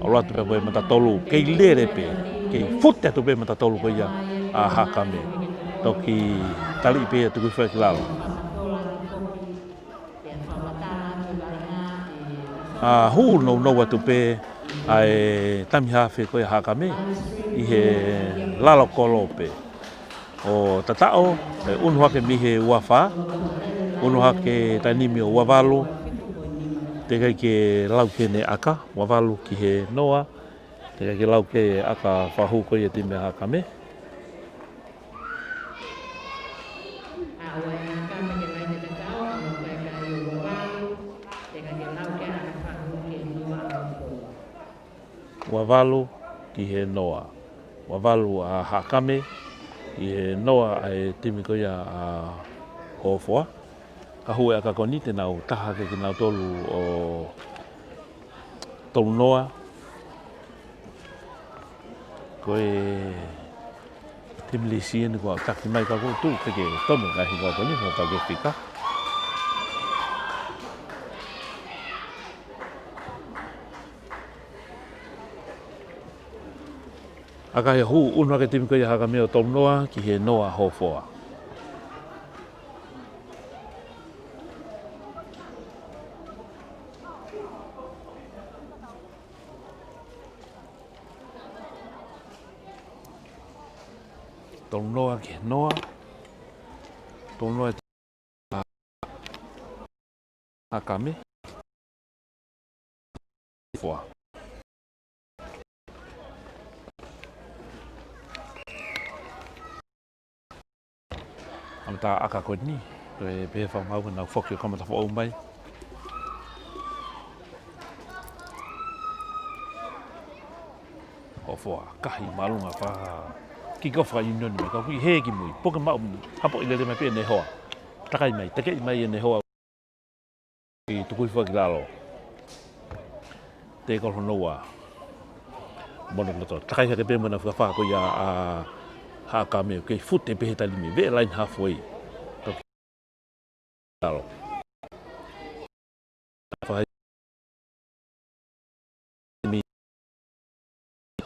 ʻAlu atu pē mo e mata tolu, kei lele pē, kei fute atu pē mata tolu ko ia ʻa Haʻakame. Toki taliʻi pē ia, tuku hifo ki lalo. ʻA, hū nounou atu pē ʻa e tami hafe ko ia ʻa Haʻakame ʻi he lalo kolo pē. ʻO tataʻo, ʻe unu hake mei he ua fā, unu hake taimi ni ʻo ua valu, teʻeki ai ke lau ki heʻene ʻaka, ua valu ki he noa, teʻeki ai ke lau ki he ʻaka fakahū ko ia e timi ʻa Haʻakame. ʻA, ua e Haʻakame ki he laine tataʻo, ʻa, ua fā ki he ua valu, teʻeki ai ke lau ki he ʻaka fakahū ki he noa ʻa Hofoa. Ua valu ki he noa. Ua valu ʻa Haʻakame ki he noa ʻa e timi ko ia ʻa Hofoa. Ka hū e ʻaka ko eni te nau taha hake kinautolu ʻo tolu noa. Ko e timi Lisi eni kuo taki mai ka ko tu ke ke tonu ka hi ko ko ni ko ta ke fika. ʻAkahi ʻo hū, ʻunu hake e timi ko ia ʻa Hakame ʻo tolu noa ki he noa ʻa Hofoa. Tolu noa ki he noa. Tolu noa ʻa Hakame. Hofoa. ʻAmata ʻaka ko eni, ko e pehē fakamaau ke nau foki ʻo kamata foʻou mai. Hofoa, ʻakahi māʻolunga fakakiʻi ko e fakaʻiunioni mai, ka ʻoku ʻi hē ki mui, puke maʻu, hapoʻi lele mai pē ʻe Nehoa. Takai mai, takeʻi mai ʻe Nehoa. ʻI tukuhifo ki lalo. Tēkolo hono ua. Mono ki loto. Takai hake pē mo ʻena fakafā ko ia ʻa Hakame, kei fute pē he taimi ni. Veʻe line halfway. Lalo. Fai mi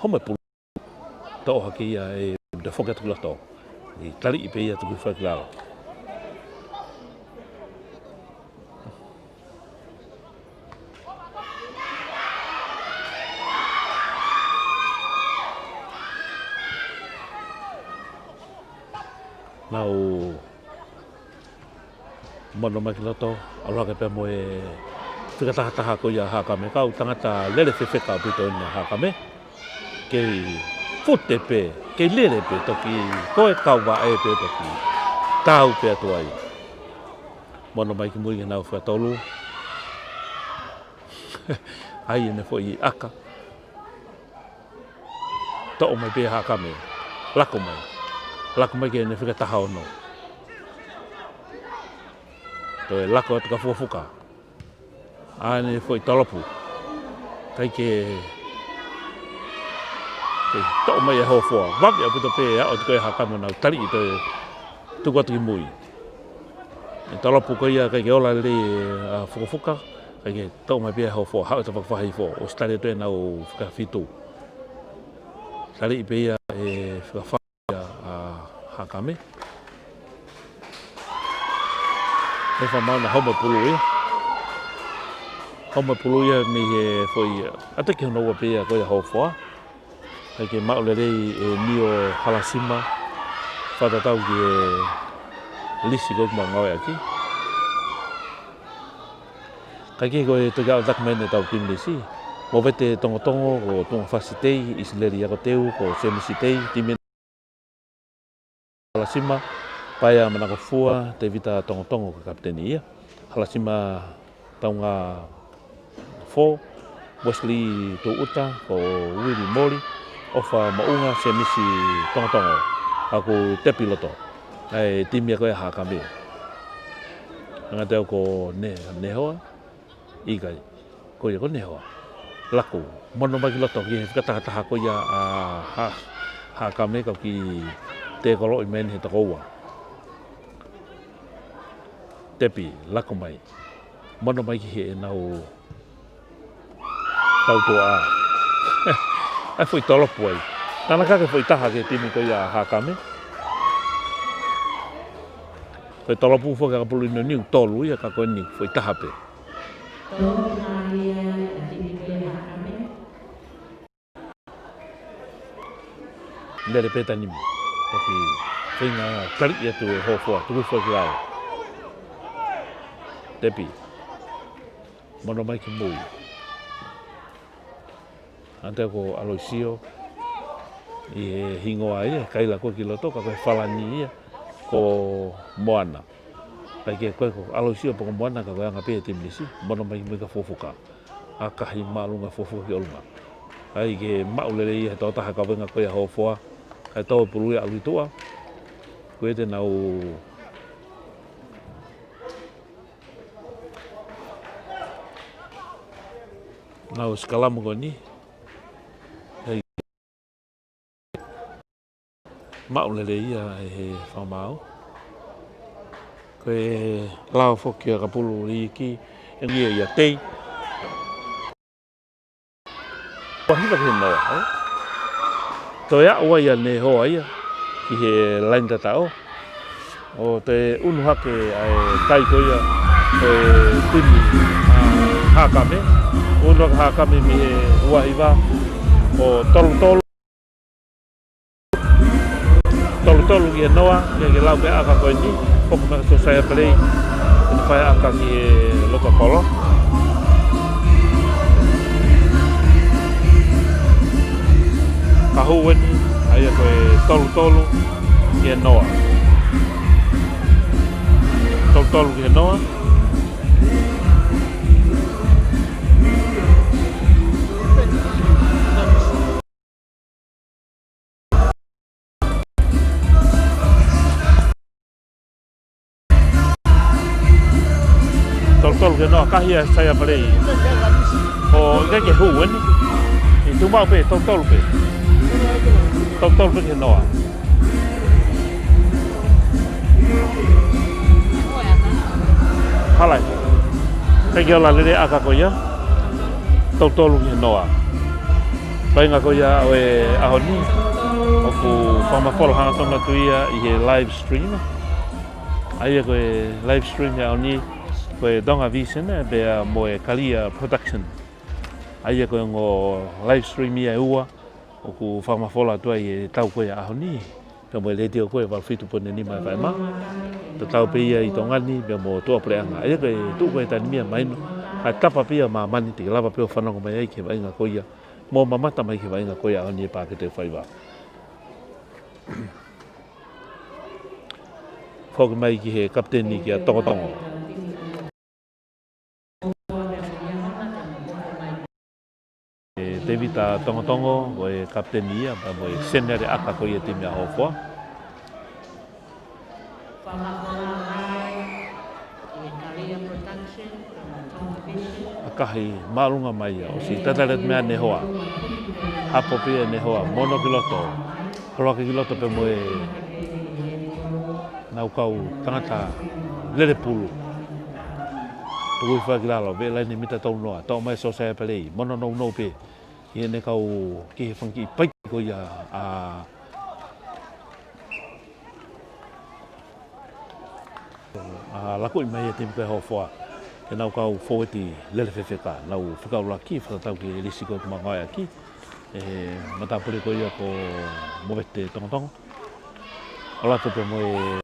Homepulu. Toʻo hake ia ʻe te foki atu ki loto. ʻI taliʻi pē ia tukuhifo ki lalo. Nau mono mai ki loto, ʻalu hake pea mo e fika tahataha ko ia ʻa Hakame, kau tangata lele fefeka ʻaupito ʻena ʻa Hakame. Kei fute pē, kei lele pē toki, ko e kau vaʻe pē toki. Tau pē atu ai. Mono mai ki mui ki he nau fika tolu. ʻAi ʻene foʻi ʻaka. Toʻo mai pē ʻa Hakame. Lako mai. Lako mai ki heʻene fika taha ono. Toe lako atu ka fukafuka. ʻAi ʻene foʻi tolopu. ʻIkai ke, ke toʻo mai ʻe Hofoa. Vave ʻaupito pē ʻa ʻoku ʻi ai ʻa Hakame ʻo nau taliʻi toe tuku atu ki mui. ʻE tolopu ko ia ʻikai ke ola lelei ʻa fukafuka, ʻikai ke toʻo mai pē ʻe Hofoa, haʻu ʻo fakafahifo, ʻosi tali atu ʻenau fika fitu. Taliʻi pē ia ʻe fika fā ia ʻa Hakame. ʻE fakamaau naʻe homepulu ia. Homepulu ia mei he foʻi, ʻatā ki hono ua pē ia ko ia ʻa Hofoa. ʻIkai ke maʻu lelei ʻe Nio Halasima, fakatatau ki he lisi ko ē ʻoku mau ngāueʻaki. Kae kehe ko e toki ʻalu atu mai ʻetau timi lisi. Movete Tongotongo, ko Tuʻungafasi Tei, ʻIsileli Akoteu, ko Semisi Tei, timi Halasima, Paea Manakofua, Tevita Tongotongo ko e kapiteni ia. Halasima Taunga Fo, Wesley Tuʻuta, ko Willie Moli, ʻOfa Maʻunga, Semisi Tongotongo, ʻa ia ko Tepi Loto. ʻA e timi ia ko ia ʻa Hakame. Hangē ʻoku ne, Nehoa, ʻikai. Ko ia ko Nehoa. Lako. Mono mai ki loto ki he fika tahataha ko ia ʻa Ha-, Hakame ka ʻoku tēkoloʻi mai ʻeni he toko ua. Tepi, lako mai. Mono mai ki heʻenau tautoʻa. ʻAi foʻi tolopu ai. Tānaki hake foʻi taha ki he timi ko ia ʻa Hakame. Ko e tolopu foki ʻa Kapulu ʻIunioni ʻoku tolu ia ka ko eni foʻi taha pē. Lele pē taimi ni. Toki feinga taliʻi atu ʻe Hofoa, tuku foki ki lalo. Tepi. Mono mai ki mui. Hangē ko ʻAloisio, ʻi he hingoa ia, kaila ko ē ki loto, ka ko e falani ia, ko Moana. ʻIkai ke ko e ko ʻAloisio pe ko Moana ka ko e anga pē ʻa e timi lisi, mono mai ki mui ka fukafuka. ʻAkahi māʻolunga fukafuka ki ʻolunga. ʻIkai ke maʻu lelei ia he tokotaha kaveinga ko ia ʻa Hofoa, kae tō e pulu ia ʻalu ʻi tuʻa. Ko ia te nau Nau sikalamu ko eni. Hei. Maʻu lelei ia ʻe he fakamaau. Ko e lao foki ʻa Kapulu Liiki, ʻe ngia ia Tei. Kua hiva ki he noa, ē? Toe aʻu ai ʻa Nehoa ia ki he laine tataʻo, ʻo toe ʻunu hake ʻa e tai ko ia ʻo e timi ʻa Hakame. ʻUnu hake Hakame mei he ua hiva ʻo tolu tolu. Tolu tolu ki he noa, ke ke lau pē ʻa e ʻaka ko eni, poko mai kia Sōsaiapalei, ke ne fai ʻaka ki he loto kolo. Ka hū eni, ʻa ia ko e tolu tolu ki he noa. Tolu tolu ki he noa. Tolu tolu ki he noa, kahi ʻa Saiapalei. ʻO ʻikai ke hū eni. ʻE tuʻu maʻu pē, tolu tolu pē. Tolu tolu pē ki he noa. Hala ē. ʻIkai ke ola lelei ʻa e ʻaka ko ia. Tolu tolu ki he noa. Vaʻinga ko ia ʻo e ʻaho ni, ʻoku fakamafola hangatonu atu ia ʻi he live stream. ʻA ia ko e live stream he ʻaho ni, ko e Tonga Vision, ē, pea mo e Kalia Production. ʻA ia ko e ongo live stream ia ʻe ua, ʻoku fakamafola atu ai ʻetau ko ia ʻaho ni. Pea mo e letiō ko e valu fitu poini nima F M. Tatau pē ia ʻi Tonga ni, pea mo tuʻapuleʻanga. ʻA ia ko e tuʻu ko e tanimia mahino, ʻa e tapa pē ia ʻa māmani te ke lava pē ʻo fanongo mai ai ki he vaʻinga ko ia. Mo mamata mai ki he vaʻinga ko ia ʻaho ni ʻe Pākete ʻo Faiva. Foki mai ki he kapiteni kia Tongotongo. ʻE Tevita Tongotongo, ko e kapiteni ia, pea mo e seniale ʻaka ko ia timi ʻa Hofoa. ʻAkahi māʻolunga mai ia, ʻosi tatali atu mei ai ʻa Nehoa. Hapo pē ia ʻe Nehoa, mono ki loto. Holo hake ki loto pea mo e nau kau tangata lele pulu. Tuku hifo ki lalo, veʻe laine mita tolu noa, toʻo mai Sōsaiapalei, mono nounou pē. ʻI heʻene kau ki he fanga kiʻi paiki ko ia ʻa ʻa lakuʻi mai ʻe he timi ko e Hofoa. Ke nau kau fōueti lele fefeka, nau fekau ʻuluaki, fakatatau ki he lisi ko ē ʻoku mau ngāueʻaki. ʻE he matāpule ko ia ko Movete Tongotongo. ʻO lato pē mo e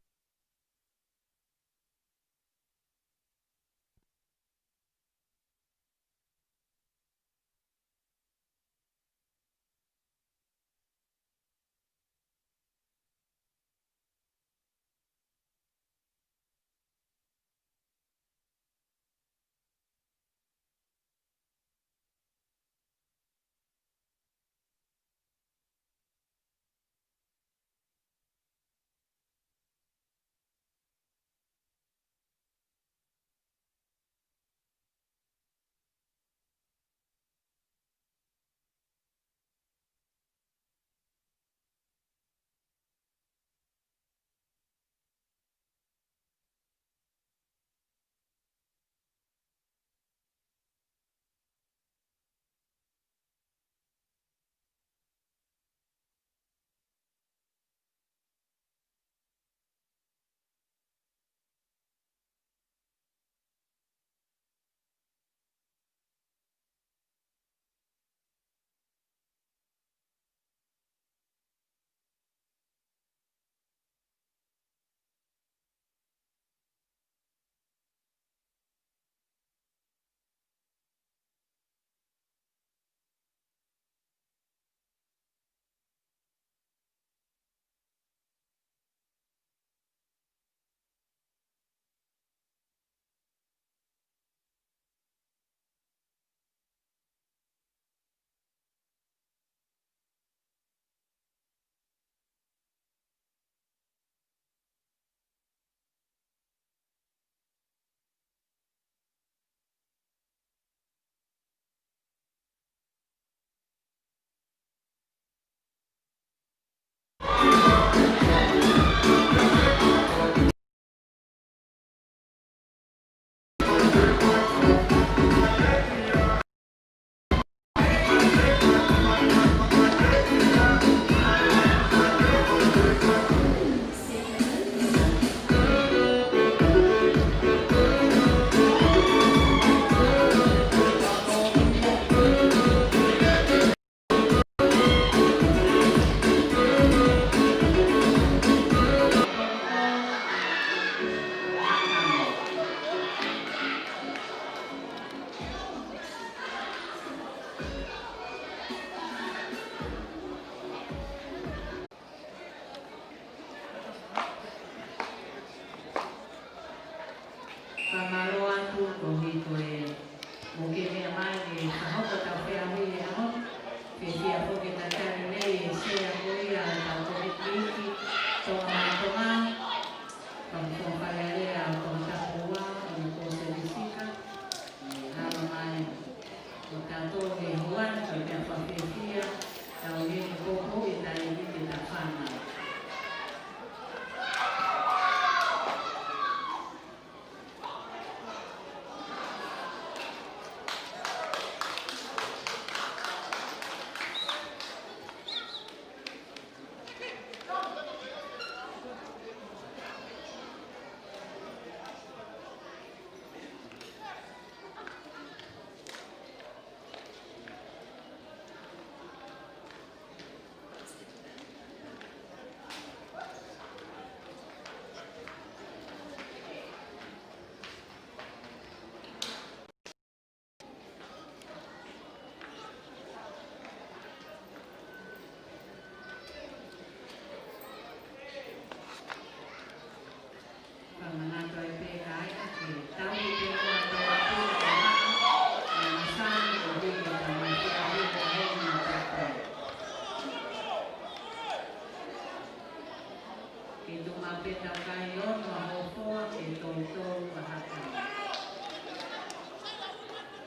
Hoan, ko e meʻa fakafiefia, tau heke poupou e taimi ke tau fānau. Fakamanatu ai pē kāinga ke tau ʻi pē kotoa atu, ʻa e masani ʻoku ʻikai ke tau mai fika ʻi he ʻaho ni ʻo pē pē. Ke tuʻu maʻu pē tau kai ono ʻa Hofoa, ke tolu tolu ʻa Hakame.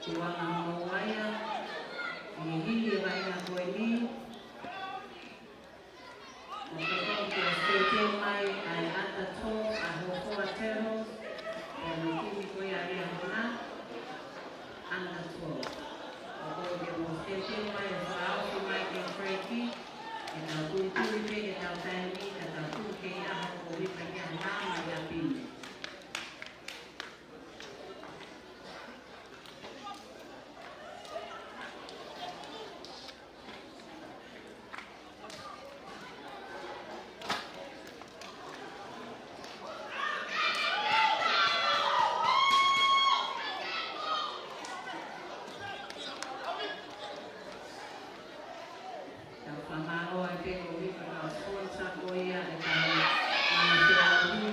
Tuʻunga hono ua ia, ʻi he hili e vaʻinga ko eni, ʻoku totonu ke stay mai ʻa e under twelve ʻa Hofoa Turtles, ʻa e timi ko ia ʻa Liahona, under twelve. ʻOku totonu ke stay mai ʻo fakaʻosi mai ke free kick, ke tau tulituli pē ke tau taimi, ke tau tuli ke ʻi ai ha ʻoku ʻi ai ha ʻaho mai ʻa Pine. Tau fakamālō ai pē ko ia ki he kau sponsor ko ia ʻetau ngāue feʻauhi.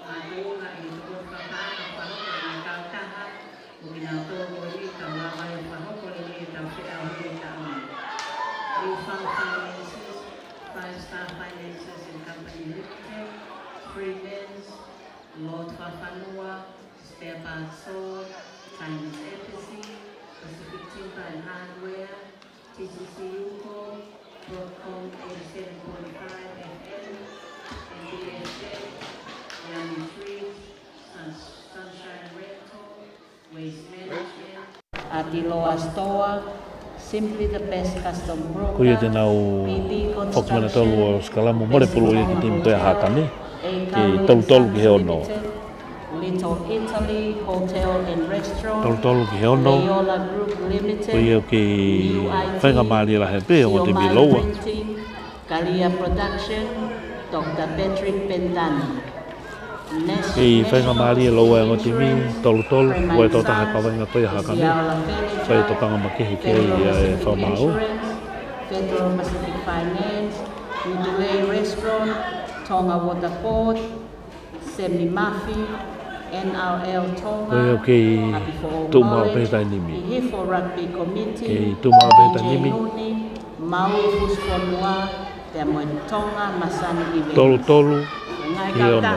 Mātuʻa ʻi he tokoni fakapaʻanga ʻoku fakahoko ʻe he kautaha, ʻoku kinautolu ko ia ʻoku lava ai ʻo fakahoko lelei ʻetau feʻauhi ʻi he taʻu ni. Liufau Finances, Five Star Finances and Company Limited, Freeman's, Lord Fafanua, Spare Parts Store, Timeless Embassy, Pacific Timber and Hardware, T C C Uko, Broadcom eighty-seven point five F M, N B S F, Yummy Treats, Sun-, Sunshine Rental, Waste Management, Atiloa Store, Simply the Best Custom Broker, Ko ia te nau B B foki manautolu ʻo Construction, sikalamu mole pulu ia ki he timi ko ia ʻa Hakame, ke tolu tolu ki he ono. Little Italy Hotel and Restaurant, tolu tolu ki he ono. Leola Group Limited, ko ia ʻoku kei faingamālie lahi pē ʻa e ongo timi Loua. Printing, Kalia Production, Doctor Patrick Pentani. Kei faingamālie Loua ʻa e ongo timi, tolu tolu, ʻa e tō taha kaveinga ko ia ʻa Hakame. Fai tokanga makehe ki ai ʻa e fakamaau. Federal Pacific Finance, Nutulei Restaurant, Tonga Water Board, Semi Mafi, N R L Tonga, Ko ia ʻoku kei tuʻu maʻu pē he taimi ni. Hihifo Rugby Committee, kei tuʻu maʻu pē he taimi ni. Nuni, Maui Busifonua, pea mo e Tonga Masani Events. Tolu tolu ki he ono.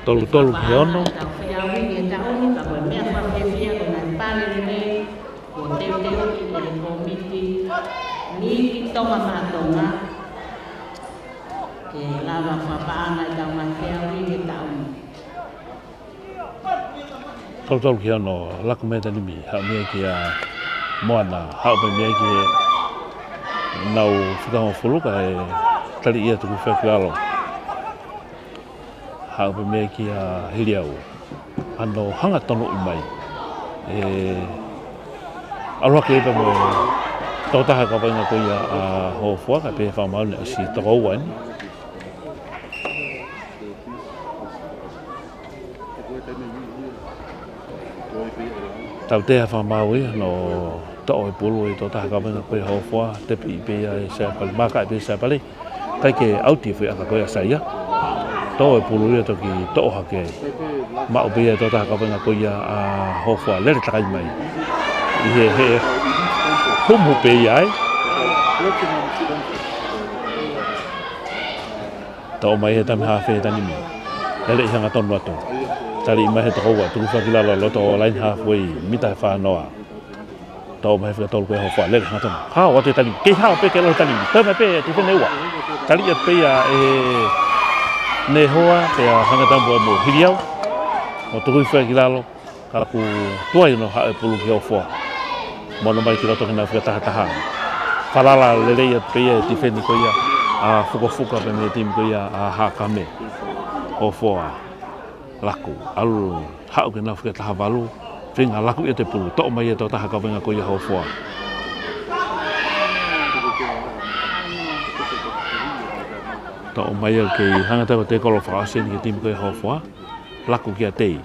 Tolu tolu ki he ono. Tau feʻauhi he taʻu ni, ka ko e meʻa fakafiefia ko e ngaahi pale lelei, kuo teuteuʻi ʻe he kōmiti Liiki Tonga Maʻa Tonga, ke lava fakapaʻanga ʻetau ngaahi feʻauhi he taʻu ni. Tolu tolu ki he ono, laku mei he taimi ni, haʻu mei ai kia Moana, haʻu pē mei ai ki heʻenau fika hongofulu kae tali ia tuku fea ki lalo. Haʻu pē mei ai kia Hiliau. Hano hanga tonuʻi mai. ʻE, ʻalu hake ia pea mo e tō taha kaveinga ko ia ʻa Hofoa, kae pehē fakamaau naʻe ʻosi toko ua eni. Tautea fakamaau ia, hano toʻo e pulu ʻe he tō taha kaveinga ko ia ʻa Hofoa, tepi pē ia ʻe Saipale, maka pē ʻe Saipale. Kae kei ʻauti e foʻi ʻaka ko ia ʻa Saia. Toʻo e pulu ia toki toʻo hake. Maʻu pē ia ʻe he tō taha kaveinga ko ia ʻa Hofoa, lele takai mai. ʻI he, he humu pē ia ai. Toʻo mai he taimi hafe he taimi ni. Lele ʻi he hangatonu atu. Tali mai he tokoua, tuku hifo ki lalo loto ʻo e laine hafuei, mita ʻe fā noa. Toʻo mai he fika tolu ko ē ʻa Hofoa, lele hangatonu. Hao atu e taimi, kei hao pē ke lohe taimi. Toe mai pē, tifeni ʻe ua. Tali atu pē ia ʻe Nehoa, pea hanga tamu mo Hiliau. Mo tuku hifo ki lalo, ka ʻoku tuai hono haʻu e pulu ki Hofoa. Mo ʻomai ki loto ke nau fika taha taha. Falala lelei atu pē ia e tifeni ko ia ʻa Fukofuka pea mei he timi ko ia ʻa Hakame. Hofoa. Laku, ʻalu, haʻu ke nau fika taha valu, feinga laku ia e pulu, toʻo mai ia e tokotaha kaveinga ko ia Hofoa. Toʻo mai ia ke hanga atu ko e tēkolo fakaʻosi eni ki he timi ko ia Hofoa, laku kia Tei,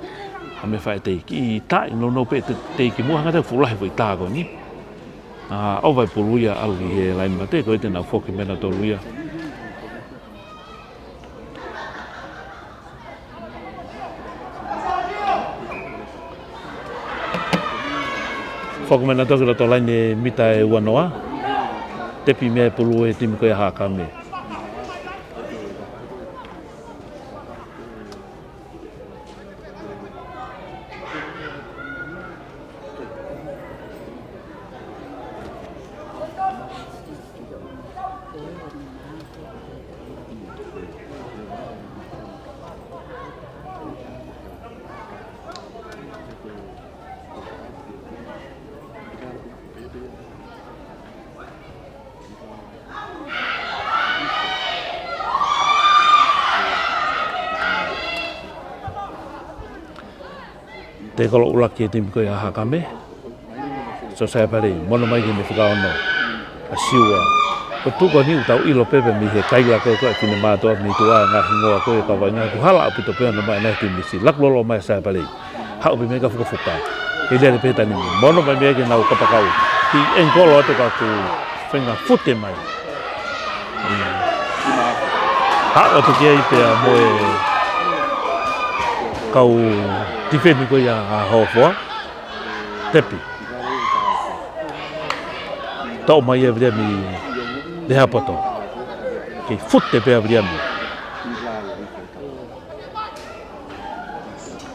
ha meʻa fai ʻe Tei, kiʻi taʻi nounou pē ʻe Tei ki muʻa hanga atu fuʻu lahi foʻi tā ko eni. ʻA, ʻova e pulu ia ʻalu ki he laine mate, ko ia te nau foki mei nautolu ia. Foki mei nautolu ki loto laine mita ʻe ua noa. Tepi mai e pulu ʻe he timi ko ia Hakame. Tēkolo ʻuluaki e timi ko ia Hakame. Sōsaiapalei, mo ʻomai ki he meʻa fika ono. ʻA Siua. Ko e tuʻu ko eni ʻoku tau ʻilo pē pē mei he kaila ko ē ko e finemātuʻa mei tuʻa e ngaahi hingoa ko ē ka vainga ku hala ʻaupito pē ʻo ʻomai ʻe he timi Misi. Laku lolo mai Saiapalei. Haʻu pē mei he Fukofuka. Ke lele pē taimi. Mo ʻomai mei ai ke nau kapakau. Ki ʻEngikolo atu ka ʻoku feinga fute mai. Haʻu atu ki ai pea mo e kau tifeni ko ia ʻa Hofoa. Tepi. Toʻo mai ʻe Viliami Lehapoto. Kei fute pē ʻa Viliami.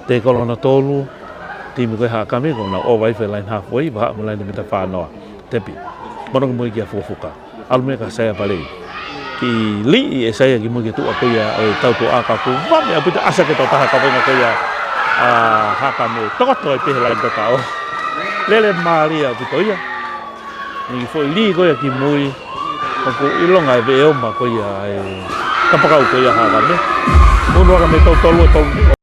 Tēkolo hono tolu, timi ko ē Hakame, ko ʻenau ʻova hifo e laine hafuei, vahaʻa mo e laine mita fā noa. Tepi. Mo ʻomai ki muʻa kia Fukofuka. ʻAlu mei ai ka Saiapalei. Kiʻi liʻi ʻe Saia ki muʻa ki he tuʻa ko ia ʻo e tautuʻa ka ʻoku vave ʻaupito ʻasa ki he tokotaha kaveinga ko ia ʻa Hakame. Tokoto ai pē he laine tatau. Lele mālie ʻaupito ia. Ni foʻi lī ko ia ki mui. ʻOku ʻilonga e veʻe ʻoma ko ia e kapakau ko ia Hakame. Unu aka mei tolu tolu tolu.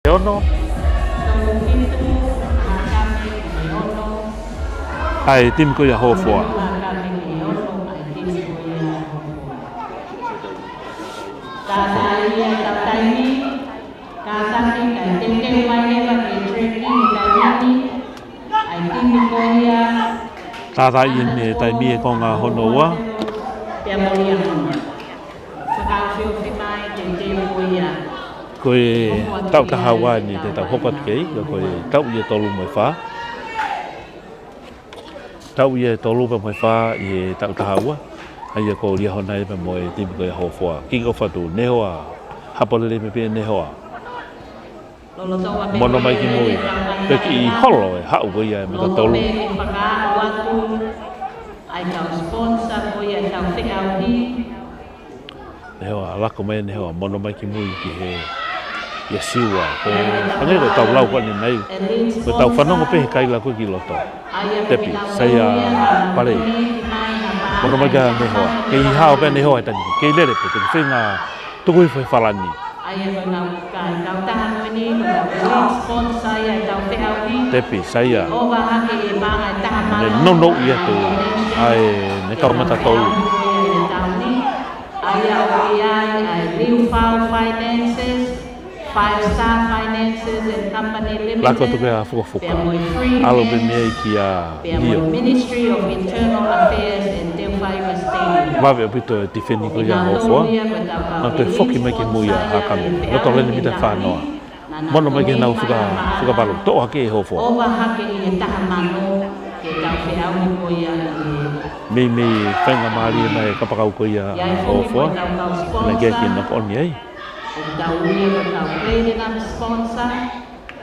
Ono. ʻA e timi ko ia Hofoa. Ka taimi, ka taimi, ka taimi, ka taimi, ka taimi, ka taimi, ka taimi, ʻa e timi ko ia. Tātāʻi ʻene taimi e konga hono ua. Pea mo ia hono. Fakaofiofi mai ke te mo ia. Ko e taʻu taha ua ni te tau hoko atu ki ai, ka ko e taʻu ia ʻe tolu mo e fā. Taʻu ia ʻe tolu pea mo e fā ʻi he taʻu taha ua. ʻA ia ko Liahona ia pea mo e timi ko ia Hofoa. Kick off atu, Nehoa. Hapo lelei mai pē ʻe Nehoa. Mono mai ki mui. Pea kiʻi holo e haʻu ko ia ʻa e mata tolu. Ai kau sponsor ko ia kau feʻauhi. Nehoa, lako mai Nehoa, mono mai ki mui ki he ʻIa Siua. Ko e hangē ko ʻetau lau ko eni nai. Ko ʻetau fanongo pē he kaila ko ē ki loto. Tepi, saiʻia Pale. Mono mai kia Nehoa. Kei hao pē Nehoa he taimi ni. Kei lele pē, te ke feinga tuku hifo he falani. Ai e kau nau kai, kau taha ko eni, ko e kau lead sponsor ia ʻetau feʻauhi. Tepi, saiʻia. Ova hake ʻi he paʻanga ʻe taha mano. Ne nounou ia tu. Ai, ne kau mata tolu. Ai, ʻa ia ʻoku ʻi ai, ʻa e Liufau Finances, Five Star Finances and Company Limited. Lako atu kia Fukafuka. Pea mo e Free Alo pē Hands. Mei ai kia Pea mo Lio. Ministry of Internal Affairs and Delphi Stadium. Vave ʻaupito e tifeni ko ia Hofoa. Nau toe foki mai ki mui ʻa Hakame. Loto laine mita fā noa. Mono mai ke nau fika, fika valu. Toʻo hake ʻe Hofoa. Ova hake ʻi he taha mano ke tau feʻauhi ko ia ʻi he Meimei faingamālie mai e kapakau ko ia Hofoa. Naʻe ʻikai ke nau ko eni ai. ʻOku tau ui ko e kau platinum sponsor.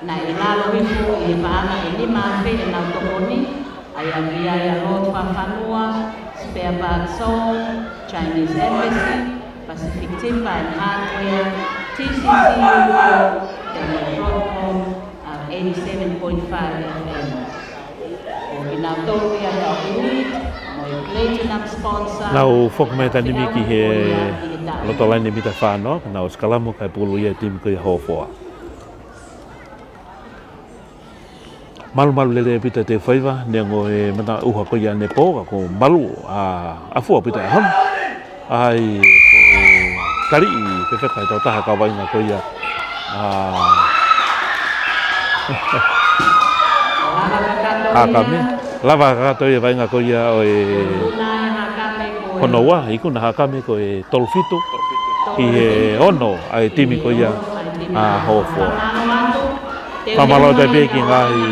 Naʻe lalo hifo ʻi he paʻanga ʻe nima afe ʻenau tokoni, ʻa ia ʻoku ʻi ai ʻa Lord Fafanua, Spare Parts Zone, Chinese Embassy, Pacific Timber and Hardware, T C C U K, pea mo e Broadcom, ʻa e eighty-seven point five F M. Ko kinautolu ia kau elite, mo e platinum sponsor. Nau foki mai taimi ni ki he loto laine mita fā noa, nau sikalamu kae pulu ia e timi ko ia Hofoa. Malumalu lelei ʻaupito e faiva, neongo e mata ʻuha ko ia ʻanepō, ka ko e malu ʻa, ʻa Fua ʻaupito e hon. Ai, ko e kaliʻi, fefeka e tau taha kau vaʻinga ko ia. ʻA, Hakame. Lava kakato e vaʻinga ko ia ʻo e hono ua, ikuna Hakame ko e tolu fitu. ʻI he ono ʻa e timi ko ia ʻa Hofoa. Fakamālō atu pē ki he ngaahi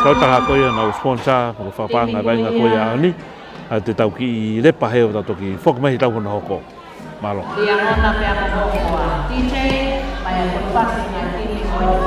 kautaha ko ia nau sponsor, ko e fakapaʻanga vaʻinga ko ia ʻaho ni. ʻA ia te tau kiʻi lepa he ʻo tau toki foki mai he tau hono hoko. Mālō. Ia ona pea mo Hofoa. D J, mai a ko e pasi ngaahi timi ko ia.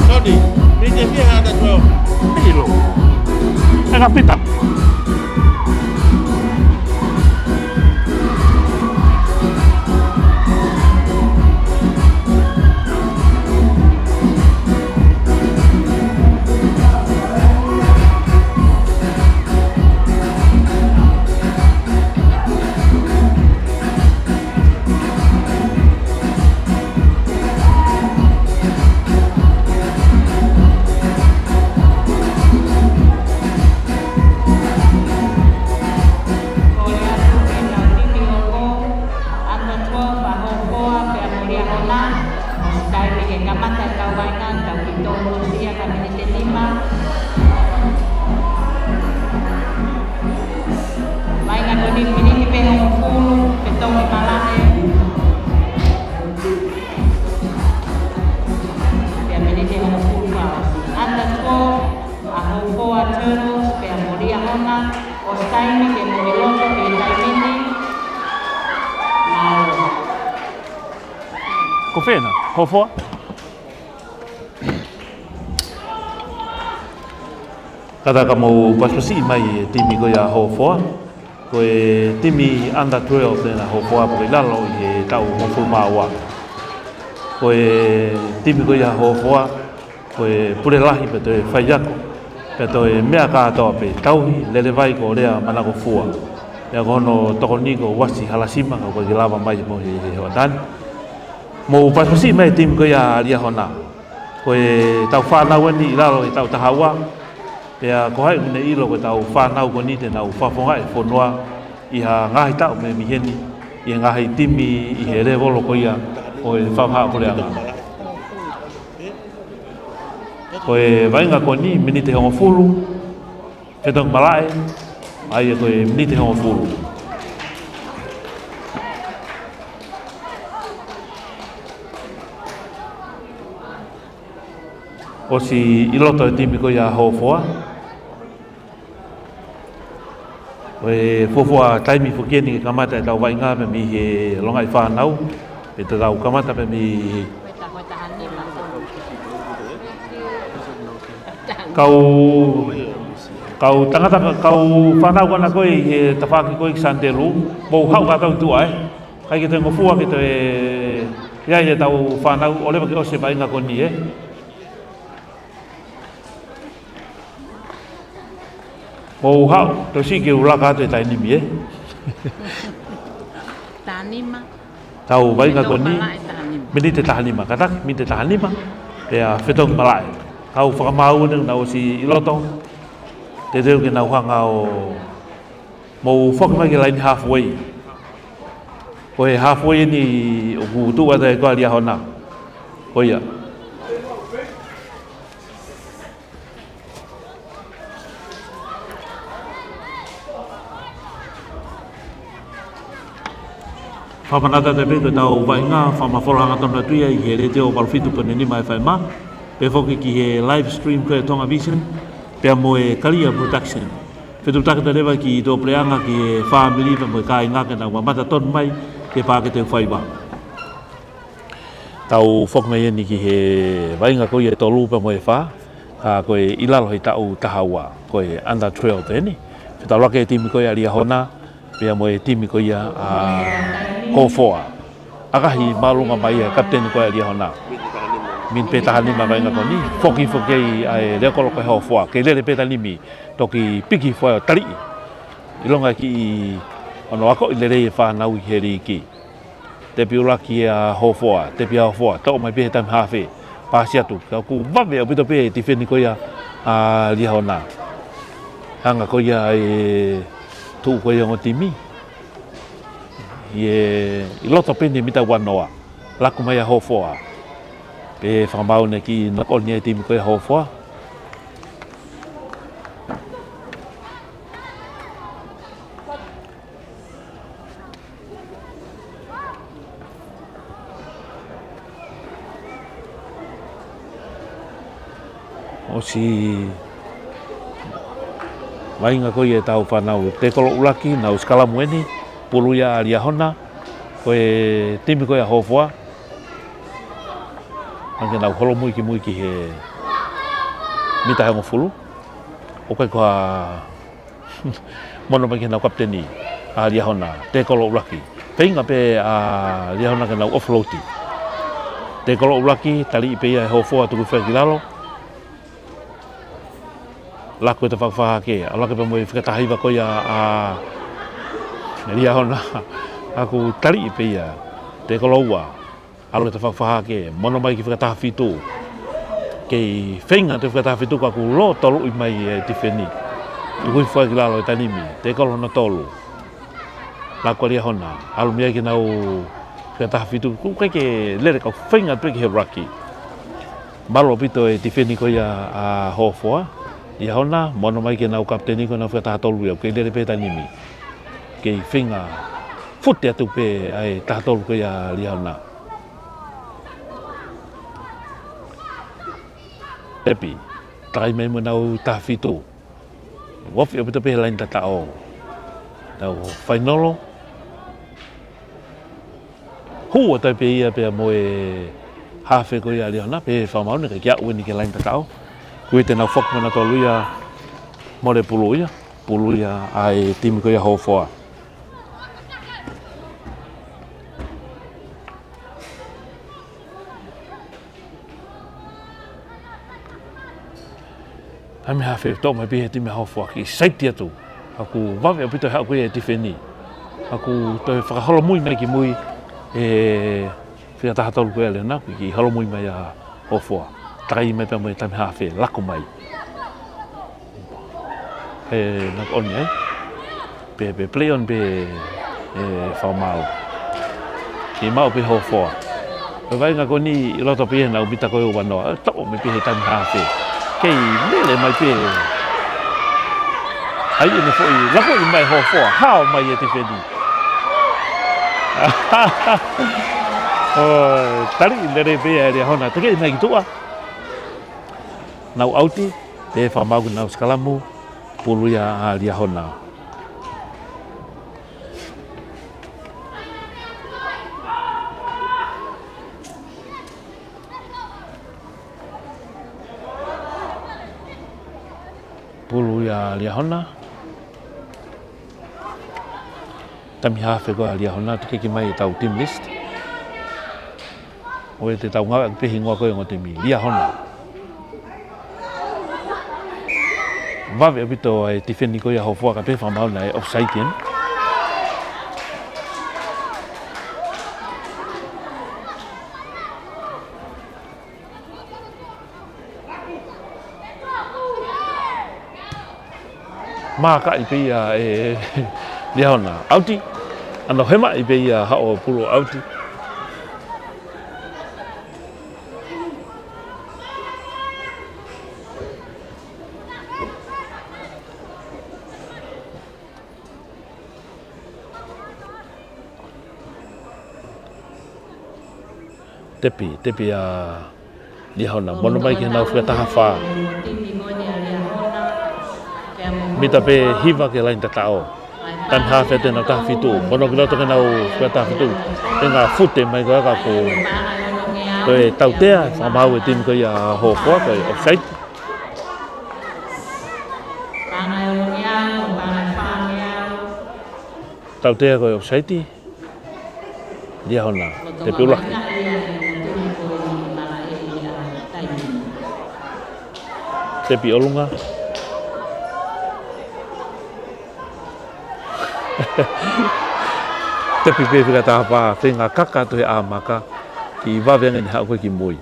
Tony, mite fiha ʻa e tau. ʻIlo. Ena pita. Under twelve ʻa Hofoa pea mo Liahona, ʻosi taimi ke kamata e kau vaʻinga, tau kiʻi tō muʻa sia ka miniti ʻe nima. Vaʻinga ko eni miniti pē hongofulu, fetongi malaʻe. Pea miniti hongofulu fā ʻosi. Under twelve ʻa Hofoa Turtles, pea mo Liahona, ʻosi taimi ke mou ʻi loto he taimi ni. Mālō. Ko fē ena, Hofoa? Kātaki ka mou pasipasi mai e timi ko ia Hofoa. Ko e timi under twelve ena Hofoa, ko e ʻi lalo ʻi he taʻu hongofulu mā ua. Ko e timi ko ia Hofoa, ko e pule lahi pea toe faiako, pea toe meʻa kātoa pē, tauhi, lele vai ko Lea Manakofua. Pea ko hono tokoni ko Uasi Halasima, ka ʻoku ʻikai ke lava mai mo e, he hoʻatā ni. Mou pasipasi mai e timi ko ia Liahona. Ko ʻetau fānau eni ʻi lalo he taʻu taha ua. Pea ko hai ʻoku ne ʻilo ko ʻetau fānau ko eni te nau fakafofongaʻi e fonua ʻi ha ngaahi taʻu mei heni, ʻi he ngaahi timi ʻi he lēvolo ko ia ʻo e fakapuleʻanga. Ko e vaʻinga ko eni, miniti hongofulu, fetongi malaʻe, ʻa ia ko e miniti hongofulu. ʻOsi ʻi loto e timi ko ia Hofoa. Ko e fuofua taimi foki eni ke kamata ʻetau vaʻinga pē mei he longaʻi fānau. Pea te tau kamata pē mei he kau, kau tangata, kau fānau ko ena ko ē ʻi he tafaʻaki ko ē ki Sanitelū. Mou haʻu kātoa ki tuʻa, ē. ʻIkai ke toe ngofua ke toe ʻi ai ʻetau fānau ʻo leva ke ʻosi e vaʻinga ko eni, ē. Mou haʻu, toe siʻi ke u laka atu e taimi ni, ē. Taha nima. Tau vaʻinga ko eni. Fetongi malaʻe taha nima. Miniti taha nima. Kātaki, miniti taha nima. Pea fetongi malaʻe. Kau fakamaau eni nau ʻosi ʻi loto. Teuteu ke nau hanga ʻo mou foki mai ki he laini halfway. Ko e halfway eni ʻoku tuʻu atu ai ko ia Liahona. Ko ia. Fakamanatu atu pē ko ʻetau vaʻinga, fakamafola hangatonu atu ia ʻi he Letiō valu fitu poini nima F M, pea foki ki he live stream ko ē Tonga Vision, pea mo e Kalia Production. Fetuʻutaki atu leva ki tuʻapuleʻanga, ki he fāmili pea mo e kāinga ke nau mamata tonu mai ki he Paʻake Teufaiva. Tau foki mai eni ki he vaʻinga ko ia ʻe tolu pea mo e fā, ka ko e ʻi lalo he taʻu taha ua, ko e under twelve eni. Fetaulaki e timi ko ia Liahona, pea mo e timi ko ia ʻa Hofoa. ʻAkahi māʻolunga mai e kapiteni ko ia Liahona. Miniti pē taha nima vaʻinga ko eni, foki foki ai ʻa e leokolo ko ia Hofoa, kei lele pē taimi ni, toki piki foʻi ʻo taliʻi. ʻIlonga e kiʻi ʻono akoʻi lelei e fānau ʻi he liiki. Tepi ʻuluaki ʻa Hofoa, tepi ʻa Hofoa, toʻo mai pē he taimi hafe, paasi atu. Ka ʻoku vave ʻaupito pē e tifeni ko ia ʻa Liahona. Hanga ko ia e tuʻu ko ia ongo timi. ʻI he, ʻi loto pē eni mita ua noa. Laku mai ʻa Hofoa. Pea fakamaau eni e kiʻi knock on ʻa e timi ko ia Hofoa. ʻOsi vaʻinga ko ia ʻetau fānau tēkolo ʻuluaki, nau sikalamu eni, pulu ia ʻa Liahona, ko e timi ko ia Hofoa. Hanga nau holomui kimui ki he mita hongofulu. ʻOku ʻikai ko ha Mono mai ki heʻenau kapiteni ʻa Liahona, tēkolo ʻuluaki. Feinga pē ʻa Liahona ke nau offload. Tēkolo ʻuluaki, taliʻi pē ia ʻe Hofoa tuku hifo ki lalo. Laku e tafaʻaki fakahahake, ʻalu hake pea mo e fika taha hiva ko ia ʻa Liahona. Ka ʻoku taliʻi pē ia. Tēkolo ua. ʻAlu e tafaʻaki fakahahake, mono mai ki he fika taha fitu. Kei feinga atu e fika taha fitu ka ʻoku lō toluʻi mai e tifeni. Tuku hifo ki lalo e taimi ni, tēkolo hono tolu. Laku ʻa Liahona, ʻalu mei ai ki heʻenau fika taha fitu, ʻoku ʻikai ke lele ka ʻoku feinga atu pē ki he ruck. Mālō ʻaupito e tifeni ko ia ʻa Hofoa. Liahona, mono mai ki heʻenau kapiteni ko ʻenau fika taha tolu ia, kei lele pē taimi ni. Kei feinga fute atu pē ʻa e taha tolu ko ia ʻa Liahona. Tepi, takai mai mo ʻenau taha fitu. Ofi ʻaupito pē he laini tataʻo. Nau fainolo. Hū atu ai pē ia pea mo e hafe ko ia ʻa Liahona, pehē ʻe he fakamaau naʻe ʻikai ke aʻu eni ki he laine tataʻo. Ko ia te nau foki mo nautolu ia, mole pulu ia, pulu ia ʻa e timi ko ia Hofoa. Taimi hafe toʻo mai pē ʻe he timi Hofoa, kiʻi saiti atu. Ka kuo vave ʻaupito e haʻu ko ia e tifeni. Ka kuo toe fakaholomui mai ki mui e fika taha tolu ko ia ʻa Liahona, kiʻi holomui mai ʻa Hofoa. Takai mai pea mo e taimi hafe, laku mai. He naʻe ʻoni ai. Pea, pea play on pē ʻe he fakamaau. Kiʻi maʻu pē Hofoa. Ko e vaʻinga ko eni ʻi loto pē ʻenau mita ko ē ʻe uanoa. Toʻo mai pē he taimi hafe. Kei lele mai pē. ʻAi ʻene foʻi, laku mai Hofoa. Hao mai e tifeni. ʻO, tali lele pē ʻa Liahona. Tekeʻi mai ki tuʻa. Nau ʻauti, pehē ʻe he fakamaau ke nau sikalamu, pulu ia ʻa Liahona. Pulu ia ʻa Liahona. Taimi hafe ko ia ʻa Liahona, tekeʻi mai ʻetau team list. ʻOku ʻi ai ʻetau ngāue ʻaki pē hingoa ko ia ʻo e ongo timi, Liahona. Vave ʻaupito e tifeni ko ia Hofoa ka pehē ʻe he fakamaau naʻe offside eni. Mākaʻi pē ia ʻe Liahona. ʻAuti. ʻAno hema ʻi pē ia haʻo pulu ʻauti. Tepi, tepi ʻa Liahona. Mono mai ki heʻenau fika taha fā. Mita pē hiva ki he laine tataʻo. Taimi hafe ʻe nau taha fitu. Mono ki loto ki heʻenau fika taha fitu. Tenga fute mai ko ia ka ko e tautea, fakamaau ʻe he timi ko ia Hofoa ko e offside. Tautea ko e offside. Liahona, tepi ʻuluaki. Tepi ʻolunga. Tepi pē fika taha fā, feinga kaka atu he ʻā maka, kiʻi vave ange ʻene haʻu ko ē ki mui.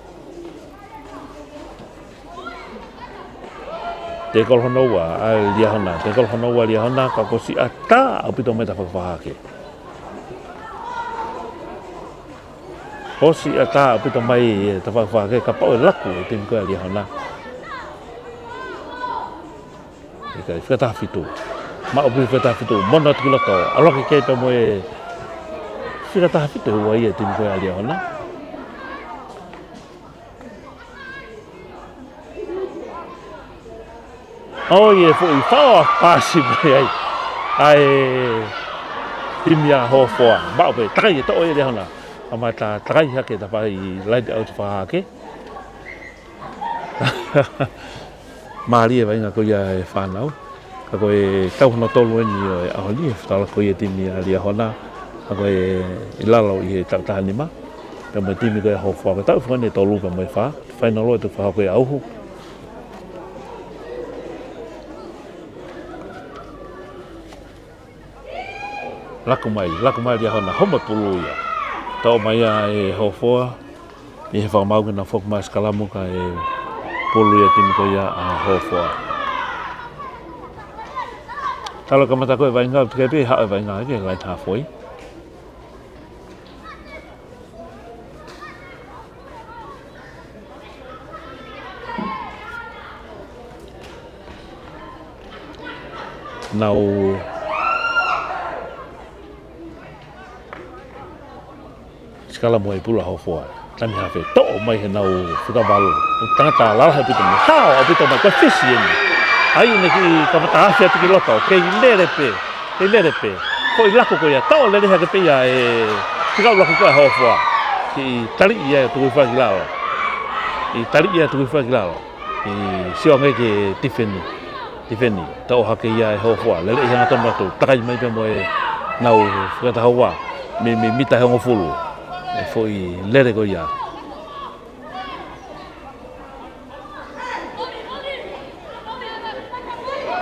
Tekolo hono ua ʻa Liahona, tekolo hono ua Liahona, ka kuo ʻosi ʻatā ʻaupito mai e tafaʻaki fakahahake. Kuo ʻosi ʻatā ʻaupito mai e tafaʻaki fakahahake, kapau ʻe laku e timi ko ia ʻa Liahona. ʻIkai, fika taha fitu. Maʻu pē fika taha fitu, mono atu ki loto, ʻalu hake ki ai pea mo e fika taha fitu ʻe ua ia e timi ko ia ʻa Liahona. ʻOi, e foʻi faʻo ʻa e pasi mai ai ʻa e timi ʻa Hofoa. Maʻu pē, takai e toʻo ʻe Liahona. Kamata takai hake tafaʻaki laine ʻauti fakahahake. Mālie e vaʻinga ko ia ʻa e fānau. Ka ko e tau hono tolu eni ʻo e ʻaho ni, fetaulaki ko ia e timi ʻa Liahona, ka ko e ʻi lalo ʻi he taʻu taha nima, pea mo e timi ko ia ʻa Hofoa, ko e taʻu foki eni ʻe tolu pea mo e fā, fainolo ʻe tau fakahoko ʻi ʻAuhu. Laku mai, laku mai Liahona, homa pulu ia. Toʻo mai ia ʻe Hofoa, ʻi he fakamaau ke nau foki mai sikalamu kae pulu ia e timi ko ia ʻa Hofoa. Talu e kamata ko ē e vaʻinga, tekeʻi pē haʻu e vaʻinga ki he laine halfway. Nau sikalamu ai pulu ʻa Hofoa. Taimi hafe, toʻo mai heʻenau fika valu. Tangata lalahi ʻaupito mai. Hao ʻaupito mai. Ko e fisi eni. ʻAi ʻene kiʻi kamata afe atu ki loto. Kei lele pē. Kei lele pē. Ko e laku ko ia. Toʻo lele hake pē ia ʻe Fika ʻuluaki ko ē Hofoa. Kiʻi taliʻi ia ʻe Tukuifakilalo. Kiʻi taliʻi ia ʻe Tukuifakilalo. Kiʻi sio ange ki he tifeni. Tifeni. Toʻo hake ia ʻe Hofoa. Lele ʻi he hangatonu atu. Takai mai pē mo ʻenau fakataha ua. Mei, mei mita ʻe hongofulu. ʻE foʻi lele ko ia.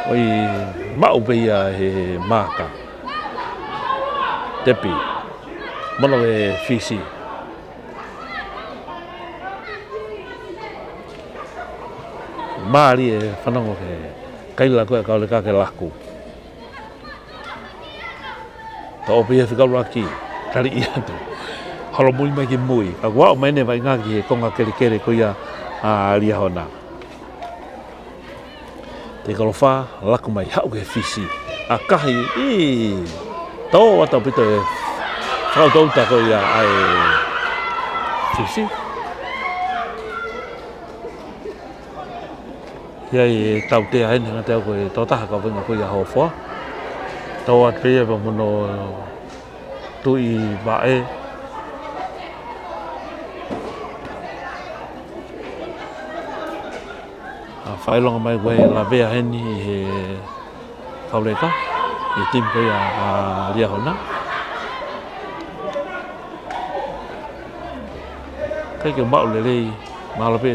ʻOi, maʻu pē ia he maaka. Tepi. Mono ʻe Fisi. Mālie e fanongo ki he kaila ko ē ʻa Kauleka ke laku. Toʻo pē ia fika ʻuluaki, taliʻi atu. Holomui mai ki mui. Ka kuo aʻu mai ʻene vaʻinga ki he konga kelekele ko ia ʻa Liahona. Teʻi kolofa, laku mai, haʻu ki he Fisi. ʻAkahi, ʻī, tō atu ʻaupito e fakaʻutaʻuta ko ia ʻa e Fisi. ʻI ai e tautea heni, hangē ʻoku ʻi ai e tokotaha kau vaʻinga ko ia Hofoa. Tō atu pē ia pea mo hono tuʻi vaʻe. ʻA, fakaʻilonga mai ko e lavea heni ʻi he Kauleka, ʻi he timi ko ia ʻa Liahona. ʻIkai ke maʻu lelei, mahalo pē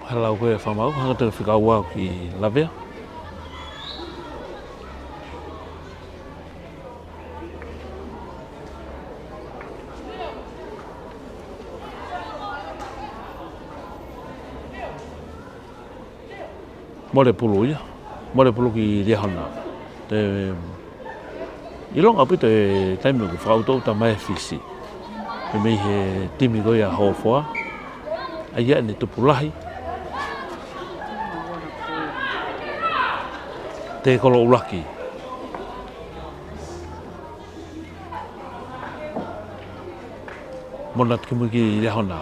Halau ko e fakamaau, hanga atu fika ua ki lavea. Mole pulu ia. Mole pulu ki Liahona. Te ʻilonga ʻaupito e taimi ʻoku fakaʻutaʻuta mai e Fisi. Pea mei he timi ko ia Hofoa. ʻA ia ʻene tupu lahi. Te kolo ʻuluaki. Mono atu ki mui ki Liahona.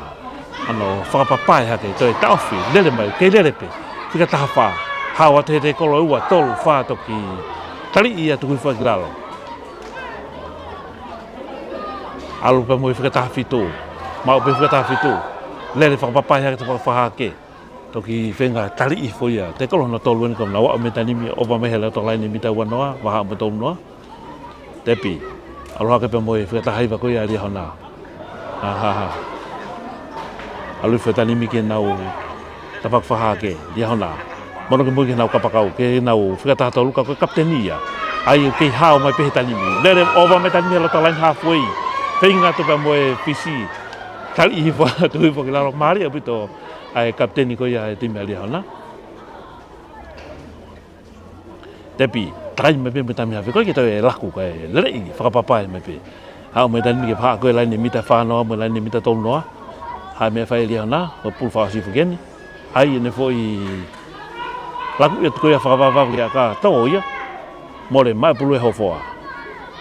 Hano fakapapae hake, toe taʻofi, lele mai, kei lele pē. Fika taha fā. Hao atu he te kolo ua, tolu, fā, toki taliʻi ʻa Tukuifakilalo. ʻAlu pē mo e fika taha fitu. Maʻu pē fika taha fitu. Lele fakapapae hake, toe fakafā hake. Toki feinga taliʻi hifo ia. Te kolo hono tolu eni ko ʻenau aʻu mei he taimi ni, ʻova mei he loto laine mita ua noa, vaha mo tolu noa. Tepi. ʻAlu hake pē mo e fika taha hiva ko ia Liahona. ʻAhaha. ʻAlu hifo he taimi ni ke nau tafaʻaki fakafā hake, Liahona. Mono ki mui ke nau kapakau, ke nau fika taha tolu ka ko e kapiteni ia. ʻAi kei hao mai pē he taimi ni. Lele ʻova mei he taimi ni he loto laine halfway. Feinga atu pē mo e Fisi. Taliʻi hifo atu hifo ki lalo, mālie ʻaupito ʻa e kapiteni ko ia ʻa e timi ʻa Liahona. Tepi, takai mai pē mo e taimi hafe ko ē ke toe laku kae leleʻi fakapapae mai pē. Haʻu mo e taimi ke fakahā ko e laine mita fā noa mo e laine mita tolu noa. Haʻu mei ai ʻa Liahona, ko e pulu fakaʻosi foki eni. ʻAi ʻene foʻi laku ia tuku ia fakavavava ki ʻaka tō ia. Mole mai pulu ʻe Hofoa.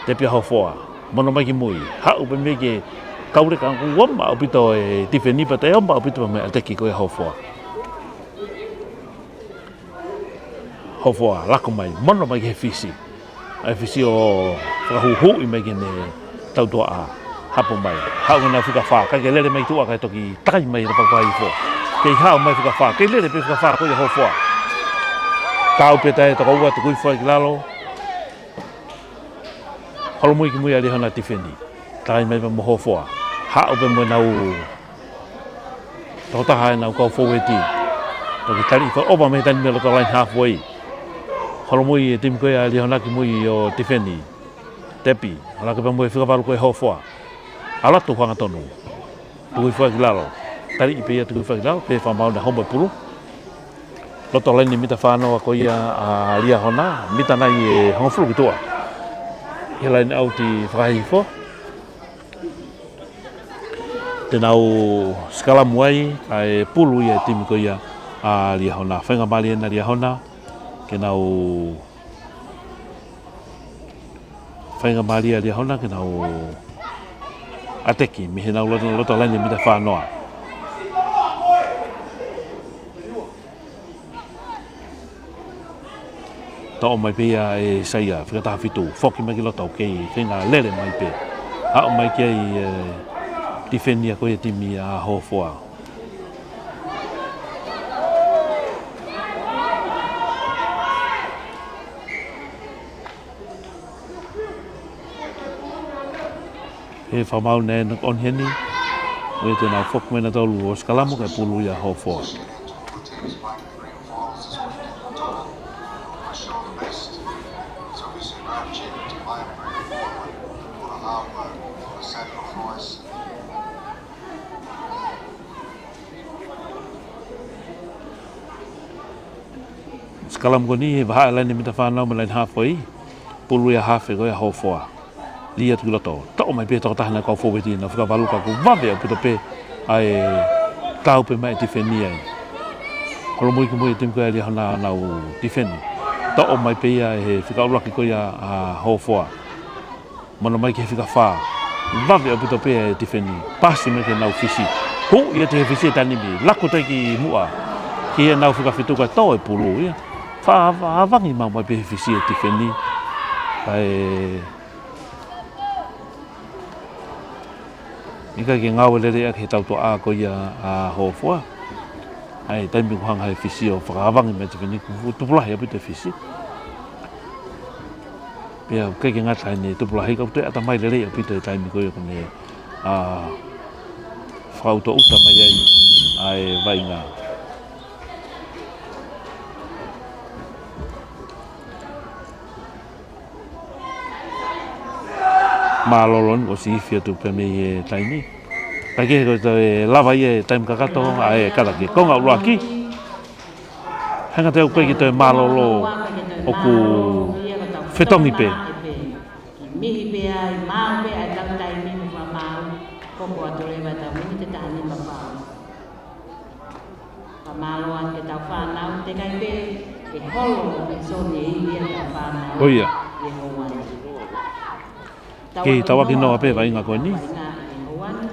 Tepi ʻa Hofoa. Mono mai ki mui. Haʻu pē mei he Kauleka, ʻoku ʻoma ʻaupito e tifeni pea toe ʻoma ʻaupito pē mo e ʻateki ko ia Hofoa. Hofoa, laku mai, mono mai ki he Fisi. ʻA e Fisi ʻo fakahuhuʻi mai ki heʻene tautuaʻa. Hapo mai. Haʻu ʻenau fika fā, ʻikai ke lele mai tuʻa kae toki takai mai he fakafaifo. Kei hao mai fika fā, kei lele pē fika fā ko ia Hofoa. Tau pē tae toko ua Tukuifakilalo. Holomui ki mui ʻa Liahona tifeni. Takai mai pē mo Hofoa. Haʻu pē mo ʻenau tokotaha ʻenau kau foueti. Toki taliʻi fakaʻova mei he taimi ni he loto laine halfway. Holomui e timi ko ia ʻa Liahona ki mui ʻo tifeni. Tepi, ʻalu hake pē mo e fika valu ko ia Hofoa. ʻAlu atu hangatonu. Tukuifakilalo. Taliʻi pē ia Tukuifakilalo, pea fakamaau ʻene homo e pulu. Loto laine mita fā noa ko ia ʻa Liahona, mita nai ʻe hongofulu ki tuʻa. ʻI he laine ʻauti fakahihifo. Te nau sikalamu ai, kae pulu ia e timi ko ia ʻa Liahona. Faingamālie ʻa Liahona, ke nau, faingamālie ʻa Liahona, ke nau ʻAteki, mei heʻenau loto, loto laine mita fā noa. Toʻo mai pē ia ʻe Saia, fika taha fitu, foki mai ki loto, kei feinga lele mai pē. Aʻu mai ki ai, e, tifeni ia ko ia timi ʻa Hofoa. ʻE fakamaau naʻe ʻohake heni, ʻo ʻikai te nau foki mai nautolu ʻo sikalamu kae pulu ia Hofoa. Sikalamu ko eni, he vahaʻa laine mita fā noa mo e laine hafo ē. Pulu ia hafe ko ia Hofoa. Lī atu ki loto. Toʻo mai pē tokotaha naʻe kau fōueti, nau fika valu ka kuo vave ʻaupito pē ʻa e tau pē mai e tifeni ai. Holomui ki mui e timi ko ia Liahona ʻenau tifeni. Toʻo mai pē ia ʻe he fika ʻuluaki ko ia ʻa Hofoa. Mano mai ki he fika fā. Vave ʻaupito pē e tifeni. Pasi mai ki heʻenau fisi. Huʻi atu he fisi e tanimi. Laku atu ki muʻa. Ki heʻenau fika fitu kae tō e pulu ia. Fa-, fa-, ʻavangi maʻu mai pē he fisi e tifeni. Kae ʻikai ke ngāue lelei ʻaki he tautuʻa ko ia ʻa Hofoa. ʻA e taimi kuo hanga he fisi ʻo fakaʻavangi mai e tifeni, kuo tupulahi ʻaupito e fisi. Pea ʻikai ke ngata ai, ne tupulahi ka ʻoku toe ʻatamai lelei ʻaupito e taimi ko ia ko ē, ʻa, fakaʻutoʻuta mai ai ʻa e vaʻinga. Mālōlō ni ʻosi ifi atu pē mei he taimi. Kae kehe ko e toe lava ia e taimi kakato, ʻa e kata ki he konga ʻuluaki. Hanga ʻe he ʻOtua ke toe mālōlō ʻoku fetongi pē. Mihi pē ai, maʻu pē ai tau taimi mo fakamaau, koko atu leva tau miniti taha nima pau. Fakamālō atu ki heʻetau fānau, teʻeki ai pē ke holo e sone ia ʻetau fānau. ʻIo. ʻI he houa ni. Kei tauʻaki noa pē vaʻinga ko eni. Vaʻinga ʻi he houa ni.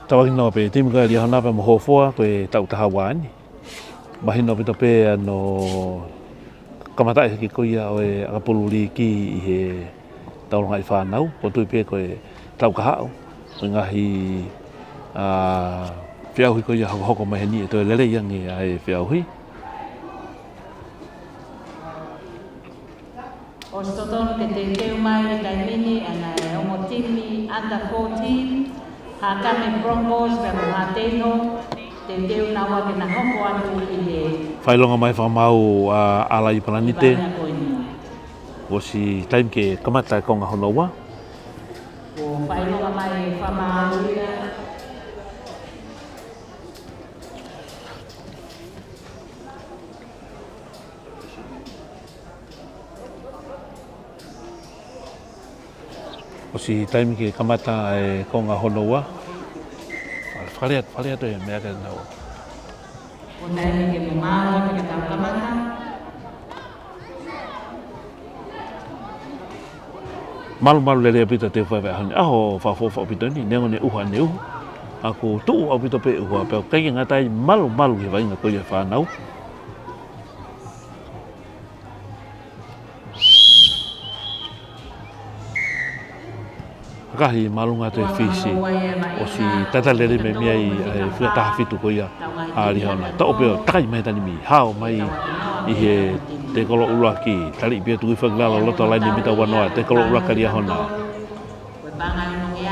Tauʻaki noa pē timi ko ia Liahona pea mo Hofoa ko e taʻu taha ua ni. Mahino ʻaupito pē ʻa hono kamataʻi hake ko ia ʻo e ʻakapulu liiki ʻi he taulanga ʻi fānau, ʻoku ou tui pē ko e taʻu kahaʻu, ko e ngaahi, ʻa, feʻauhi ko ia hokohoko mai heni ʻe toe lelei ange ʻa e feʻauhi. ʻOsi totonu ke teuteu mai he taimi ni ʻa e ongo timi under fourteen, Hakame Broncos pea mo Hateino, teuteu naua ke na hoko atu ʻi he. Fakaʻilonga mai fakamaau ʻa Alai Palanite. Vaʻinga ko eni. ʻOsi taimi ke kamata e konga hono ua. Kuo fakaʻilonga mai fakamaau ia. ʻOsi taimi ke kamata e konga hono ua. Fale atu, fale atu e meʻa ke nau. ʻO taimi ke mamaʻo atu ke tau kamata. Malumalu lelei ʻaupito e teu fai vaʻe ʻaho ni. ʻAho fakaʻofoʻofa ʻaupito ni, neongo ʻene ʻuha ʻene uhu. Ka kuo tuʻu ʻaupito pē ʻuha, pea ʻikai ke ngata ai, malumalu he vaʻinga ko ia e fānau. Kahi māʻolunga atu e fisi, ʻosi tatali lelei mai mei ai ʻa e fika taha fitu ko ia ʻa Liahona. Toʻo pē ʻo takai mai he tanimi, hao mai ʻi he tēkolo ʻuluaki, taliʻi pē ʻo tuku hifo ki lalo loto laine mita ua noa, tēkolo ʻuluaki ʻa Liahona.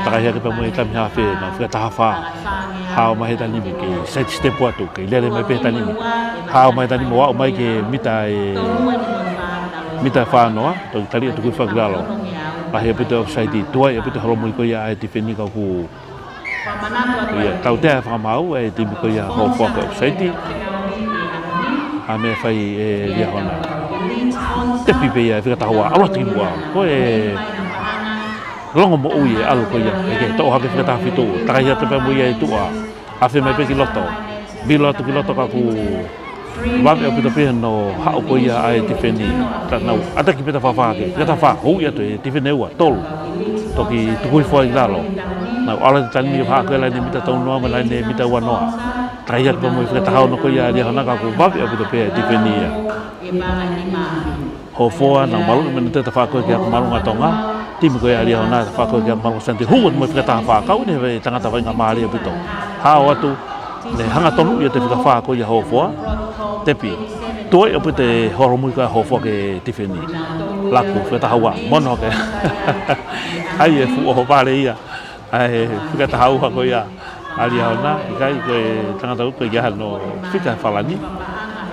Takai hake pea mo e tami hafe, nau fika taha fā. Hao mai he tanimi kei side step atu, kei lele mai pē he tanimi. Hao mai he tanimi ʻo aʻu mai ki he mita ʻe, mita ʻe fā noa, toki taliʻi ʻo tuku hifo ki lalo. Lahi ʻaupito e offside, tuai ʻaupito e holomui ko ia ʻa e tifeni ka kuo. Ko ia, tautea e fakamaau e timi ko ia Hofoa ko e offside. ʻA e meʻa fai ʻe Liahona. Tepi pē ia e fika taha ua, ʻalu atu ki muʻa. Ko e longomoʻui e ʻalu ko ia, ʻikai ke toʻo hake fika taha fitu, takai atu pē mo ia ʻi tuʻa, afe mai pē ki loto, vilo atu ki loto ka kuo Vave ʻaupito pē hono haʻu ko ia ʻa e tifeni. Ka nau ʻataki pē taha fā fā ke, ka taha fā, hū ia atu e tifeni ʻe ua, tolu. Toki tuku hifo ai ki lalo. Nau ʻalu atu e tanimi ʻo haʻu ko e laine mita tolu noa mo e laine mita ua noa. Takai atu pea mo e fika taha ono ko ia ʻa Liahona ka kuo vave ʻaupito pē e tifeni ia. Hōfoa, nau maluʻi mei he taha fā ko ē ki he ako māʻolunga ʻa Tonga. Timi ko ia ʻa Liahona, taha fā ko ē ki he ako māʻolunga ʻa Sāniti. Hū atu mo e fika taha fā, kau ʻi he tangata vaʻinga mālie ʻaupito. Hao atu, ne hanga tonu ia ʻe he fika fā ko ia ʻa Hōfoa. Tepi. Tuai ʻaupito e holomui ko ia ʻa Hōfoa ki he tifeni. Laku, fika taha ua, mono ke. ʻAi e fuʻu ʻohovale ia. ʻA e fika taha ua ko ia ʻa Liahona, ʻikai ko e tangata ʻoku ʻikai ke ʻi ai hano fika ʻe falani.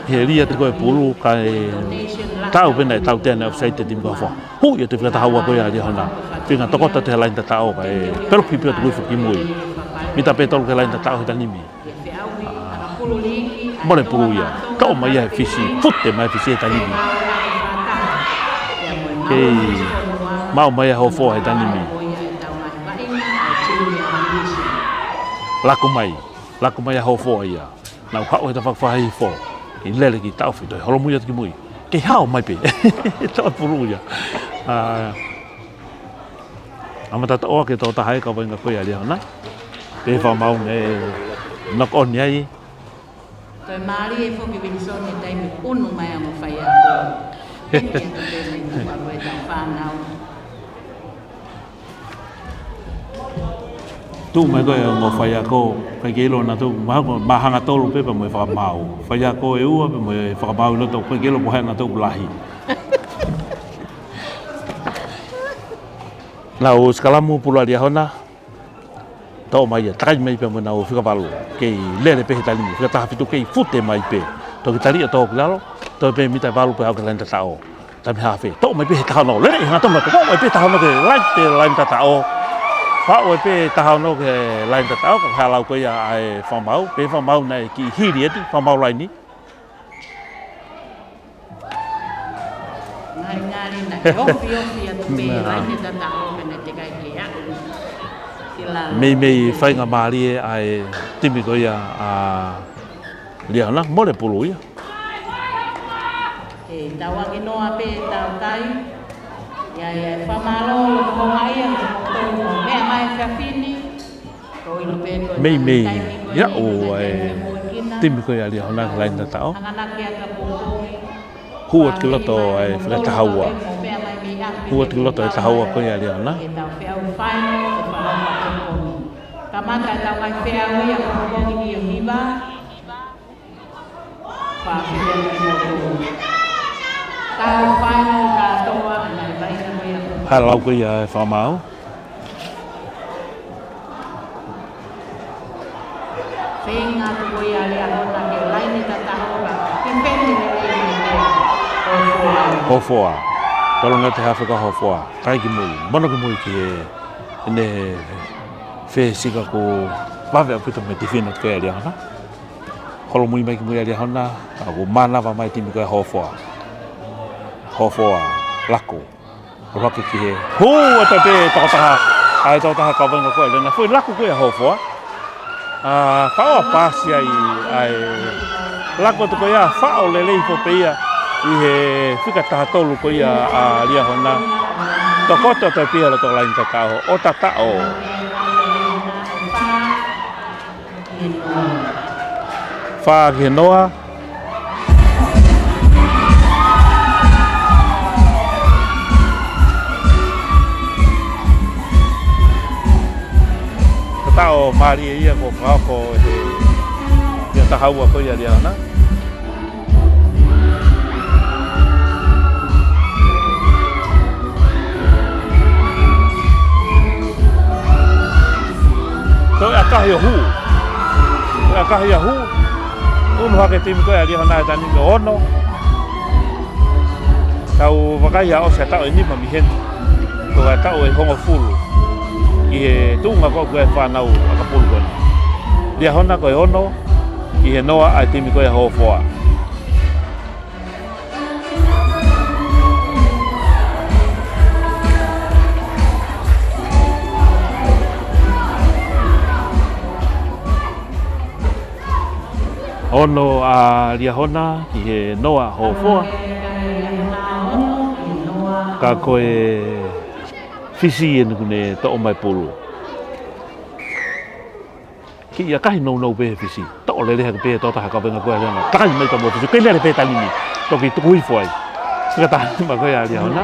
He lī atu ko e pulu kae tau pē naʻe tautea naʻe offside e timi ko Hōfoa. Hū ia atu e fika taha ua ko ia ʻa Liahona. Feinga tokoto atu he laine tataʻo kae peloki pē ʻo tuku hifo ki mui. Mita pē tolu ki he laine tataʻo he tanimi. Mole pulu ia. Toʻo mai ia he fisi. Fute mai he fisi he tanimi. Kei maʻu mai ia ʻe Hōfoa he tanimi. Laku mai. Laku mai ʻa Hōfoa ia. Nau haʻu he tafaʻaki fakahihifo. Kei lele ki taʻofi toe holomui atu ki mui. Kei hao mai pē. Toʻo pulu ia. ʻA, ʻa mata toʻo ake tokotaha e kaveinga ko ia ʻa Liahona. Pea fakamaau ne knock on ai. Toe mālie foki Wilson he taimi ʻunu mai ʻa e ongo faiako. Peni atu pē mei tuʻa ko e tau fānau. Tuʻu mai ko e ongo faiako, ʻikai ke ʻilo naʻa tuʻu, mahalo ko e māhanga tolu pē pea mo e fakamaau. Faiako ʻe ua pea mo e fakamaau ʻi loto, ʻikai ke ʻilo pe ko hai naʻa tuʻu lahi. Nau sikalamu pulu ʻa Liahona. Toʻo mai ia, takai mai pea mo ʻenau fika valu. Kei lele pē he tanimi, fika taha fitu kei fute mai pē. Toki tali ʻo tō ki lalo, toe pē mita valu pē ʻo aʻu ki he laine tataʻo. Taimi hafe, toʻo mai pē he taha ono, lele ʻi he hangatonu, toʻo mai pē taha ono ki he laine, laine tataʻo. Faʻu ai pē taha ono ki he laine tataʻo, ka hā lau ko ia ʻa e fakamaau, pea fakamaau naʻe kiʻi hili atu, fakamaau laini. Ngalingali naʻe ofiofi atu pē laine tataʻo pea naʻe teʻeki ai ke aʻu ki lalo. Meimei faingamālie ʻa e timi ko ia ʻa Liahona, mole pulu ia. Ke tauange noa pē tautai. Ia, ia, fakamālō, loto houngaʻia, mo tonu, meʻa mai fafini. Meimei ia ʻo e timi ko ia ʻa Liahona ki he laine tataʻo. Hū atu ki loto ʻa e fika taha ua. Hū atu ki loto e taha ua ko ia ʻa Liahona. Kamata e tau mai feau ia ko Pongi ki o hiva. Hā lau ko ia e fakamaau. Feinga atu ko ia ʻa Liahona ke laine tataʻo ka tifeni lelei mai pē ʻa Hōfoa. Hōfoa. Tolonga te hafe ka Hōfoa. Kai ki mui. Mono ki mui ki he ʻene fesika kuo vave ʻaupito mei he tifeni ko ia ʻa Liahona. Holomui mai ki mui ʻa Liahona, ka kuo mānava mai timi ko ia ʻa Hōfoa. Hōfoa, laku. ʻAlu hake ki he. Hū atu pē tokotaha, ʻa e tokotaha kaveinga ko ia, lena foʻi laku ko ia ʻa Hōfoa. ʻA, faʻo paasi ai, ʻa e laku atu ko ia, faʻo lelei foki pē ia, ʻi he fika taha tolu ko ia ʻa Liahona. Tokoto atu pē ia loto laine tataʻo, ʻo tataʻo. Fā ki he noa. Tataʻo mālie ia kuo fakahoko ʻe he, ʻe he taha ua ko ia ʻa Liahona. Toe ʻakahi ʻo hū. Toe ʻakahi ʻo hū. ʻUnu hake timi ko ia ʻa Liahona he tanimi ʻo ono. Tau vakai ha ʻosi ha taʻu ʻe nima mei heni. Ko e taʻu ʻe hongofulu. ʻI he tuʻunga ko ē ʻa e fānau ʻakapulu ko eni. Liahona ko e ono. ʻI he noa ʻa e timi ko ia ʻa Hōfoa. Ono ʻa Liahona ki he noa ʻa Hofoa. Ka ko e Fisi eni kuo ne toʻo mai e pulu. Kiʻi ʻakahi nounou pē he Fisi. Toʻo lele hake pē ʻe he tokotaha kaveinga ko ia ʻa Liahona. Takai mai pea mo e Fisi. Kei lele pē he taimi ni. Toki tuku hifo ai. Fakataha nima ko ia ʻa Liahona.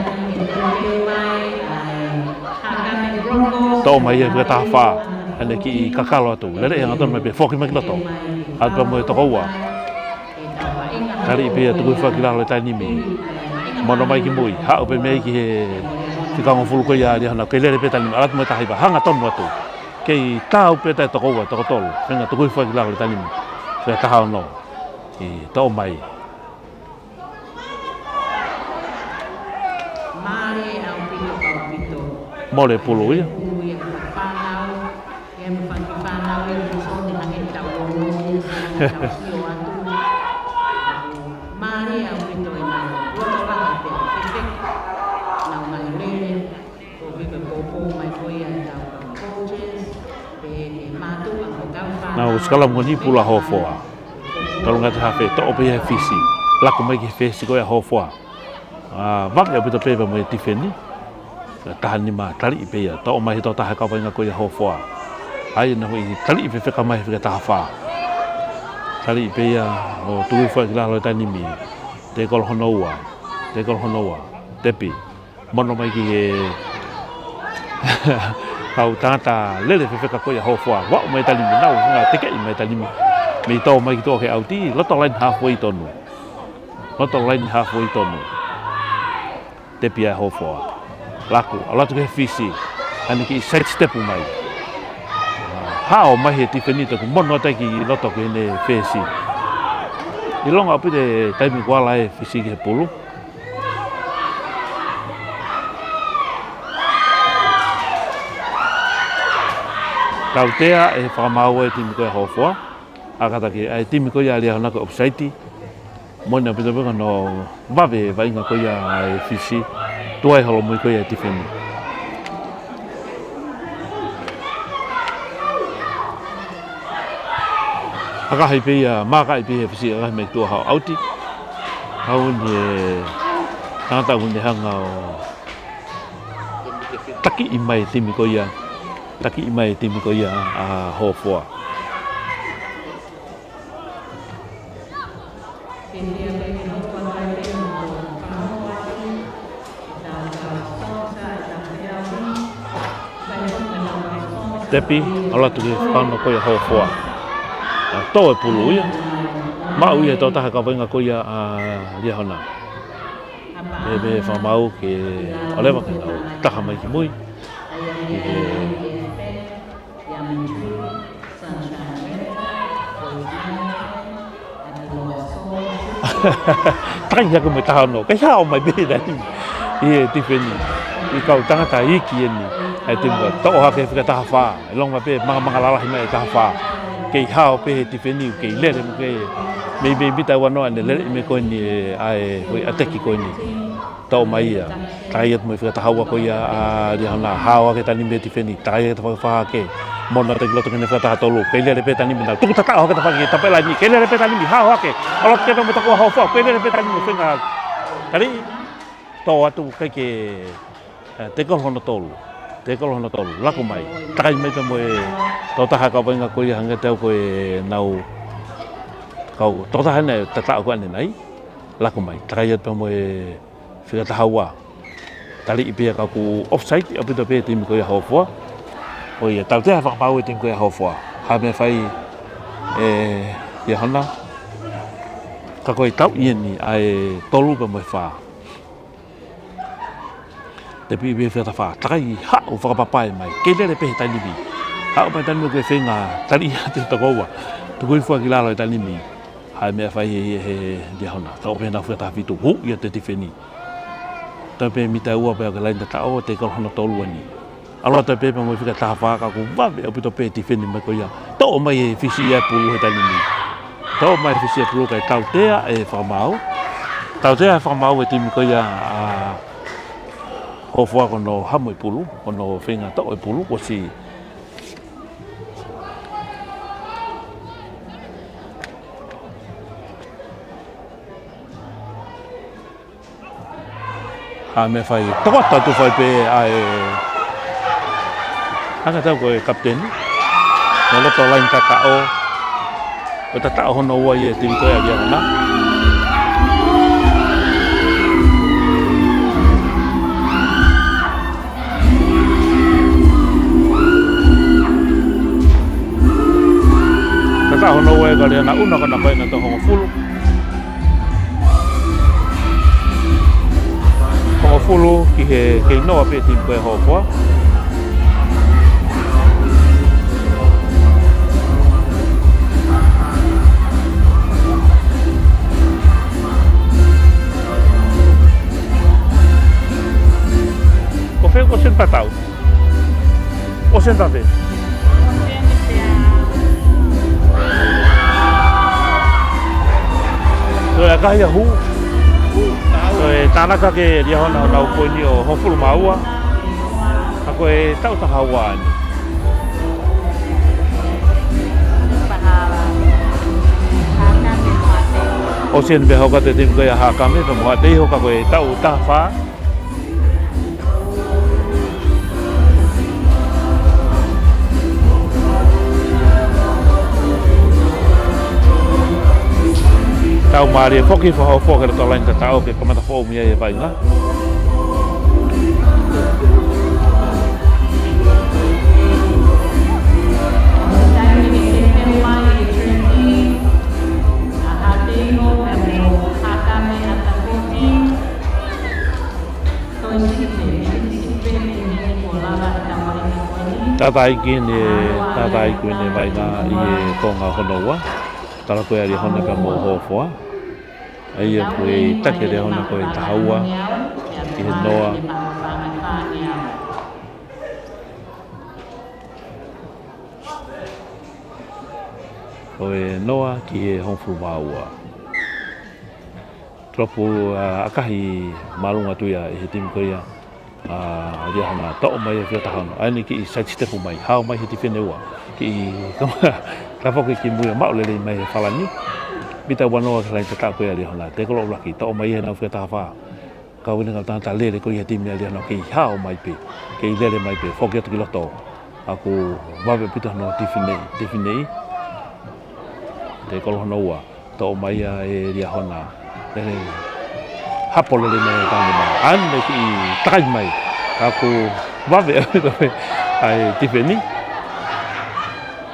Toʻo mai e fika taha fā. ʻA ʻene kiʻi kakalo atu. Lele e hangatonu mai pē, foki mai ki loto. ʻAtu pea mo e toko ua. Taliʻi pē ia, tuku hifo ki lalo he taimi ni. Mono mai ki mui. Haʻu pē mei ai ki he fika hongofulu ko ia ʻa Liahona. Kei lele pē he taimi ni. ʻAlu atu mo e taha hiva. Hangatonu atu. Kei taau pē taʻe toko ua, toko tolu. Feinga tuku hifo ki lalo he taimi ni. Fika taha ono. ʻI toʻo mai. Mālie ʻaupito, ʻaupito. Mole e pulu ia. Pulu ia, fānau. Ia, mo e fānau, fānau ia, mo Sone hangē tau ono, ia, tau sio atu. Mālie ʻaupito ʻenau loto lahi pē, pē, pē. Nau ngaahi lele. Nau sikalamu ko eni, pulu ʻa Hofoa. Tolonga te hafe, toʻo pē ia ʻe he Fisi. Laku mai ki he fesi ko ia ʻa Hofoa. ʻA, vave ʻaupito pē pea mo e tifeni. Taha nima, taliʻi pē ia. Toʻo mai he tokotaha kaveinga ko ia ʻa Hofoa. ʻAi ʻena hui, taliʻi fefeka mai he fika taha fā. Taliʻi pē ia ʻo tuku hifo ki lalo he taimi ni. Tekolo hono ua. Tekolo hono ua. Tepi. Mono mai ki he kau tangata lele fefeka ko ia ʻa Hofoa. Vaʻu mai e taimi ni, nau feinga tekeʻi mai e taimi ni. Mei tō mai ki tuʻa ki he ʻauti, loto laine halfway tonu. Loto laine halfway tonu. Tepi ʻa Hofoa. Laku, ʻalu atu ki he Fisi. ʻA ʻene kiʻi side step mai. Hao mai he tifeni, toki mono atu ai ki loto ki heʻene fesi. ʻIlonga ʻaupito e taimi kuo ala e Fisi ki he pulu. Tautea e fakamaau e timi ko ia ʻa Hofoa. ʻA, kātaki, ʻa e timi ko ia ʻa Liahona ko e offside. Moʻoni ʻaupito pē ko hono vave e vaʻinga ko ia ʻa e Fisi. Tuai holomui ko ia e tifeni. ʻAkahi pē ia, mākaʻi pē ʻe he Fisi, ʻakahi mai ki tuʻa, haʻu ʻauti. Haʻu eni e tangata ʻoku ne hanga ʻo takiʻi mai e timi ko ia. Takiʻi mai e timi ko ia ʻa Hofoa. Tepi, ʻalu atu ki he fakaono ko ia ʻa Hofoa. ʻA, toʻo e pulu ia. Maʻu ia ʻe he tokotaha kaveinga ko ia ʻa Liahona. Pea, pea fakamaau ke ʻoleva ke nau taha mai ki mui. Ki he Takai hake mo e taha ono. Kei hao mai pē he taimi ni. ʻI he tifeni. ʻI he kau tangata iiki eni. ʻA e timi ko ia. Toʻo hake fika taha fā. ʻIlonga pē, mangamanga lalahi mai e taha fā. Kei hao pē he tifeni, kei lele mo kei. Mei, mei mita ua noa ʻene lele, mei ko eni e, ʻa e, ko e ʻateki ko eni. Toʻo mai ia. Takai atu mo e fika taha ua ko ia ʻa Liahona, hao hake e taimi ni mei he tifeni. Takai atu fakafaha hake. Mono atu ki loto ki heʻene fika taha tolu. Kei lele pē he taimi ni, nau tuku tataʻo hake tafaʻaki ki he tapu ʻa e laini. Kei lele pē he taimi ni, hao hake. ʻAlu atu ki he tapu mo e toko ua ʻa Hofoa. Kei lele pē he taimi ni, feinga. Taliʻi. Toʻo atu ʻikai ke, ʻe, tekolo hono tolu. Tekolo hono tolu. Laku mai. Takai mai pea mo e tokotaha kaveinga ko ia hangē te au ko e nau kau. Tokotaha ena ʻe tataʻo ko ʻanenai. Laku mai. Takai atu pea mo e fika taha ua. Taliʻi pē ia ka ʻoku offside ʻaupito pē e timi ko ia ʻa Hofoa. ʻOiauē, tautea e fakamaau e timi ko ia ʻa Hofoa. Ha meʻa fai ʻe Liahona. Ka ko e tau ʻi heni ʻa e tolu pea mo e fā. Tepi pē fika taha fā. Takai haʻu fakapapae mai. Kei lele pē he taimi ni. Haʻu mai taimi ni ke feinga. Taliʻi atu e toko ua. Tuku hifo ki lalo he taimi ni. Ha meʻa fai ʻe, ʻe, ʻe Liahona. Toʻo pē ʻena fika taha fitu. Hū ia ʻa e tifeni. Toe pē mita ua pē ʻo e laini tataʻo, tekolo hono tolu eni. ʻAlu atu pē pea mo e fika taha fā ka ʻoku vave ʻaupito pē e tifeni mai ko ia. Toʻo mai ʻe he Fisi ia e pulu he taimi ni. Toʻo mai ʻe he Fisi e pulu kae tautea e fakamaau. Tautea e fakamaau e timi ko ia ʻa Hofoa ko hono hamu e pulu, ko hono feinga toʻo e pulu, ʻosi. ʻA e meʻa fai, toko atu atu fai pē ʻa e, ʻa e tau ko e kapiteni. Naʻe loto laine tataʻo. Ko e tataʻo hono ua ia ʻa e timi ko ia ʻa Liahona. Tataʻo hono ua ia ʻa Liahona, ʻuna ko ena ko ena toko hongofulu. Hongofulu ki he kei noa pē timi ko ia ʻa Hofoa. Ko fē ʻosi ʻene patau? ʻOsi ʻene tafe. Ko e ʻakahi ʻa hū. Ko e tānaki ʻe Liahona honau poini ʻo hongofulu mā ua. Ka ko e taʻu taha ua eni. ʻOsi ʻene pē hoko atu e timi ko ia ʻa Hakame pea mo Haʻateiho ka ko e taʻu taha fā. Tau mālie foki, fakahofoa ki he loto laine tataʻo ke kamata foʻou mei ai e vaʻinga. Tātāiki ʻene, tātāiki ʻene vaʻinga ʻi he konga hono ua. Tala ko ia ʻa Liahona pea mo Hofoa. ʻA ia ko e taki ʻa Liahona ko e taha ua ki he noa. Ko e noa ki he hongofulu mā ua. Tolopu, ʻa, ʻakahi māʻolunga atu ia ʻi he timi ko ia ʻa Liahona, toʻo mai e fiha taha ono. ʻA eni kiʻi side step mai, hao mai he tifeni ua. Kiʻi kama, tafoki ki mui ʻo maʻu lelei mai he falani. Mita ua noa ki he laine tataʻo ko ia ʻa Liahona. Tekolo ʻuluaki, toʻo mai ʻenau fiha taha fā. Kau ʻene kau tangata lele ko ia he timi ʻa Liahona kei hao mai pē. Kei lele mai pē, foki atu ki loto. ʻOku vave ʻaupito hono tifeni, tifeni. Tekolo hono ua. Toʻo mai ia ʻe Liahona. Lele hapo lelei mai e tangata. ʻA eni kiʻi takai mai. ʻOku vave ʻaupito pē ʻa e tifeni.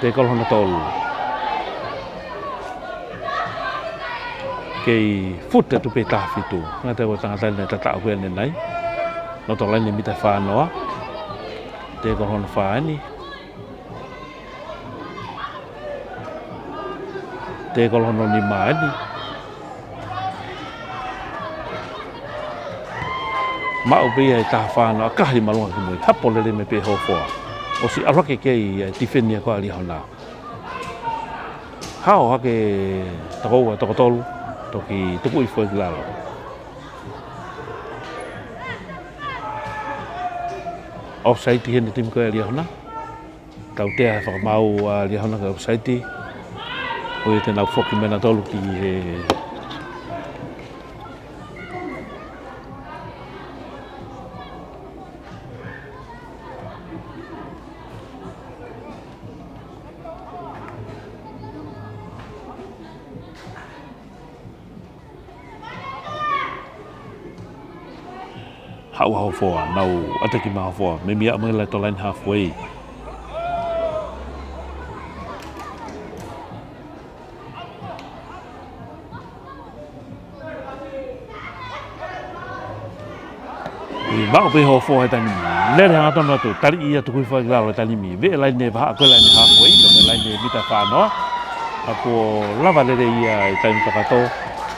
Tekolo hono tolu. Kei fute atu pē taha fitu. Ngata ko e tangata naʻe tataʻo ko ē ʻanenai. Loto laine mita fā noa. Tekolo hono fā eni. Tekolo hono nima eni. Maʻu pē ia e taha fā noa, ʻakahi māʻolunga ki mui. Hapo lelei mai pē Hofoa. ʻOsi ʻaluʻaki kei tifeni ko ia ʻa Liahona. Hao hake toko ua, toko tolu, toki tukuʻi foʻi ki lalo. Offside heni timi ko ia ʻa Liahona. Tautea he fakamaau ʻa Liahona ko e offside. Ko ia te nau foki mei nautolu ki he Haʻu ʻa Hofoa, nau ʻataki mai ʻa Hofoa, meimei aʻu mai ki he loto laine halfway. ʻI maʻu pē Hofoa he taimi ni. Lele hangatonu atu, taliʻi ia tukuʻi foʻi ki lalo he taimi ni. Veʻe laine vahaʻa ko e laine halfway, ko e laine mita fā noa. Ka kuo lava lelei ia he taimi kakato.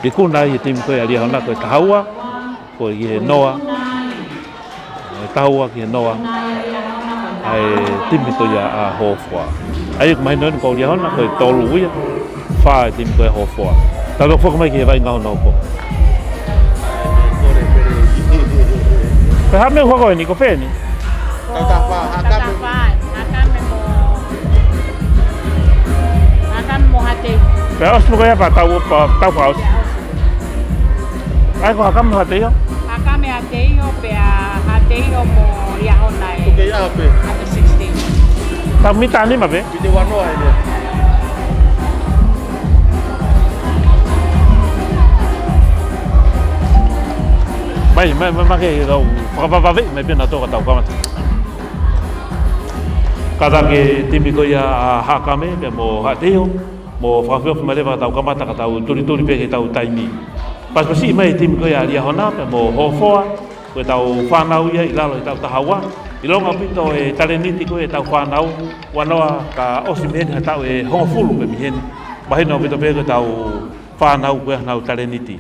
Ikuna ai e timi ko ia ʻa Liahona ko e taha ua, ko e ki he noa. E taha ua ki he noa. ʻA e timi ko ia ʻa Hofoa. ʻA ia ʻoku mahino eni ko Liahona ko e tolu ia. Fā e timi ko ia ʻa Hofoa. Tau foki mai ki he vaʻinga hono hoko. Ko e hā e meʻa ʻoku hoko eni, ko fē eni? Tau tā fā, Hakame. Tau tā fā, Hakame mo, Hakame mo Haʻateiho. Pea ʻosi pē ko ia pea tau, pea tau fā ʻosi. ʻA ia ko Hakame mo Haʻateiho? Hakame Haʻateiho. Teiho pea Haʻateiho mo Liahona ē. Ko e kei ʻaho pē. Under sixteen. Tau mita nima pē. Mita ua noa ē. Mai, mai, mai, mai ke tau fakavavevave mai pē naʻa tau kamata. Kātaki e timi ko ia ʻa Haʻakame pea mo Haʻateiho, mou fakaʻofoʻofa mai leva ka tau kamata ka tau tulituli pē ki heʻetau taimi. Pasipasi mai e timi ko ia ʻa Liahona pea mo Hofoa, ko ʻetau fānau ia ʻi lalo ʻi he taʻu taha ua. ʻIlonga ʻaupito e talēniti ko ia ʻetau fānau, ua noa ka ʻosi mei heni ha taʻu ʻe hongofulu pē mei heni. Mahino ʻaupito pē ko ʻetau fānau ko ia ʻenau talēniti.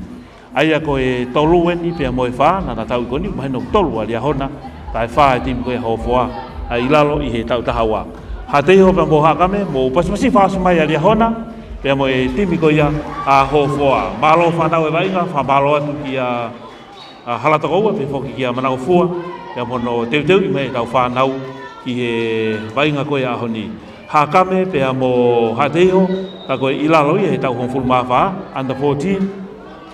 ʻA ia ko e tolu eni pea mo e fā, naʻa na tau ikoni, mahino tolu ʻa Liahona, kae fā e timi ko ia ʻa Hofoa, ʻa ʻi lalo ʻi he taʻu taha ua. Haʻateiho pea mo Haʻakame, mou pasipasi fakaʻosi mai ʻa Liahona, pea mo e timi ko ia ʻa Hofoa. Mālō fānau e vaʻinga, fakamālō atu kia, ʻa, Halatokoua, pea foki kia Manangofua, pea mo hono teuteuʻi mai ʻetau fānau ki he vaʻinga ko ia ʻaho ni. Haʻakame pea mo Haʻateiho, ka ko e ʻi lalo ia he taʻu hongofulu mā fā, under fourteen,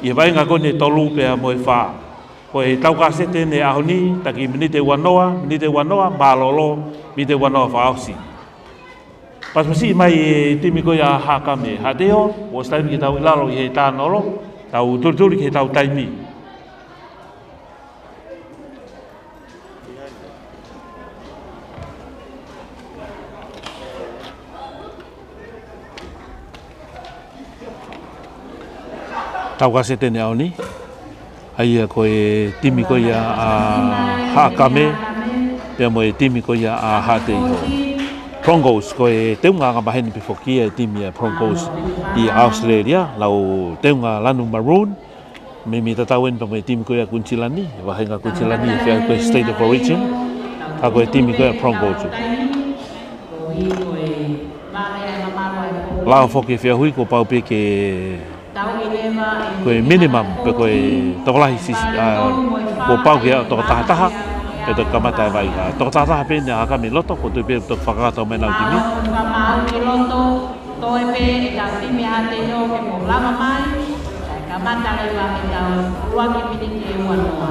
ʻi he vaʻinga ko eni ʻe tolu pea mo e fā. Ko e tau kasete eni ʻaho ni, taki miniti ua noa, miniti ua noa, mālōlō, miniti ua noa fakaʻosi. Pasipasi mai e timi ko ia ʻa Haʻakame, Haʻateiho, ʻosi taimi ke tau ʻi lalo ʻi he tānolo, tau tulituli ki heʻetau taimi. Tau kasete eni ʻaho ni, ʻa ia ko e timi ko ia ʻa Haʻakame, pea mo e timi ko ia ʻa Haʻateiho. Broncos, ko e teunga angamaheni pē foki ia e timi ʻa Broncos ʻi ʻAositelēlia, lau teunga lanu maroon, meimei tatau eni pea mo e timi ko ia ʻa Kuinisilani, vahenga Kuinisilani he feʻauhi ko e State of Origin, ka ko e timi ko ia ʻa Broncos. Lao foki e feʻauhi kuo pau pē ke ko e minimum pe ko e tokolahi sisi, ʻa, kuo pau ke aʻu toko taha taha, pea toki kamata e vaʻinga. Toko taha taha pē eni ʻa Haʻakame ʻi loto, ko e tui pē toki fakakakato mai ʻenau timi. Toe pē ʻetau timi ʻa Haʻateiho ke mou lava mai, kae kamata leva ʻetau ʻuluaki miniti ʻe ua noa.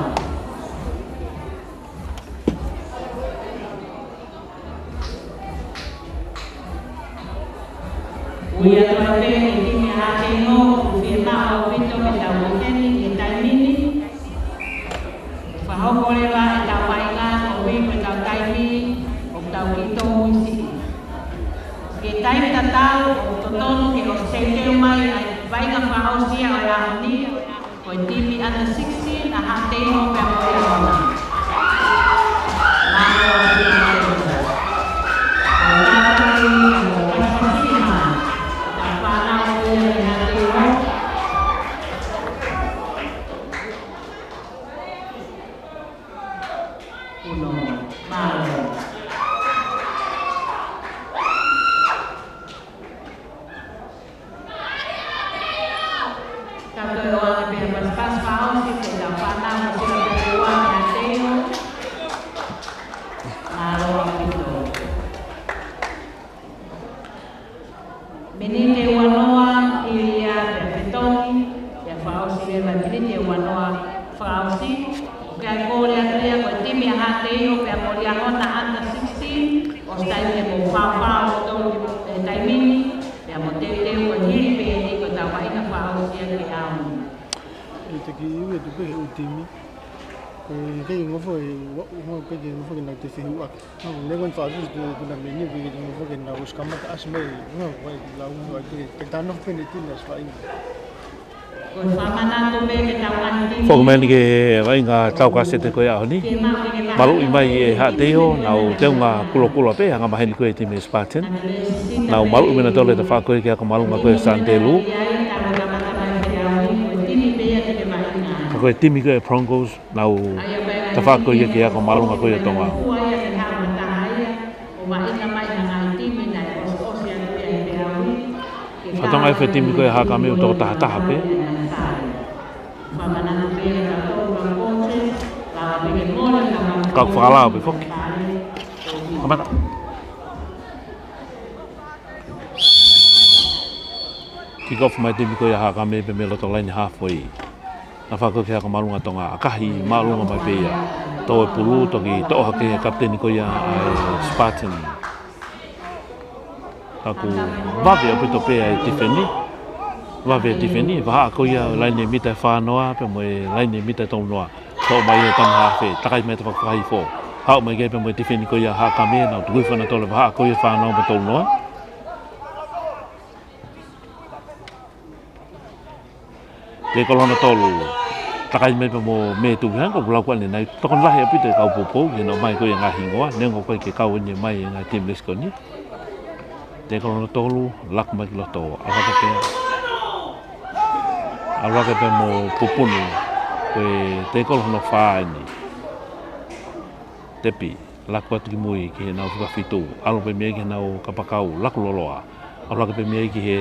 Ui atu pē e timi ʻa Haʻateiho, ʻoku fiemaʻu ʻaupito ke tau ʻi heni he taimi ni. Fakahoko leva ʻetau vaʻinga koeʻuhi ko ʻetau taimi, ʻoku tau kiʻi tōmuisiʻi. Ke taimi tatau, ʻoku totonu ke ʻosi teuteu mai ʻa e vaʻinga fakaʻosi ia ʻo e ʻaho ni, ko e timi under sixteen, ʻa Haʻateiho pea mo Liahona. Mālō ʻaupito. Ko e tātaki, ko e pasipasi mai ʻetau fānau ko ia ki Haʻateiho. Uno, mālō. Ka toe ʻoange pē ha pasipasi fakaʻosi ki heʻetau fānau, ko Sila Pepua, Haʻateiho. Mālō ʻaupito. Miniti ua noa, ʻi ia pea fetongi, pea fakaʻosi leva miniti ua noa fakaʻosi. ʻOku ʻi ai e kole atu ia ko e timi ʻa Haʻateiho pea mo Liahona under sixteen, ʻosi taimi ke mou faofao ʻo tolu e taimi ni, pea mou teuteu ko e hili pē eni ko ʻetau vaʻinga fakaʻosi ia ki he ʻaho ni. ʻE taki iu e tupe he ʻū timi. Ko e kei ngofo e, ua, ua, kei ngofo ke nau te fehuʻaki. Nau, ne kon fa tu tu na meni, kei ngofo ke nau ʻosi kamata ʻasi mai, nau, ua, lau, ua, ke, ke tano pene ti na spa ina. Ko e fakamanatu pē ke tau ʻalu ki he vaʻinga tau kasete ko ia ʻaho ni. Maluʻi mai ʻe Haʻateiho, nau teunga kulokula pē, angamaheni ko e timi Spartan. Nau maluʻi mai nautolu e tafaʻaki ko ia ki he ako māʻolunga ko ia Sandelu. Ka ko e timi ko ia Broncos, nau tafaʻaki ko ia ki he ako māʻolunga ko ia Tonga. Fatongia e foʻi timi ko ia Haʻakame ʻoku toko taha taha pē. Ka ʻoku fakalao pē foki. Kamata. Kick off mai timi ko ia Haʻakame pē mei loto laine halfway. Naʻe fakakoke hake māʻolunga Tonga, ʻakahi māʻolunga mai pē ia. Tō e pulu, toki toʻo hake ʻe he kapiteni ko ia ʻa e Spartan. Ka kuo vave ʻaupito pē ʻa e tifeni. Vave e tifeni, vahaʻa ko ia laine mita ʻe fā noa, pea mo e laine mita ʻe tolu noa. Toʻo mai ʻe he tama hafe, takai mai ʻa e tafaʻaki fakahihifo. Haʻu mai ki ai pea mo e tifeni ko ia ʻa Haʻa Kame, nau tuku hifo ʻa e tolo vahaʻa ko ia fā noa mo e tolu noa. Tekolo hono tolu. Takai mai pea mo Metuki, hangē ko e lau ko eni, naʻe tokoni lahi ʻaupito e kau poupou, ke nau ʻomai ko ia e ngaahi hingoa, neongo ko e ʻikai ke kau eni mai e ngaahi timi lesi ko eni. Tekolo hono tolu, laku mai ki loto, ʻalu hake pea. ʻAlu hake pea mo Pupunu, ko e tekolo hono fā eni. Tepi, laku atu ki mui ki heʻenau fika fitu, ʻalu pē mei ai ki heʻenau kapakau, laku loloa. ʻAlu hake pē mei ai ki he,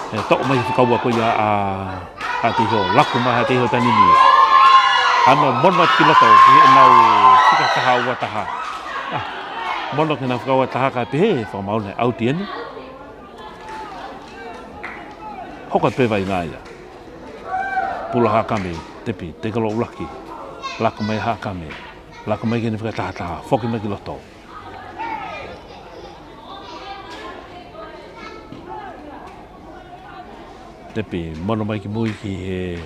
he toʻo mai fika ua ko ia ʻa, ʻa Haʻateiho, laku mai Haʻateiho taimi ni. Hano mono atu ki loto ki heʻenau fika taha ua taha. Ah, mono ki heʻenau fika ua taha kae pehē, fakamaau naʻe ʻauti eni. Hoko atu pē Vaʻinga ia. Pulu ʻa Haʻa Kame, tepi, tekolo ʻuluaki. Laku mai Haʻa Kame. Laku mai ki heʻene fika taha taha, foki mai ki loto. Tepi, mono mai ki mui ki he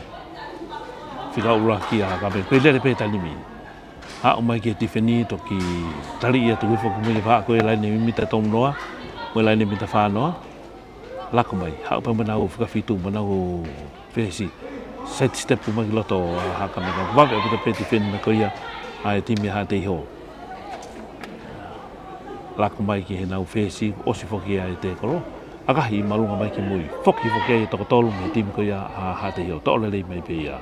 fika ʻuluaki ʻa Haʻa Kame. Ko e lele pē taimi ni. Haʻu mai ki he tifeni, toki taliʻi atu ki he foki mui ʻa e vahaʻa ko e laine mita ʻe tolu noa, mo e laine mita ʻe fā noa. Laku mai, haʻu pē mo ʻenau fika fitu, mo ʻenau fesi. Side step mai ki loto ʻa Haʻa Kame, ka vave ʻaupito pē tifeni mai ko ia ʻa e timi ʻa Haʻateiho. Laku mai ki heʻenau fesi, ʻosi foki ʻa e tekolo. ʻAkahi māʻolunga mai ki mui. Foki foki ai e toko tolu mei he timi ko ia ʻa Haʻateiho. Toʻo lelei mai pē ia.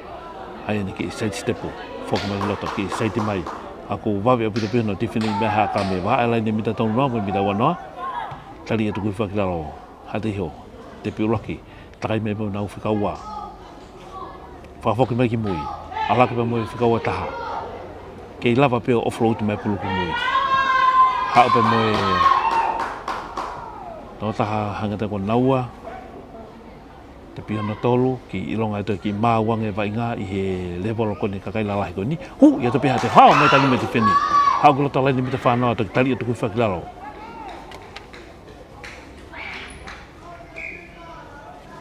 ʻAi ʻene kiʻi side step. Foki mai ki loto kiʻi side mai. Ka kuo vave ʻaupito pē hono tifeni mei Haʻa Kame. Vahaʻa e laine mita ʻe tolu noa, mo e mita ʻe ua noa. Taliʻi atu ki he fika ki lalo. Haʻateiho, tepi ʻuluaki, takai mai pē mo ʻenau fika ua. Fakafoki mai ki mui, ʻalu hake pē mo e fika ua taha. Kei lava pē ʻo offload mai pulu ki mui. Haʻu pē mo e toko taha hangē ko naua. Tepi hono tolu, kiʻi ʻilonga ʻe toe kiʻi maau ange Vaʻinga ʻi he lēvolo ko eni kakai lalahi ko eni. Hū, ia topi hate, hao mai taimi ni mei he tifeni. Haʻu ki loto laine mita ʻe fā noa, toki taliʻi atu ki he fika ki lalo.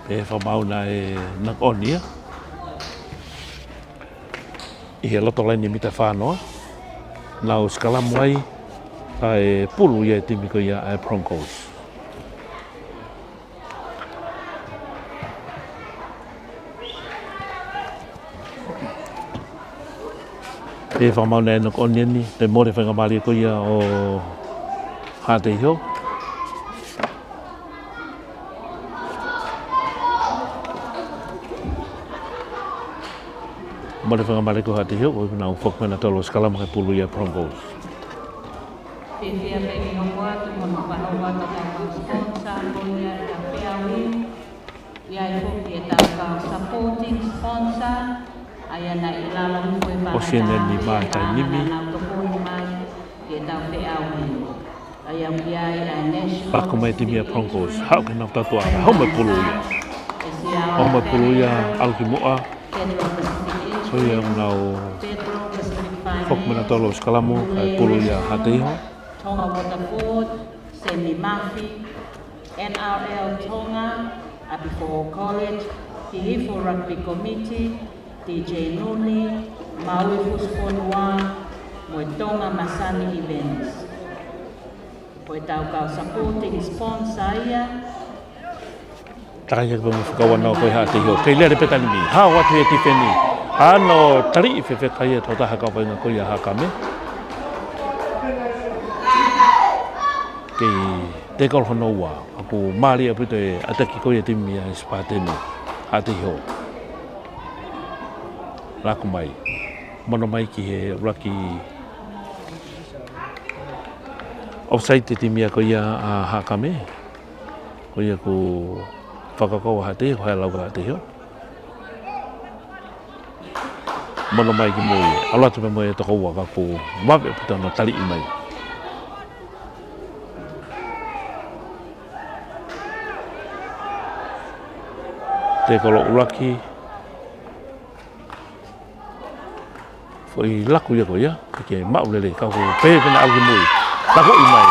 Pea fakamaau naʻe knock on ia. ʻI he loto laine mita ʻe fā noa. Nau sikalamu ai, kae pulu ia e timi ko ia ʻa e Broncos. Pea fakamaau naʻe knock on eni, toe mole faingamālie ko ia ʻo Haʻateiho. Mole faingamālie ko Haʻateiho, ko ia nau foki mai ʻo tolo sikalamu kae pulu ia Broncos. Fiefia pē ke hoko atu mo hono fakahoko atu ʻetau kau sponsor, ko ia ʻa e Peau Inn. ʻI ai foki ʻetau kau supporting sponsor, ʻa ia naʻe ʻi lalo hifo e pangata ʻosi eni ʻa e nima ʻa e taimi ni. Naʻa nau tokoni mai ki heʻetau Peau Inn. ʻA ia ʻoku ʻi ai ʻa e National Paku mai e timi ʻa e Broncos, haʻu ki heʻenau tatuʻa, hau mai pulu ia. Hau mai pulu ia, ʻalu ki muʻa. Federal Pacific Insurance, ko ia ʻoku nau Federal Pacific Finance, foki mai ʻo tolo sikalamu, kae pulu ia Haʻateiho. Tonga Waterford, Semi Mafi, N R L Tonga, ʻApifoʻou College, Hihifo Rugby Committee, D J Nuni, Maui Fusifonua, mo e Tonga Masani Events. Ko ʻetau kau supporting sponsor ia. Takai hake pē mo e fika ua noa ko ia Haʻateiho. Kei lele pē taimi ni. Hao atu he tifeni. Hano taliʻi fefeka ia e tokotaha kau vaʻinga ko ia ʻa Haʻa Kame. Kei tekolo hono ua. Ka kuo mālie ʻaupito e ʻataki ko ia e timi ʻa e Spartan ʻa Haʻateiho. Laku mai. Mono mai ki he ʻuluaki offside e timi ia ko ia ʻa Haʻa Kame. Ko ia kuo fakakaukau ʻa Haʻateiho, hae lau ʻa Haʻateiho. Mono mai ki mui, ʻalu atu pē mo e toko ua ka kuo vave ʻaupito hono taliʻi mai. Tekolo ʻuluaki. Foʻi laku ia ko ia, ke maʻu lelei, ka ko pē pena ʻalu ki mui. Laku ʻi mai.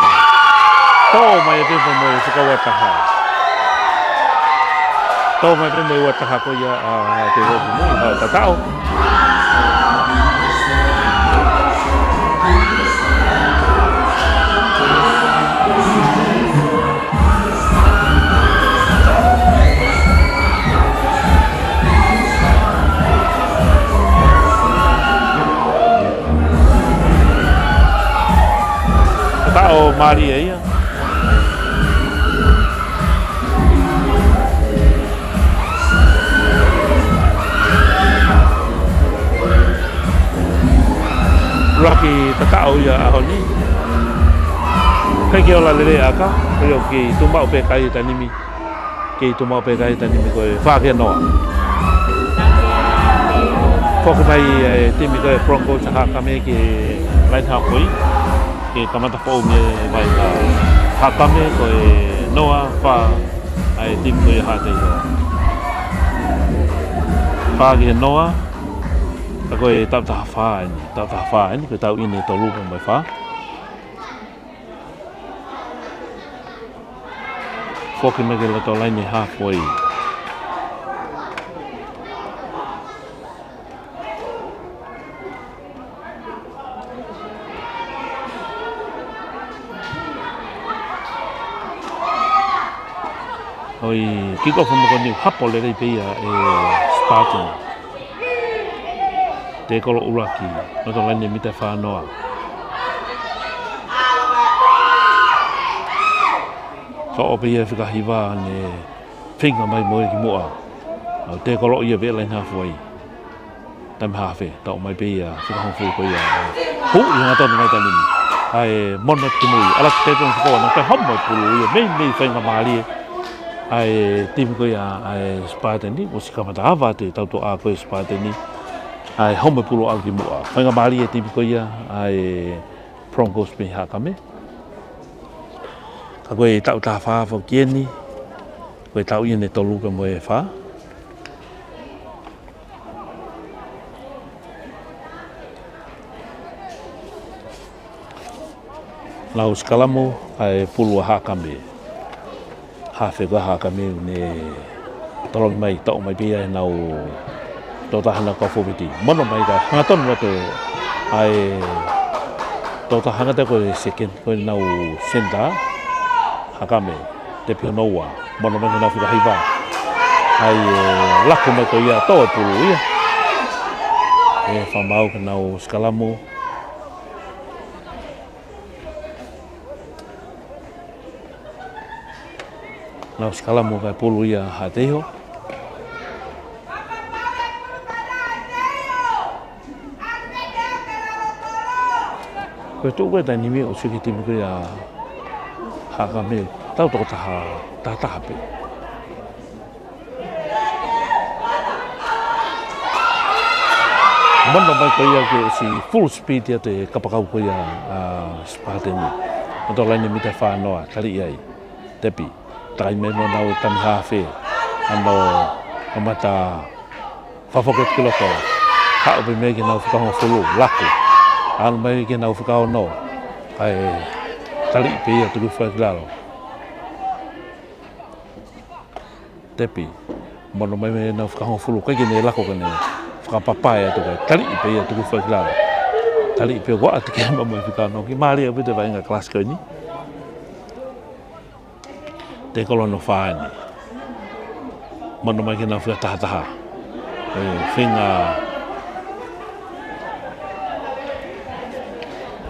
Tō mai e tēpile mo e fika ua taha. Tō mai pē mo e ua taha ko ia, ʻa, ʻa, te ʻalu ki mui, ʻa, tataʻo. Tataʻo mālie ia. ʻUluaki tataʻo ia ʻaho ni. Kae kei ola lelei ʻa e ʻaka, ko ia ʻoku kei tuʻu maʻu pē kai e tanimi. Kei tuʻu maʻu pē kai e tanimi ko e fā ki he noa. Foki mai e timi ko e Broncos ʻa Haʻakame ki he laine halfway. Ke kamata foʻou mei he vaʻinga. Haʻakame ko e noa fā ʻa e timi ko ia Haʻateiho. Fā ki he noa. Ka ko e taʻu taha fā eni. Taʻu taha fā eni, ko e taʻu ʻi he tolu pea mo e fā. Foki mai ki loto laine halfway. ʻOi, kick off mo ko eni, hapo lelei pē ia e Spartan. Tēkolo ʻuluaki, loto laine mita fā noa. Toʻo pē ia fika hiva ne feinga mai mo ia ki muʻa. ʻA, tēkolo ia veʻe laine halfway. Taimi hafe, toʻo mai pē ia, fika hongofulu ko ia. Hū, ʻi he hangatonu mai tanimi. ʻAi, mono ki mui, ʻalu atu pē pē mo fika ua, naʻe homo e pulu ia, meimei faingamālie. ʻAi, timi ko ia, ʻa e Spartan ni, ʻosi kamata ava atu e tautoʻa ko e Spartan ni. ʻAi, homo e pulu ʻalu ki muʻa. Faingamālie timi ko ia, ʻa e Broncos mei Haʻakame. Ka ko e taʻu taha fā foki eni, ko e taʻu ʻi he tolu pea mo e fā. Nau sikalamu, ʻa e pulu ʻa Haʻakame. Hafe ko ē ʻa Haʻakame ʻoku ne tolongi mai, toʻo mai pē ia ʻenau tokotaha ʻenau kau fōfiti. Mono mai ka hangatonu atu ʻa e tokotaha hangē ko e second, ko ʻenau center, Haʻakame, tepi hono ua, mono mai ki heʻenau fika hiva. ʻAi, ʻe laku mai ko ia, toʻo e pulu ia. ʻE fakamaau ke nau sikalamu. Nau sikalamu ka e pulu ia Haʻateiho. Ko e tuʻu ko ē taimi ni ʻoku sio ki he timi ko ia Haʻakame, tau tokotaha, taha taha pē. Mono mai ko ia ke ʻosi full speed ia e kapakau ko ia ʻa Spartan ni. Loto laine mita fā noa, tali ai. Tepi, takai mai mo ʻenau taimi hafe. ʻAno, kamata fakafoki ki loto. Haʻu pē mei ai ki heʻenau fika hongofulu, laku. ʻAlu mai ki heʻenau fika ono. ʻAi, tali pē ia tuku hifo ki lalo. Tepi, mono mai mei heʻenau fika hongofulu, ʻikai ke ne laku ke ne fakapapae atu ka tali pē ia tuku hifo ki lalo. Tali pē ʻoku ʻatā ke ma mo e fika ono, kiʻi mālie ʻaupito e vaʻinga kalasi ko eni. Tēkolo hono fā eni. Mono mai ki heʻenau fika taha taha. ʻE, feinga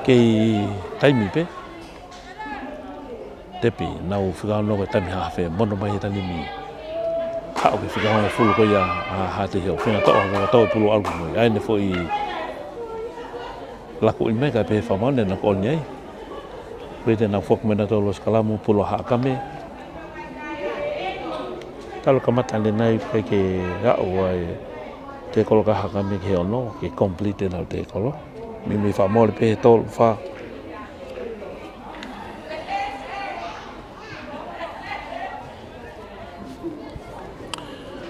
kei taimi pē. Tepi, nau fika ono ko e taimi hafe, mono mai he taimi ni. Haʻu ki he fika hongofulu ko ia ʻa Haʻateiho, feinga toʻo, feinga toʻo e pulu ʻalu ki mui. ʻAi ʻene foʻi laku ʻi mai ka pehē fakamaau ne nau ko ʻoni ai. Ko ia te nau foki mai nautolu ʻo sikalamu pulu ʻa Haʻakame. Talu kamata ʻanenai pē ke aʻu ai tēkolo ʻa Haʻakame ki he ono, ke complete ʻenau tēkolo. Meimei fakamole pē he tolu, fā.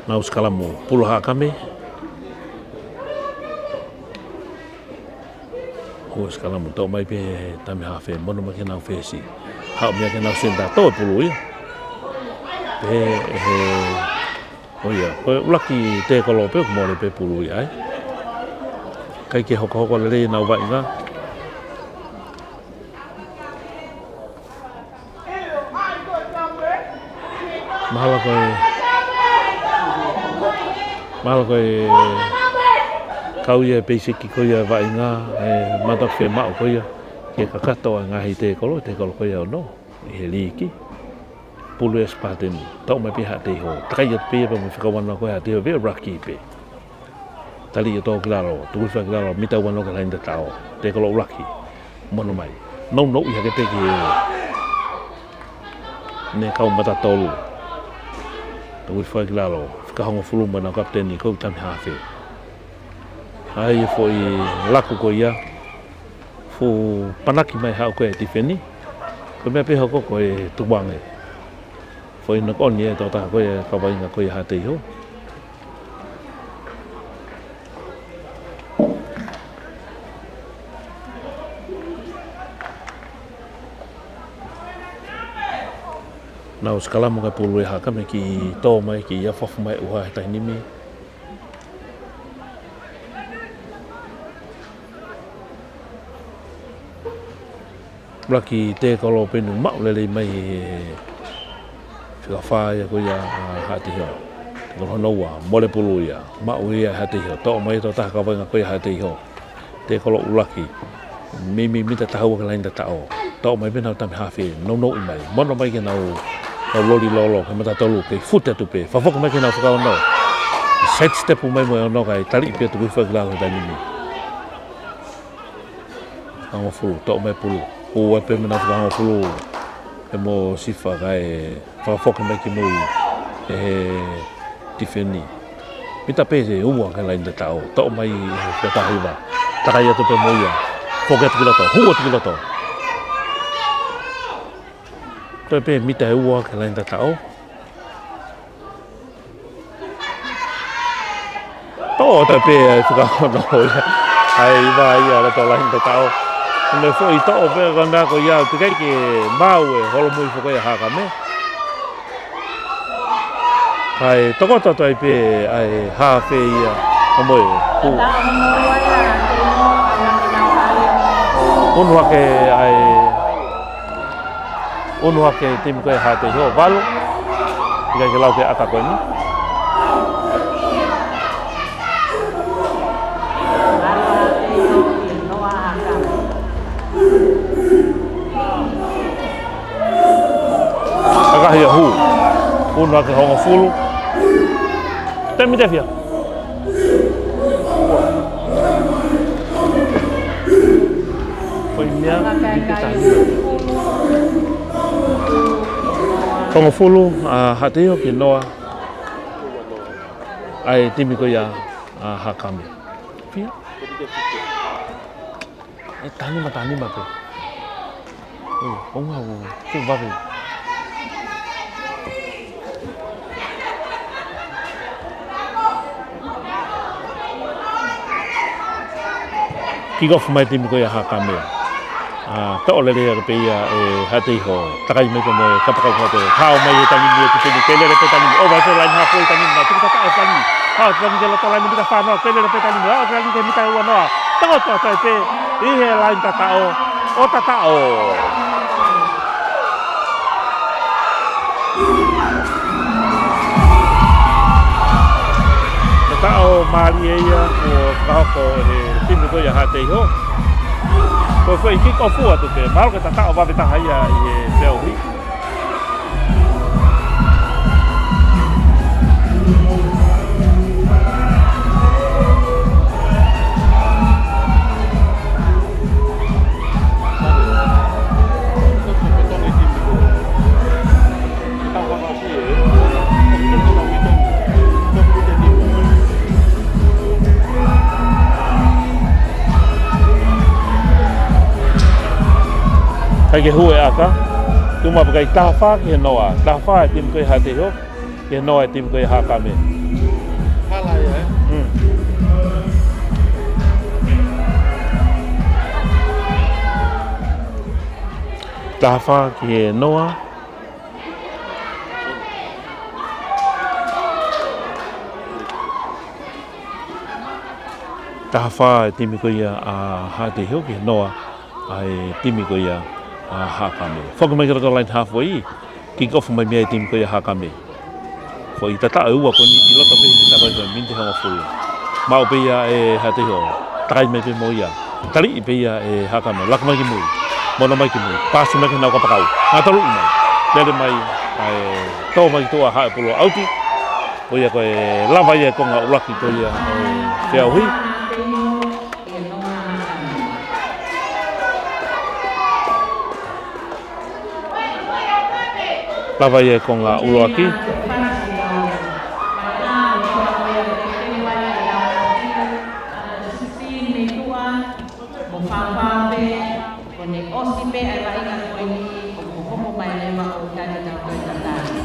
Nau sikalamu, pulu ʻa Haʻakame. Ko e sikalamu, toʻo mai pē he tama hafe, mono mai ke nau fesi. Haʻu mai ke nau senitā, toʻo e pulu ia. Pehē ʻe he, ʻo ia, ko e ʻuluaki tēkolo pē, mole pē pulu ia ai. ʻIkai ke hokohoko lelei ʻenau vaʻinga. Mahalo ko e, mahalo ko e kau ia e peisiki ko ia e vaʻinga, e mataku fiemaʻu ko ia ke kakato ʻa e ngaahi tēkolo, tēkolo ko ia ʻe ono ʻi he liiki. Pulu e Spartan, toʻo mai pē Haʻateiho. Takai atu pē ia pea mo e fekauʻaki ko ia Haʻateiho, veo raki pē. Tali ʻo toʻo ki lalo, tuku hifo ki lalo, mita ua noa ki he laini tataʻo. Tēkolo ʻuluaki, mono mai. Nounou ʻi hake pē ki he ne kau mata tolu. Tuku hifo ki lalo, fika hongofulu mo ʻenau kapiteni, ko e tama hafe. ʻA ia foʻi laku ko ia, fuʻu panaki mai haʻu ko e tifeni. Ko e meʻa pē hoko ko e tukuange. Foʻi nokoni e tokotaha ko ia kau vaʻinga ko ia Haʻateiho. Nau sikalamu ka pulu e Hakame ki tō mai ki afafu mai ʻuha he taimi ni. ʻUluaki tēkolo pē ʻoku maʻu lelei mai he fika fā ia ko ia ʻa Haʻateiho. Tēkolo hono ua, mole pulu ia, maʻu ia Haʻateiho, toʻo mai tokotaha kau vaʻinga ko ia Haʻateiho. Tēkolo ʻuluaki, mimi mita taha ua ki he laini tataʻo. Toʻo mai pē ʻenau tama hafe, nounou ʻi mai, mono mai ke nau, nau loli lolo, ke mata tolu, ke fute atu pē, fakafoki mai ke nau fika ono. Side step mai mo e ono kae tali pē atu ki fua ki lalo he taimi ni. Hongofulu, toʻo mai pulu. Ua pē mena fika hongofulu. ʻE mo sifa kae fakafoki mai ki mui ʻe he tifeni. Mita pē ʻe ua ki he laini tataʻo. Toʻo mai ʻe he fika taha hiva. Takai atu pē mo ia. Foki atu ki loto. Hū atu ki loto. Toe pē mita ʻe ua ki he laini tataʻo. Toʻo atu pē ʻa e fika ono ia. ʻAi vā ia ʻa loto laini tataʻo. Ko e foʻi toʻo pē ko ena ko ia, teʻeki ai ke maʻu e holomui foʻou ia ʻa Hakame. ʻAi tokoto atu ai pē ʻa e hafe ia. Ka mo e ku. Unu hake ʻa e Unu hake timi ko ia Haʻateiho, valu. ʻIkai ke lau ke ʻaka ko eni. ʻAkahi ʻa hū. Unu hake hongofulu. Temi tefia. Ko e meʻa, mita taha nima. Hongofulu ʻa Haʻateiho ki he noa ʻa e timi ko ia ʻa Hakame. Fia? ʻE taha nima, taha nima pē. ʻE, ʻo ngā ʻo, ke vave. Kick off mai timi ko ia Hakame. ʻA, toʻo lelei atu pē ia ʻe Haʻateiho. Takai mai pē mo e kapakau ko ē. Hao mai e taimi ni e tifeni. Ke lele pē taimi ni. ʻOua ʻe laini hafo e taimi ni. Tuku tata e taimi ni. Hao taimi ke loto laini mita fā noa. Ke lele pē taimi ni. Hao taimi ke mita ua noa. Tokoto atu ai pē ʻi he laini tataʻo, ʻo tataʻo. Tataʻo mālie ia, ʻo fakahoko ʻe he timi ko ia Haʻateiho. Ko e foʻi kick off atu pē, mahalo ko e tataʻo vave taha ia ʻi he feʻauhi. ʻIkai ke hū e ʻaka. Tuʻu maʻu pē kae taha fā ki he noa. Taha fā e timi ko ia Haʻateiho ki he noa e timi ko ia Hakame. Hala ia, ē? Mm. Taha fā ki he noa. Taha fā e timi ko ia ʻa Haʻateiho ki he noa ʻa e timi ko ia ʻa Haʻakame. Foki mai ki loto laine halfway, kick off mai mei ai e timi ko ia ʻa Haʻakame. Foʻi tataʻo ʻe ua ko eni ʻi loto pē he mita ko e miniti hongofulu. Maʻu pē ia ʻe Haʻateiho. Takai mai pē mo ia. Taliʻi pē ia ʻe Haʻakame. Laka mai ki mui. Mono mai ki mui. Paasi mai ki heʻenau kapakau. Ngata luʻi mai. Lele mai. ʻAi, tō mai ki tuʻa, haʻu e pulu ʻauti. Ko ia ko e lava ia e konga ʻuluaki ko ia ʻo e feʻauhi. Lava ia e konga ʻuluaki. Ko ʻene ʻosi pē ʻa e vaʻinga ko eni, ʻoku hopo mai leva ʻo tali ʻetau toe tatali.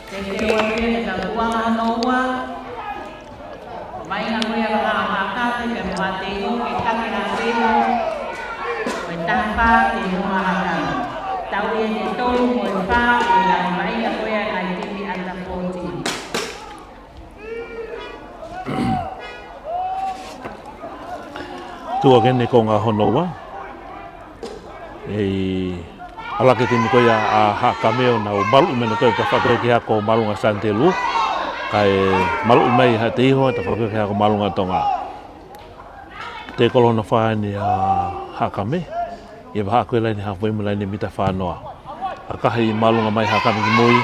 Te te ua pia te tau ua ngā noa. Mai ngā koe a ka hā hā ka te te mo Haʻateiho, ke ka ke Haʻateiho. Ko e taha fā te mo Haʻakame. Tau ia te tolu mo e fā, e ngā mai ngā koe a ngā timi under fourteen. Tuʻa ke ne konga hono ua. ʻEi, ʻalu hake e timi ko ia ʻa Haʻakame ʻo nau maluʻi mei he toe tafaʻaki ki he hako Māʻolunga Sānitelū. Kae maluʻi mai Haʻateiho, tafaʻaki ki he hako Māʻolunga Tonga. Te kolo hono fā eni ʻa Haʻakame. ʻI he vahaʻa ko e laine halfway mo e laine mita fā noa. Kakahi māʻolunga mai Haʻakame ki mui.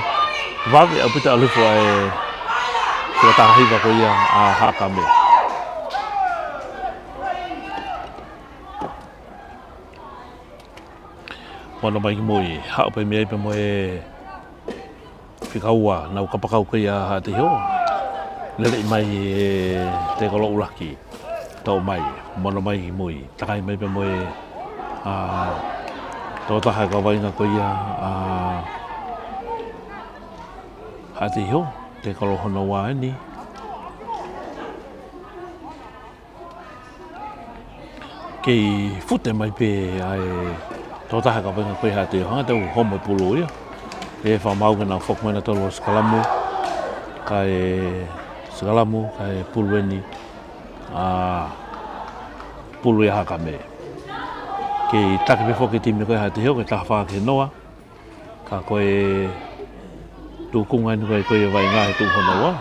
Vave ʻaupito ʻalu hifo ʻa e fika taha hiva ko ia ʻa Haʻakame. Mono mai ki mui, haʻu pē mei ai pē mo e fika ua, nau kapakau ko ia ʻa Haʻateiho. Lele mai e te kolo ʻuluaki. Tau mai, mono mai ki mui. Takai mai pē mo e, ʻa, tō taha e kau vaʻinga ko ia ʻa Haʻateiho, te kolo hono ua eni. Kei fute mai pē ʻa e tō taha e kau vaʻinga ko ia ʻa Haʻateiho, hanga ʻe he tau homo e pulu ia. Pea fakamāu ke nau foki mai nautolu ʻo sikalamu, kae sikalamu, kae pulu eni, ʻa, pulu ia ʻa Haʻakame. Kei taki pē foki e timi ko ia ʻa Haʻateiho, ko e taha fā ki he noa. Ka ko e tūkunga eni ko e, ko e vaʻinga he tuʻu hono ua.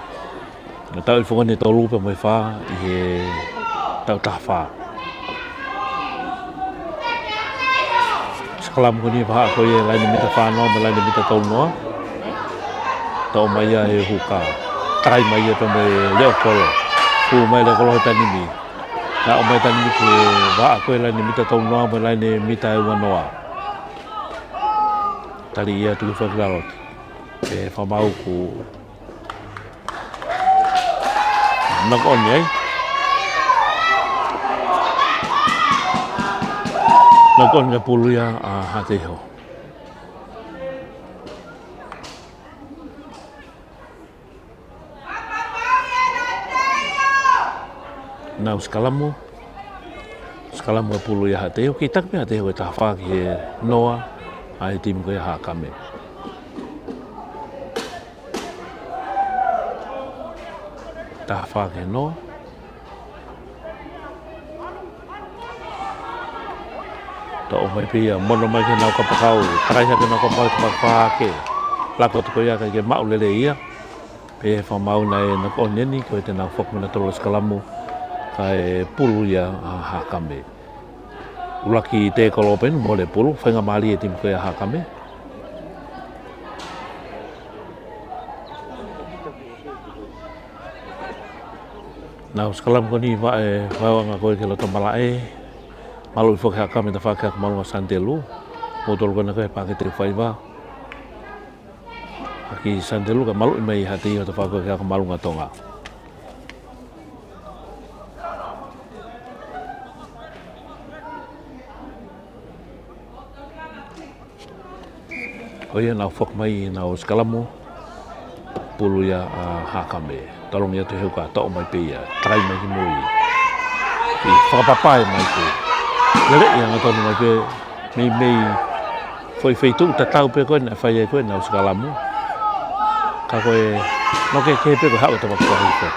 Naʻe tau ʻi he foki eni tolu pea mo e fā ʻi he taʻu taha fā. Sikalamu ko eni vahaʻa ko ia laine mita fā noa mo e laine mita tolu noa. Tau mai ia e huka. Takai mai ia pea mo e leʻo kolo. Pulu mai leʻo kolo he taimi ni. Naʻe ʻomai e taimi ni ki he vahaʻa ko ia laine mita tolu noa mo e laine mita ʻe ua noa. Tali ia tuku fakilalo. Pea fakamāu kuo knock on ai. Knock on ki he pulu ia ʻa Haʻateiho. Nau sikalamu. Sikalamu e pulu ia Haʻateiho, kei taki pē Haʻateiho ko e taha fā ki he noa ʻa e timi ko ia Haʻakame. Taha fā ki he noa. Toʻo mai pē ia, mono mai ki he nau kapakau, takai hake nau kapakau, kapakau hake. Lako atu ko ia kae ʻikai ke maʻu lelei ia. Pehē ʻe he fakamaau naʻe nakoʻoni eni, ko e te nau foki mai nautolu ʻo sikalamu, kae pulu ia ʻa Haʻakame. ʻUluaki tēkolo pē eni, mole pulu, faingamālie e timi ko ia Haʻakame. Nau sikalamu ko eni vaʻe, vaʻe anga ko ē ki loto malaʻe. Maluʻi foki Haʻakame taha fā ki he ako māʻolunga Santelu. Moutolu ko ena ko ē he paketi ʻe faiva. ʻAki Santelu kae maluʻi mai Haʻateiho taha fā ki he ako māʻolunga Tonga. Ko ia nau foki mai nau sikalamu, pulu ia ʻa Haʻakame. Tolongi atu he uka, toʻo mai pē ia, takai mai ki mui. Ki fakapapae mai pē. Lele ia ngatonu mai pē, meimei foʻi feituʻu tatau pē ko ē naʻe fai ai ko ē nau sikalamu. Ka ko e noke kehe pē ko e haʻu ʻo tapa kuahi pē.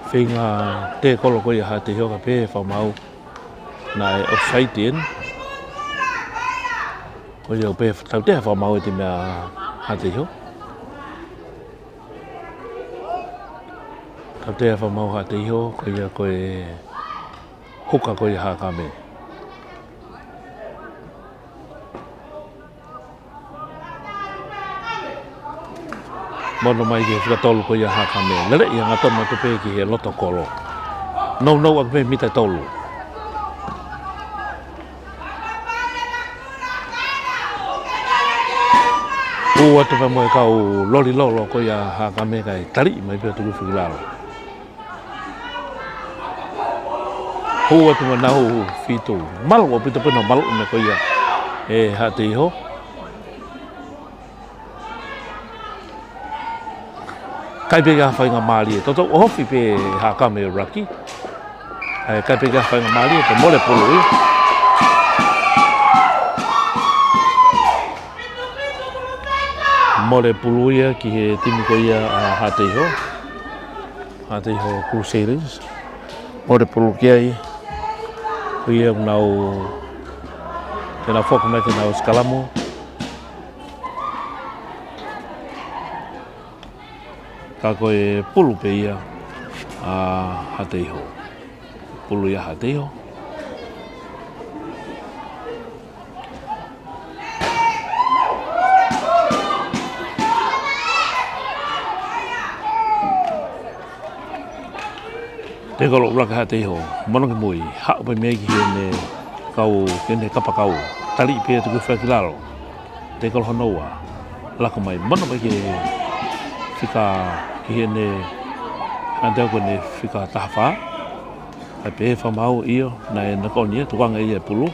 Feinga tēkolo ko ia Haʻateiho ka pehē ʻe he fakamaau naʻe offside eni. Ko ia ʻoku pehē tautea ʻe he fakamaau e timi ʻa Haʻateiho. Tautea ʻe he fakamaau Haʻateiho, ko ia ko e huka ko ia Haʻakame. Mono mai ki he fika tolu ko ia Haʻakame. Lele ia ngatonu atu pē ki he loto kolo. Nounou ʻaki pē mita tolu. Hū atu pē mo e kau loli lolo ko ia Haʻakame kae taliʻi mai pē ʻo tuku hifo ki lalo. Hū atu mo e nau fitu. Malu ʻaupito pē nau malu ʻene ko ia ʻe Haʻateiho. ʻIkai pē ke ʻi ai ha faingamālie. Toto ʻohofi pē Haʻakame ʻuluaki. ʻIkai pē ke ʻi ai ha faingamālie, pea mole pulu ia. Mole pulu ia ki he timi ko ia ʻa Haʻateiho. Haʻateiho Crusaders. Mole pulu ki ai. Ko ia ʻoku nau, te nau foki mai ke nau sikalamu. Ka ko e pulu pē ia ʻa Haʻateiho. Pulu ia Haʻateiho. Tēkolo ʻuluaki Haʻateiho, mono ki mui, haʻu pē mei ai ki heʻene kau, ki heʻene kapakau, taliʻi pē ʻo tuku hifo ki lalo. Tēkolo hono ua, lako mai, mono mai ki he fika, ki heʻene, ʻa e tēkolo ko eni fika taha fā. ʻAi pē ʻe he fakamaau ʻio, naʻe nakoʻoni ia, tukuange ia e pulu.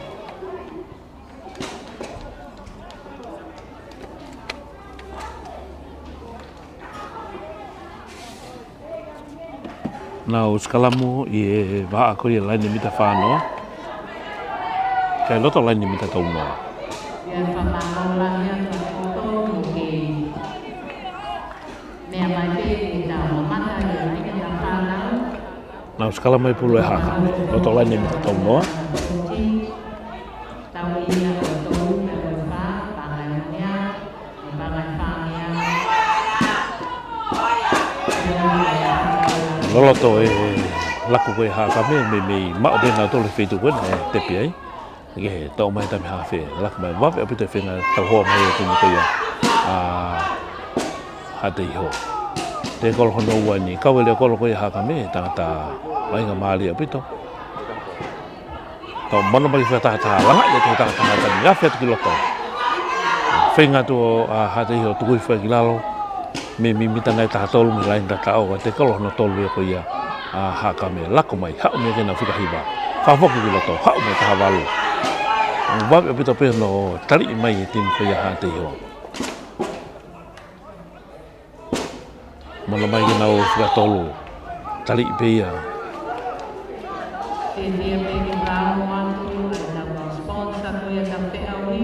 Nau sikalamu ʻi he vahaʻa ko ia laine mita fā noa. Kae loto laine mita tolu noa. Ia fakamaau lahi atu ʻa koutou mo ke meʻa mai pē ke tau mamata ʻi he laine mita fā noa. Nau sikalamu e pulu ʻa Haʻakame. Loto laine mita tolu noa. Tau ia ko tolu, tau fā, pangai mea, pangai fā mea. Loloto e laku ko ē Haʻakame, meimei maʻu pē nautolu he feituʻu ko ena ʻe tepi ai. Ke he toʻo mai tami hafe, laku mai vave ʻaupito e feinga tau hoa mai e timi ko ia ʻa Haʻateiho. Tēkolo hono ua eni, kau e leʻo kolo ko ia Haʻakame, tangata faingamālie ʻaupito. Tau mono mai fakatahataha, langa ia te tangata Haʻakame, afe atu ki loto. Feinga atu ʻa Haʻateiho tuku hifo ki lalo, meimei mita nai taha tolu mei he laine tataʻo, ko e tēkolo hono tolu ia ko ia ʻa Haʻakame, lako mai, haʻu mei ai ke nau fika hiva. Fakafoki ki loto, haʻu mei taha valu. Vave ʻaupito pē hono taliʻi mai e timi ko ia Haʻateiho. Mana mai ke nau fakatolu. Tali pē ia. Tētia pē ke tau atu, ai tau sponsor ko ia ta te aui.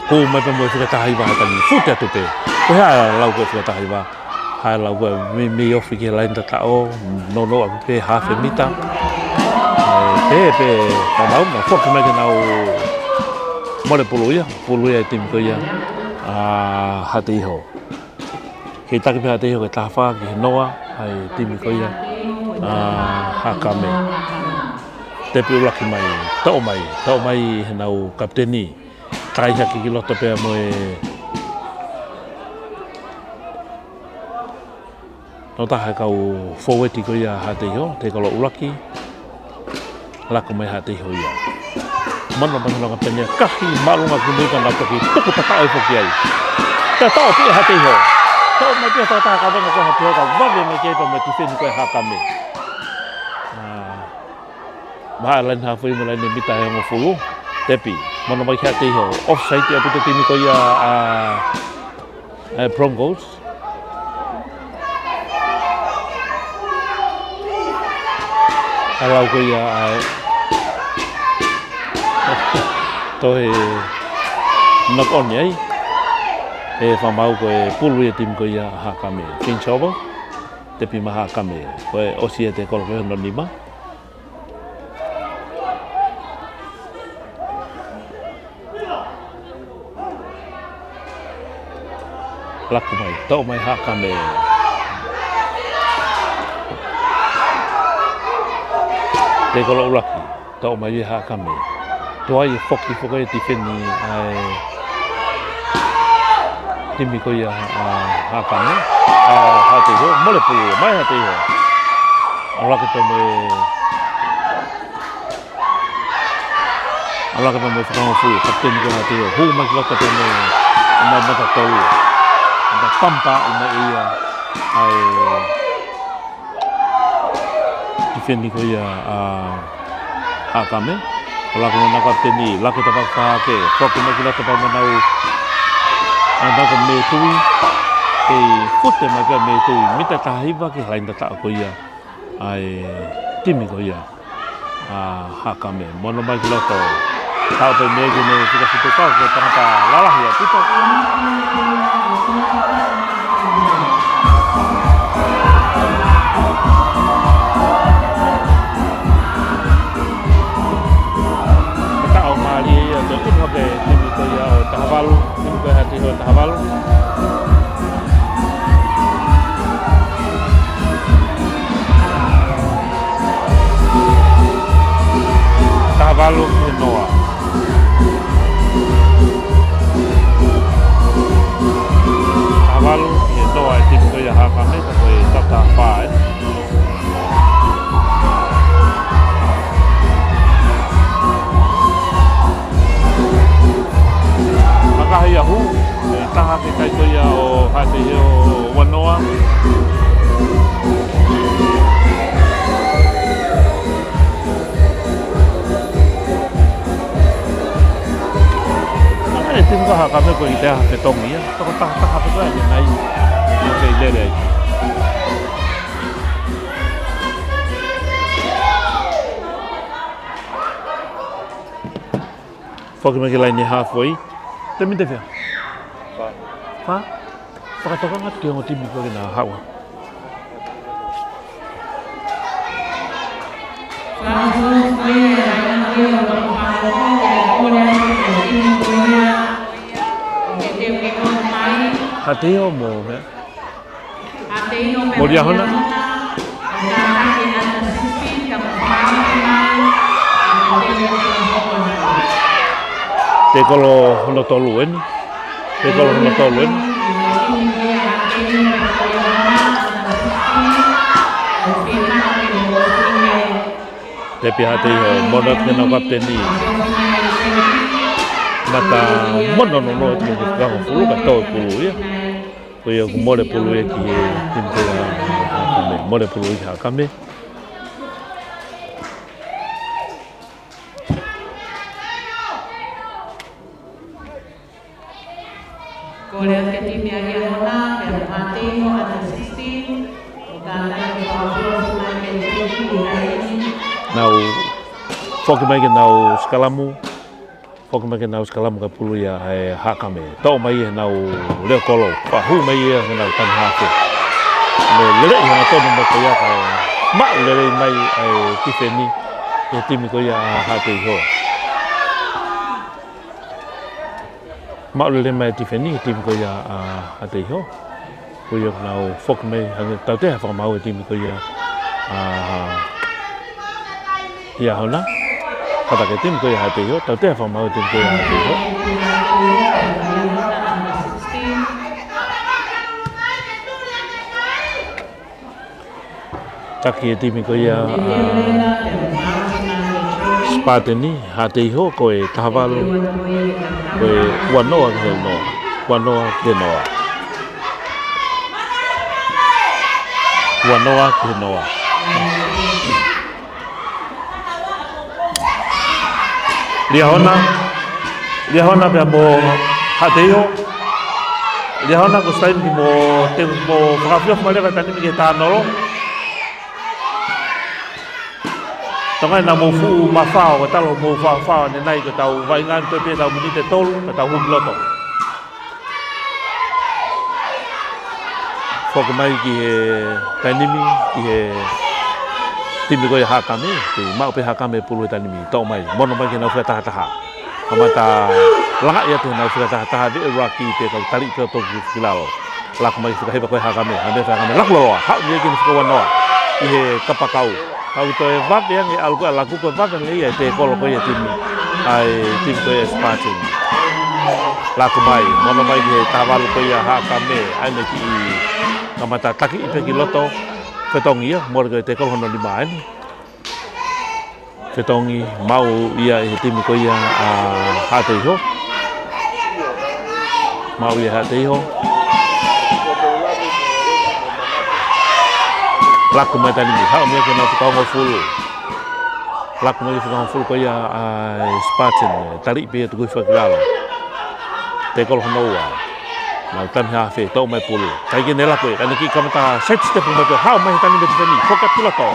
Ko mai pē mo e fakataha hiva ha tani. Fute atu pē. Ko e hā e lau ko e fakataha hiva. Hā e lau ko e mei, mei ofi ki he laini tataʻo. Nounou ʻaku pē hafe mita. Ē, pē, pē, ka nau, nau foki mai ke nau mole pulu ia. Pulu ia e timi ko ia. ʻA, Haʻateiho. Kei taki pē Haʻateiho ke taha fā ki he noa, ʻa e timi ko ia, ʻa, Haʻakame. Tepi ʻuluaki mai, toʻo mai, toʻo mai heʻenau kapiteni. Takai hake ki loto pea mo e, nau taha e kau fōueti ko ia Haʻateiho, tēkolo ʻuluaki. Laku mai Haʻateiho ia. Mana mai hono kapiteni ia, kahi māʻolunga ki mui ka nau toki tuku tataʻo e foki ai. Pea toʻo pē ʻe Haʻateiho. Toʻo mai pē tataha ka venga ko Haʻateiho ka vave mai ki ai pea mo e tifeni ko e Haʻakame. ʻA, maha laini hafu mo e laini mita ʻe hongofulu. Tepi. Mana mai ki Haʻateiho. Offside ʻaupito timi ko ia ʻa ʻa e Broncos. ʻA e lau ko ia ʻa e toe knock on ai. ʻE fakamau ko e pulu ia timi ko ia Haʻakame. King Chopper. Tepi mai Haʻakame. Ko e ʻosi e tēkolo ko hono nima. Laku mai, toʻo mai Haʻakame. Tēkolo ʻuluaki, toʻo mai ʻe Haʻakame. Tuai e foki foki e tifeni ʻa e timi ko ia ʻa Haʻakame. ʻA Haʻateiho, mole pulu, mai Haʻateiho. ʻAlu hake pē mo e ʻAlu hake pē mo e fakahongofulu, kapiteni ko Haʻateiho, hū mai ki loto pē mo e, ʻomai mata tolu. Mata pampa, ʻomai ia, ʻa e tifeni ko ia ʻa Haʻakame. ʻAlu hake mo ʻenau kapiteni, laku e tapa fā hake, foki mai ki loto pē mo ʻenau, ʻa ʻenau ko Metui, kei fute mai pē Metui, mita taha hiva ki he laini tataʻo ko ia ʻa e timi ko ia ʻa Haʻakame. Mana mai ki loto. Tau pē mei ai ki he fika fitu kau, ko e tangata lalahi ʻaupito. Ka taʻo mālie ia, ko e ʻunu hake timi ko ia ʻo e taha valu, timi ko ia Haʻateiho ʻo e taha valu. Taha valu ki he noa. Taha valu ki he noa e timi ko ia Haʻakame, ka ko e taha fā ē. Makaha ia hū, ʻe taha ke kai ko ia ʻo Haʻateiho ua noa. ʻA e timi ko Haʻakame ko e ʻikai te ha fetongi ia. Toko taha taha pē ko ē ʻanenai. ʻOku kei lele ai. Foki mai ki he laini halfway. Te mita fiha? Fā. Fā? Fakatokanga atu ki he ongo timi ko ē ke nau haʻu. Haʻateiho mo meʻa. Mo Liahona. Tēkolo hono tolu eni. Tēkolo hono tolu eni. Tepi Haʻateiho, mana atu ke nau kapiteni. Mata mono no no atu ke nau fakahongofulu ka toe pulu ia. Ko ia ʻoku mole pulu ia ki he timi ko ia Haʻakame. Mole pulu ia ki Haʻakame. Kole atu ke timi ʻa Liahona, pea mo Haʻateiho, under sixteen. Nau foki mai ke nau sikalamu. Foki mai ke nau sikalamu ka pulu ia ʻa e Haʻakame. Toʻo mai ʻe heʻenau leo kolo. Pea hū mai ia heʻenau tani hafe. Mo e lelei hangatonu mo e ko ia ka maʻu lelei mai ʻa e tifeni ʻa e timi ko ia ʻa Haʻateiho. Maʻu lelei mai ʻa e tifeni ʻa e timi ko ia ʻa Haʻateiho. Ko ia ʻoku nau foki mai hangē tautea fakamaau ʻa e timi ko ia ʻa Liahona. Kātaki ʻa e timi ko ia ʻa Haʻateiho. Tautea fakamaau ʻa e timi ko ia ʻa Haʻateiho. Taki ʻa e timi ko ia ʻa Spartan ʻi Haʻateiho ko e taha valu, ko e ua noa ki he noa. Ua noa ki he noa. Ua noa ki he noa. Liahona, Liahona pea mo Haʻateiho. Liahona ko e taimi ke mo te mo fakafiofio mai leva ʻa e tanimi ke tānolo. Tonga ena mo fuʻu mafao, ko e talo mo fafao, ne nai ko e tau vaʻinga ʻeni toe pē tau miniti ʻe tolu, ka tau hū ki loto. Foki mai ki he tanimi, ki he timi ko ia Haʻakame, ke maʻu pē Haʻakame pulu he tanimi, toʻo mai, mono mai ke nau fika tahataha. Kamata langaʻi atu heʻenau fika tahataha, veʻe ʻuluaki pē kau tali pē ʻo toki ki lalo. Laku mai fika hiva ko e Haʻakame, Haʻakame fika Haʻakame, laku loloa, haʻu mei ai ki he fika ua noa, ʻi he kapakau. Kau toe vave ange ʻalu ko e laku ko e vave ange ia ʻa e tēkolo ko ia timi, ʻa e timi ko ia Spartan. Laku mai, mono mai ki he taha valu ko ia Haʻakame, ʻa ia ne kiʻi kamata takiʻi pē ki loto, fetongi ia, mole ko e tēkolo hono nima ʻeni. Fetongi maʻu ia ʻe he timi ko ia ʻa Haʻateiho. Maʻu ia ʻe Haʻateiho. Laku mai tanimi, haʻu mei ai ki heʻenau fika hongofulu. Laku mai ki he fika hongofulu ko ia ʻa e Spartan, taliʻi pē ia tuku hifo ki lalo. Tēkolo hono ua. Nau tani hafe, toʻo mai pulu. Kai ke ne laku ē, ka ne kiʻi kamata side step mai pē, haʻu mai he tanimi tifeni, foki atu ki loto.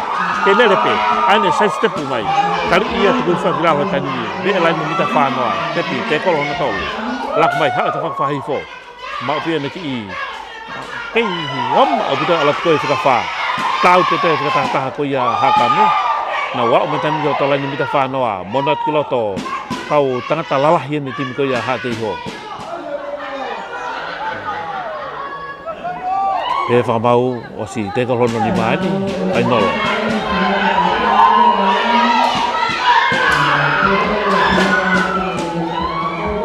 Ke lele pē, ʻa ia ne side step mai. Taliʻi ia tuku hifo ki lalo he tanimi, veʻe laine mita fā noa, tepi, tēkolo hono tolu. Laku mai, haʻu atu fakafā hifo. Maʻu pē ia ne kiʻi. Kei hi, om, ʻaupito ʻalu atu ko e fika fā. Tau te te fika tahataha ko ia Haʻakame. Nau aʻu mai tanimi ki loto laine mita fā noa, mono atu ki loto. Kau tangata lalahi ʻeni timi ko ia Haʻateiho. Pea fakamaau ʻosi tēkolo hono nima ʻeni, fainolo.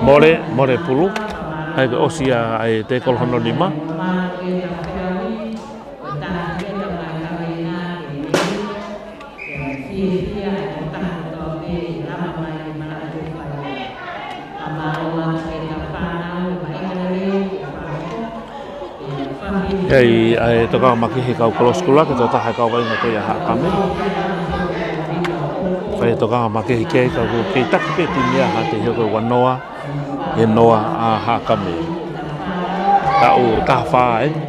Mole, mole pulu, ʻa ia ko e ʻosi ia ʻa e tēkolo hono nima. ʻI ai ʻa e tokanga makehe kau kolosi kulaki, tō taha kau vaʻinga ko ia Haʻakame. Fai tokanga makehe ki ai ka ʻoku kei taki pē timi ia Haʻateiho ko e ua noa, ʻe noa ʻa Haʻakame. Taʻu taha fā ʻeni.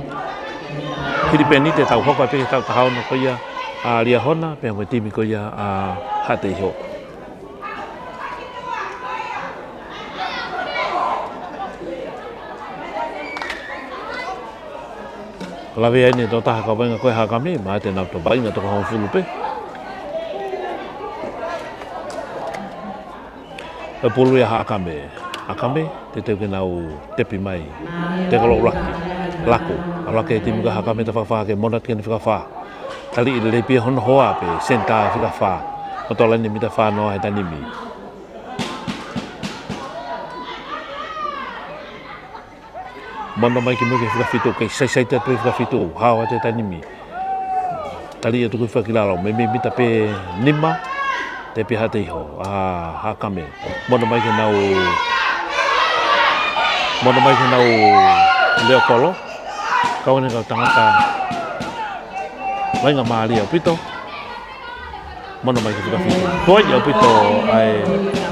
Hili pē ʻeni te tau hoko ai pē ki he taʻu taha ono ko ia ʻa Liahona, pea mo e timi ko ia ʻa Haʻateiho. Lave ai ʻeni tō taha kau vaʻinga ko e Haʻakame, mahalo te nau tō vaʻinga toko hongofulu pē. Ko e pulu ia Haʻakame. Haʻakame, teuteu ke nau tepi mai. Tēkolo ʻuluaki. Laku. ʻAlu hake he timi ko ia Haʻakame he taha fika fā ke mono atu ki heʻene fika fā. Taliʻi lelei pē ia hono hoa pē, senitā fika fā. Loto laine mita fā noa he tanimi. Mono mai ki mui ki he fika fitu, kei saisai atu e fika fitu, hao atu e tanimi. Taliʻi atu ki he fika ki lalo, meimei mita pē nima, tepi ʻe Haʻateiho, ʻa Haʻakame. Mono mai ki heʻenau, mono mai ki heʻenau leo kolo. Kau ʻeni kau tangata vaʻinga mālie ʻaupito. Mono mai ki he fika fitu. Toe ʻai ʻaupito ai.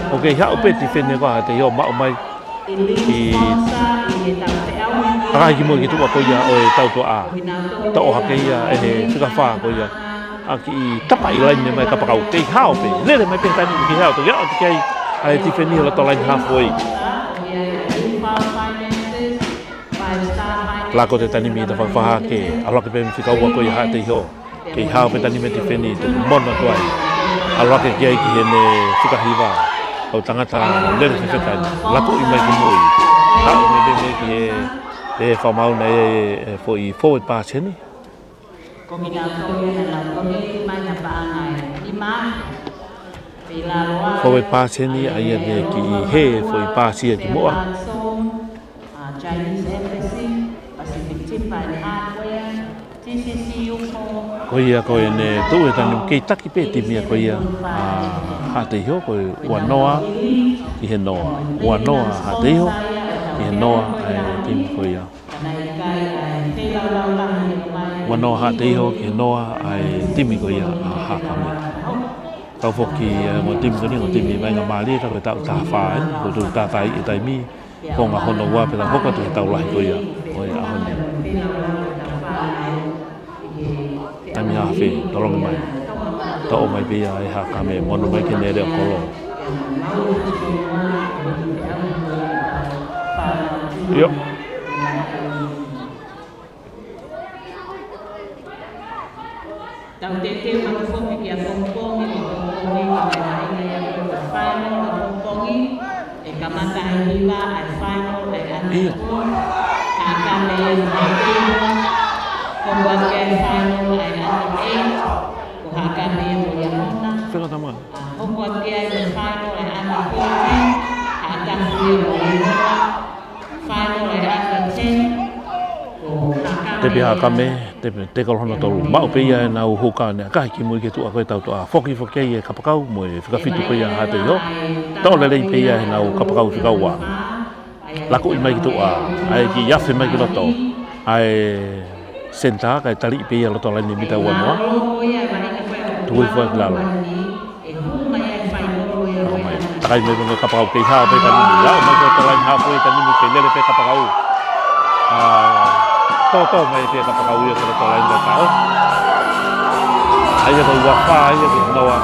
ʻOku kei haʻu pē tifeni ko ia Haʻateiho maʻu mai. ʻi ʻakahi ki muʻa ki tuʻa ko ia ʻo e tautuʻa. Toʻo hake ia ʻe he fika fā ko ia ʻa e kiʻi tapa ʻi laine mai kapakau. Kei hao pē, lele mai pē he taimi ni kei hao, toki aʻu atu ki ai ʻa e tifeni ʻi loto laine hafoi. Lako atu e taimi ni ʻo fakafaha ke ʻalu hake pē mei he fika ua ko ia Haʻateiho. Kei hao pē taimi ni mei he tifeni, toki mono atu ai. ʻAlu hake ki ai ki heʻene fika hiva. ʻA e tangata lele fefeka eni. Lakoʻi mai ki muʻa. Haʻu mai pē mei he, he fakamaau naʻe ʻi ai e foʻi forward pass heni. Ko kinautolu ia naʻa nau donate mai ha paʻanga ʻe nima afe. Pea lalo ai forward pass heni, ʻa ia naʻe kiʻi hē foʻi pass ia ki muʻa. Uh, Chinese Embassy, Pacific Timber and Hardware, T C C Upo. Ko ia ko ʻene tuʻu he taimi ni kei taki pē timi ia ko ia ʻa Haʻateiho, ko e ua noa ki he noa. Ua noa Haʻateiho ki he noa ʻa e timi ko ia. Ua noa Haʻateiho ki he noa ʻa e timi ko ia ʻa Hakame. Kau foki ʻa e ongo timi ko eni, ongo timi vaʻinga mālie, ka ko e taʻu taha fā eni, ko e tuli tātā ʻi he taimi. Konga hono ua pea hoko atu ki he tau lahi ko ia ʻo e ʻaho ni. Taimi afe, tolongi mai. Toʻo mai pē ia ʻe Hakame, mono mai ki heʻene leʻo kolo. ʻIo. Tau teuteu atu foki kia Pongipongi, ko Pongipongi, ko e vaʻinga ia ko e final ʻa Pongipongi, ʻe kamata ʻe hiva ʻa e final ʻa e under two, Hakame ia mo Haʻateiho, hoko atu ki ai final ʻa e under eight, ko Hakame ia mo Liahona. Fekau tamai. Hoko atu ki ai mo e final ʻa e under fourteen, Haʻatapu ia mo Liahona. Final ʻa e under ten, ko Hakame. Tepi Hakame, tepi, tēkolo hono tolu. Maʻu pē ia ʻenau huka naʻe ʻakahi ki mui ki tuʻa ko e tautuʻa. Foki foki ai e kapakau mo e fika fitu ko ia Haʻateiho. Toʻo lelei pē ia ʻenau kapakau fika ua. Lakoʻi mai ki tuʻa, ʻa e kiʻi afe mai ki loto. ʻA e senitā, kae taliʻi pē ia loto laine mita ua noa. Tuku hifo ai ki lalo. Aʻu mai. Takai mai pē mo e kapakau kei hao pē taimi ni. Aʻu mai ki loto laine hafoi taimi ni kei lele pē kapakau. ʻA, tōtō mai pē kapakau ia ki loto laine taʻo. ʻA ia ko e ua fā ia ki he noa.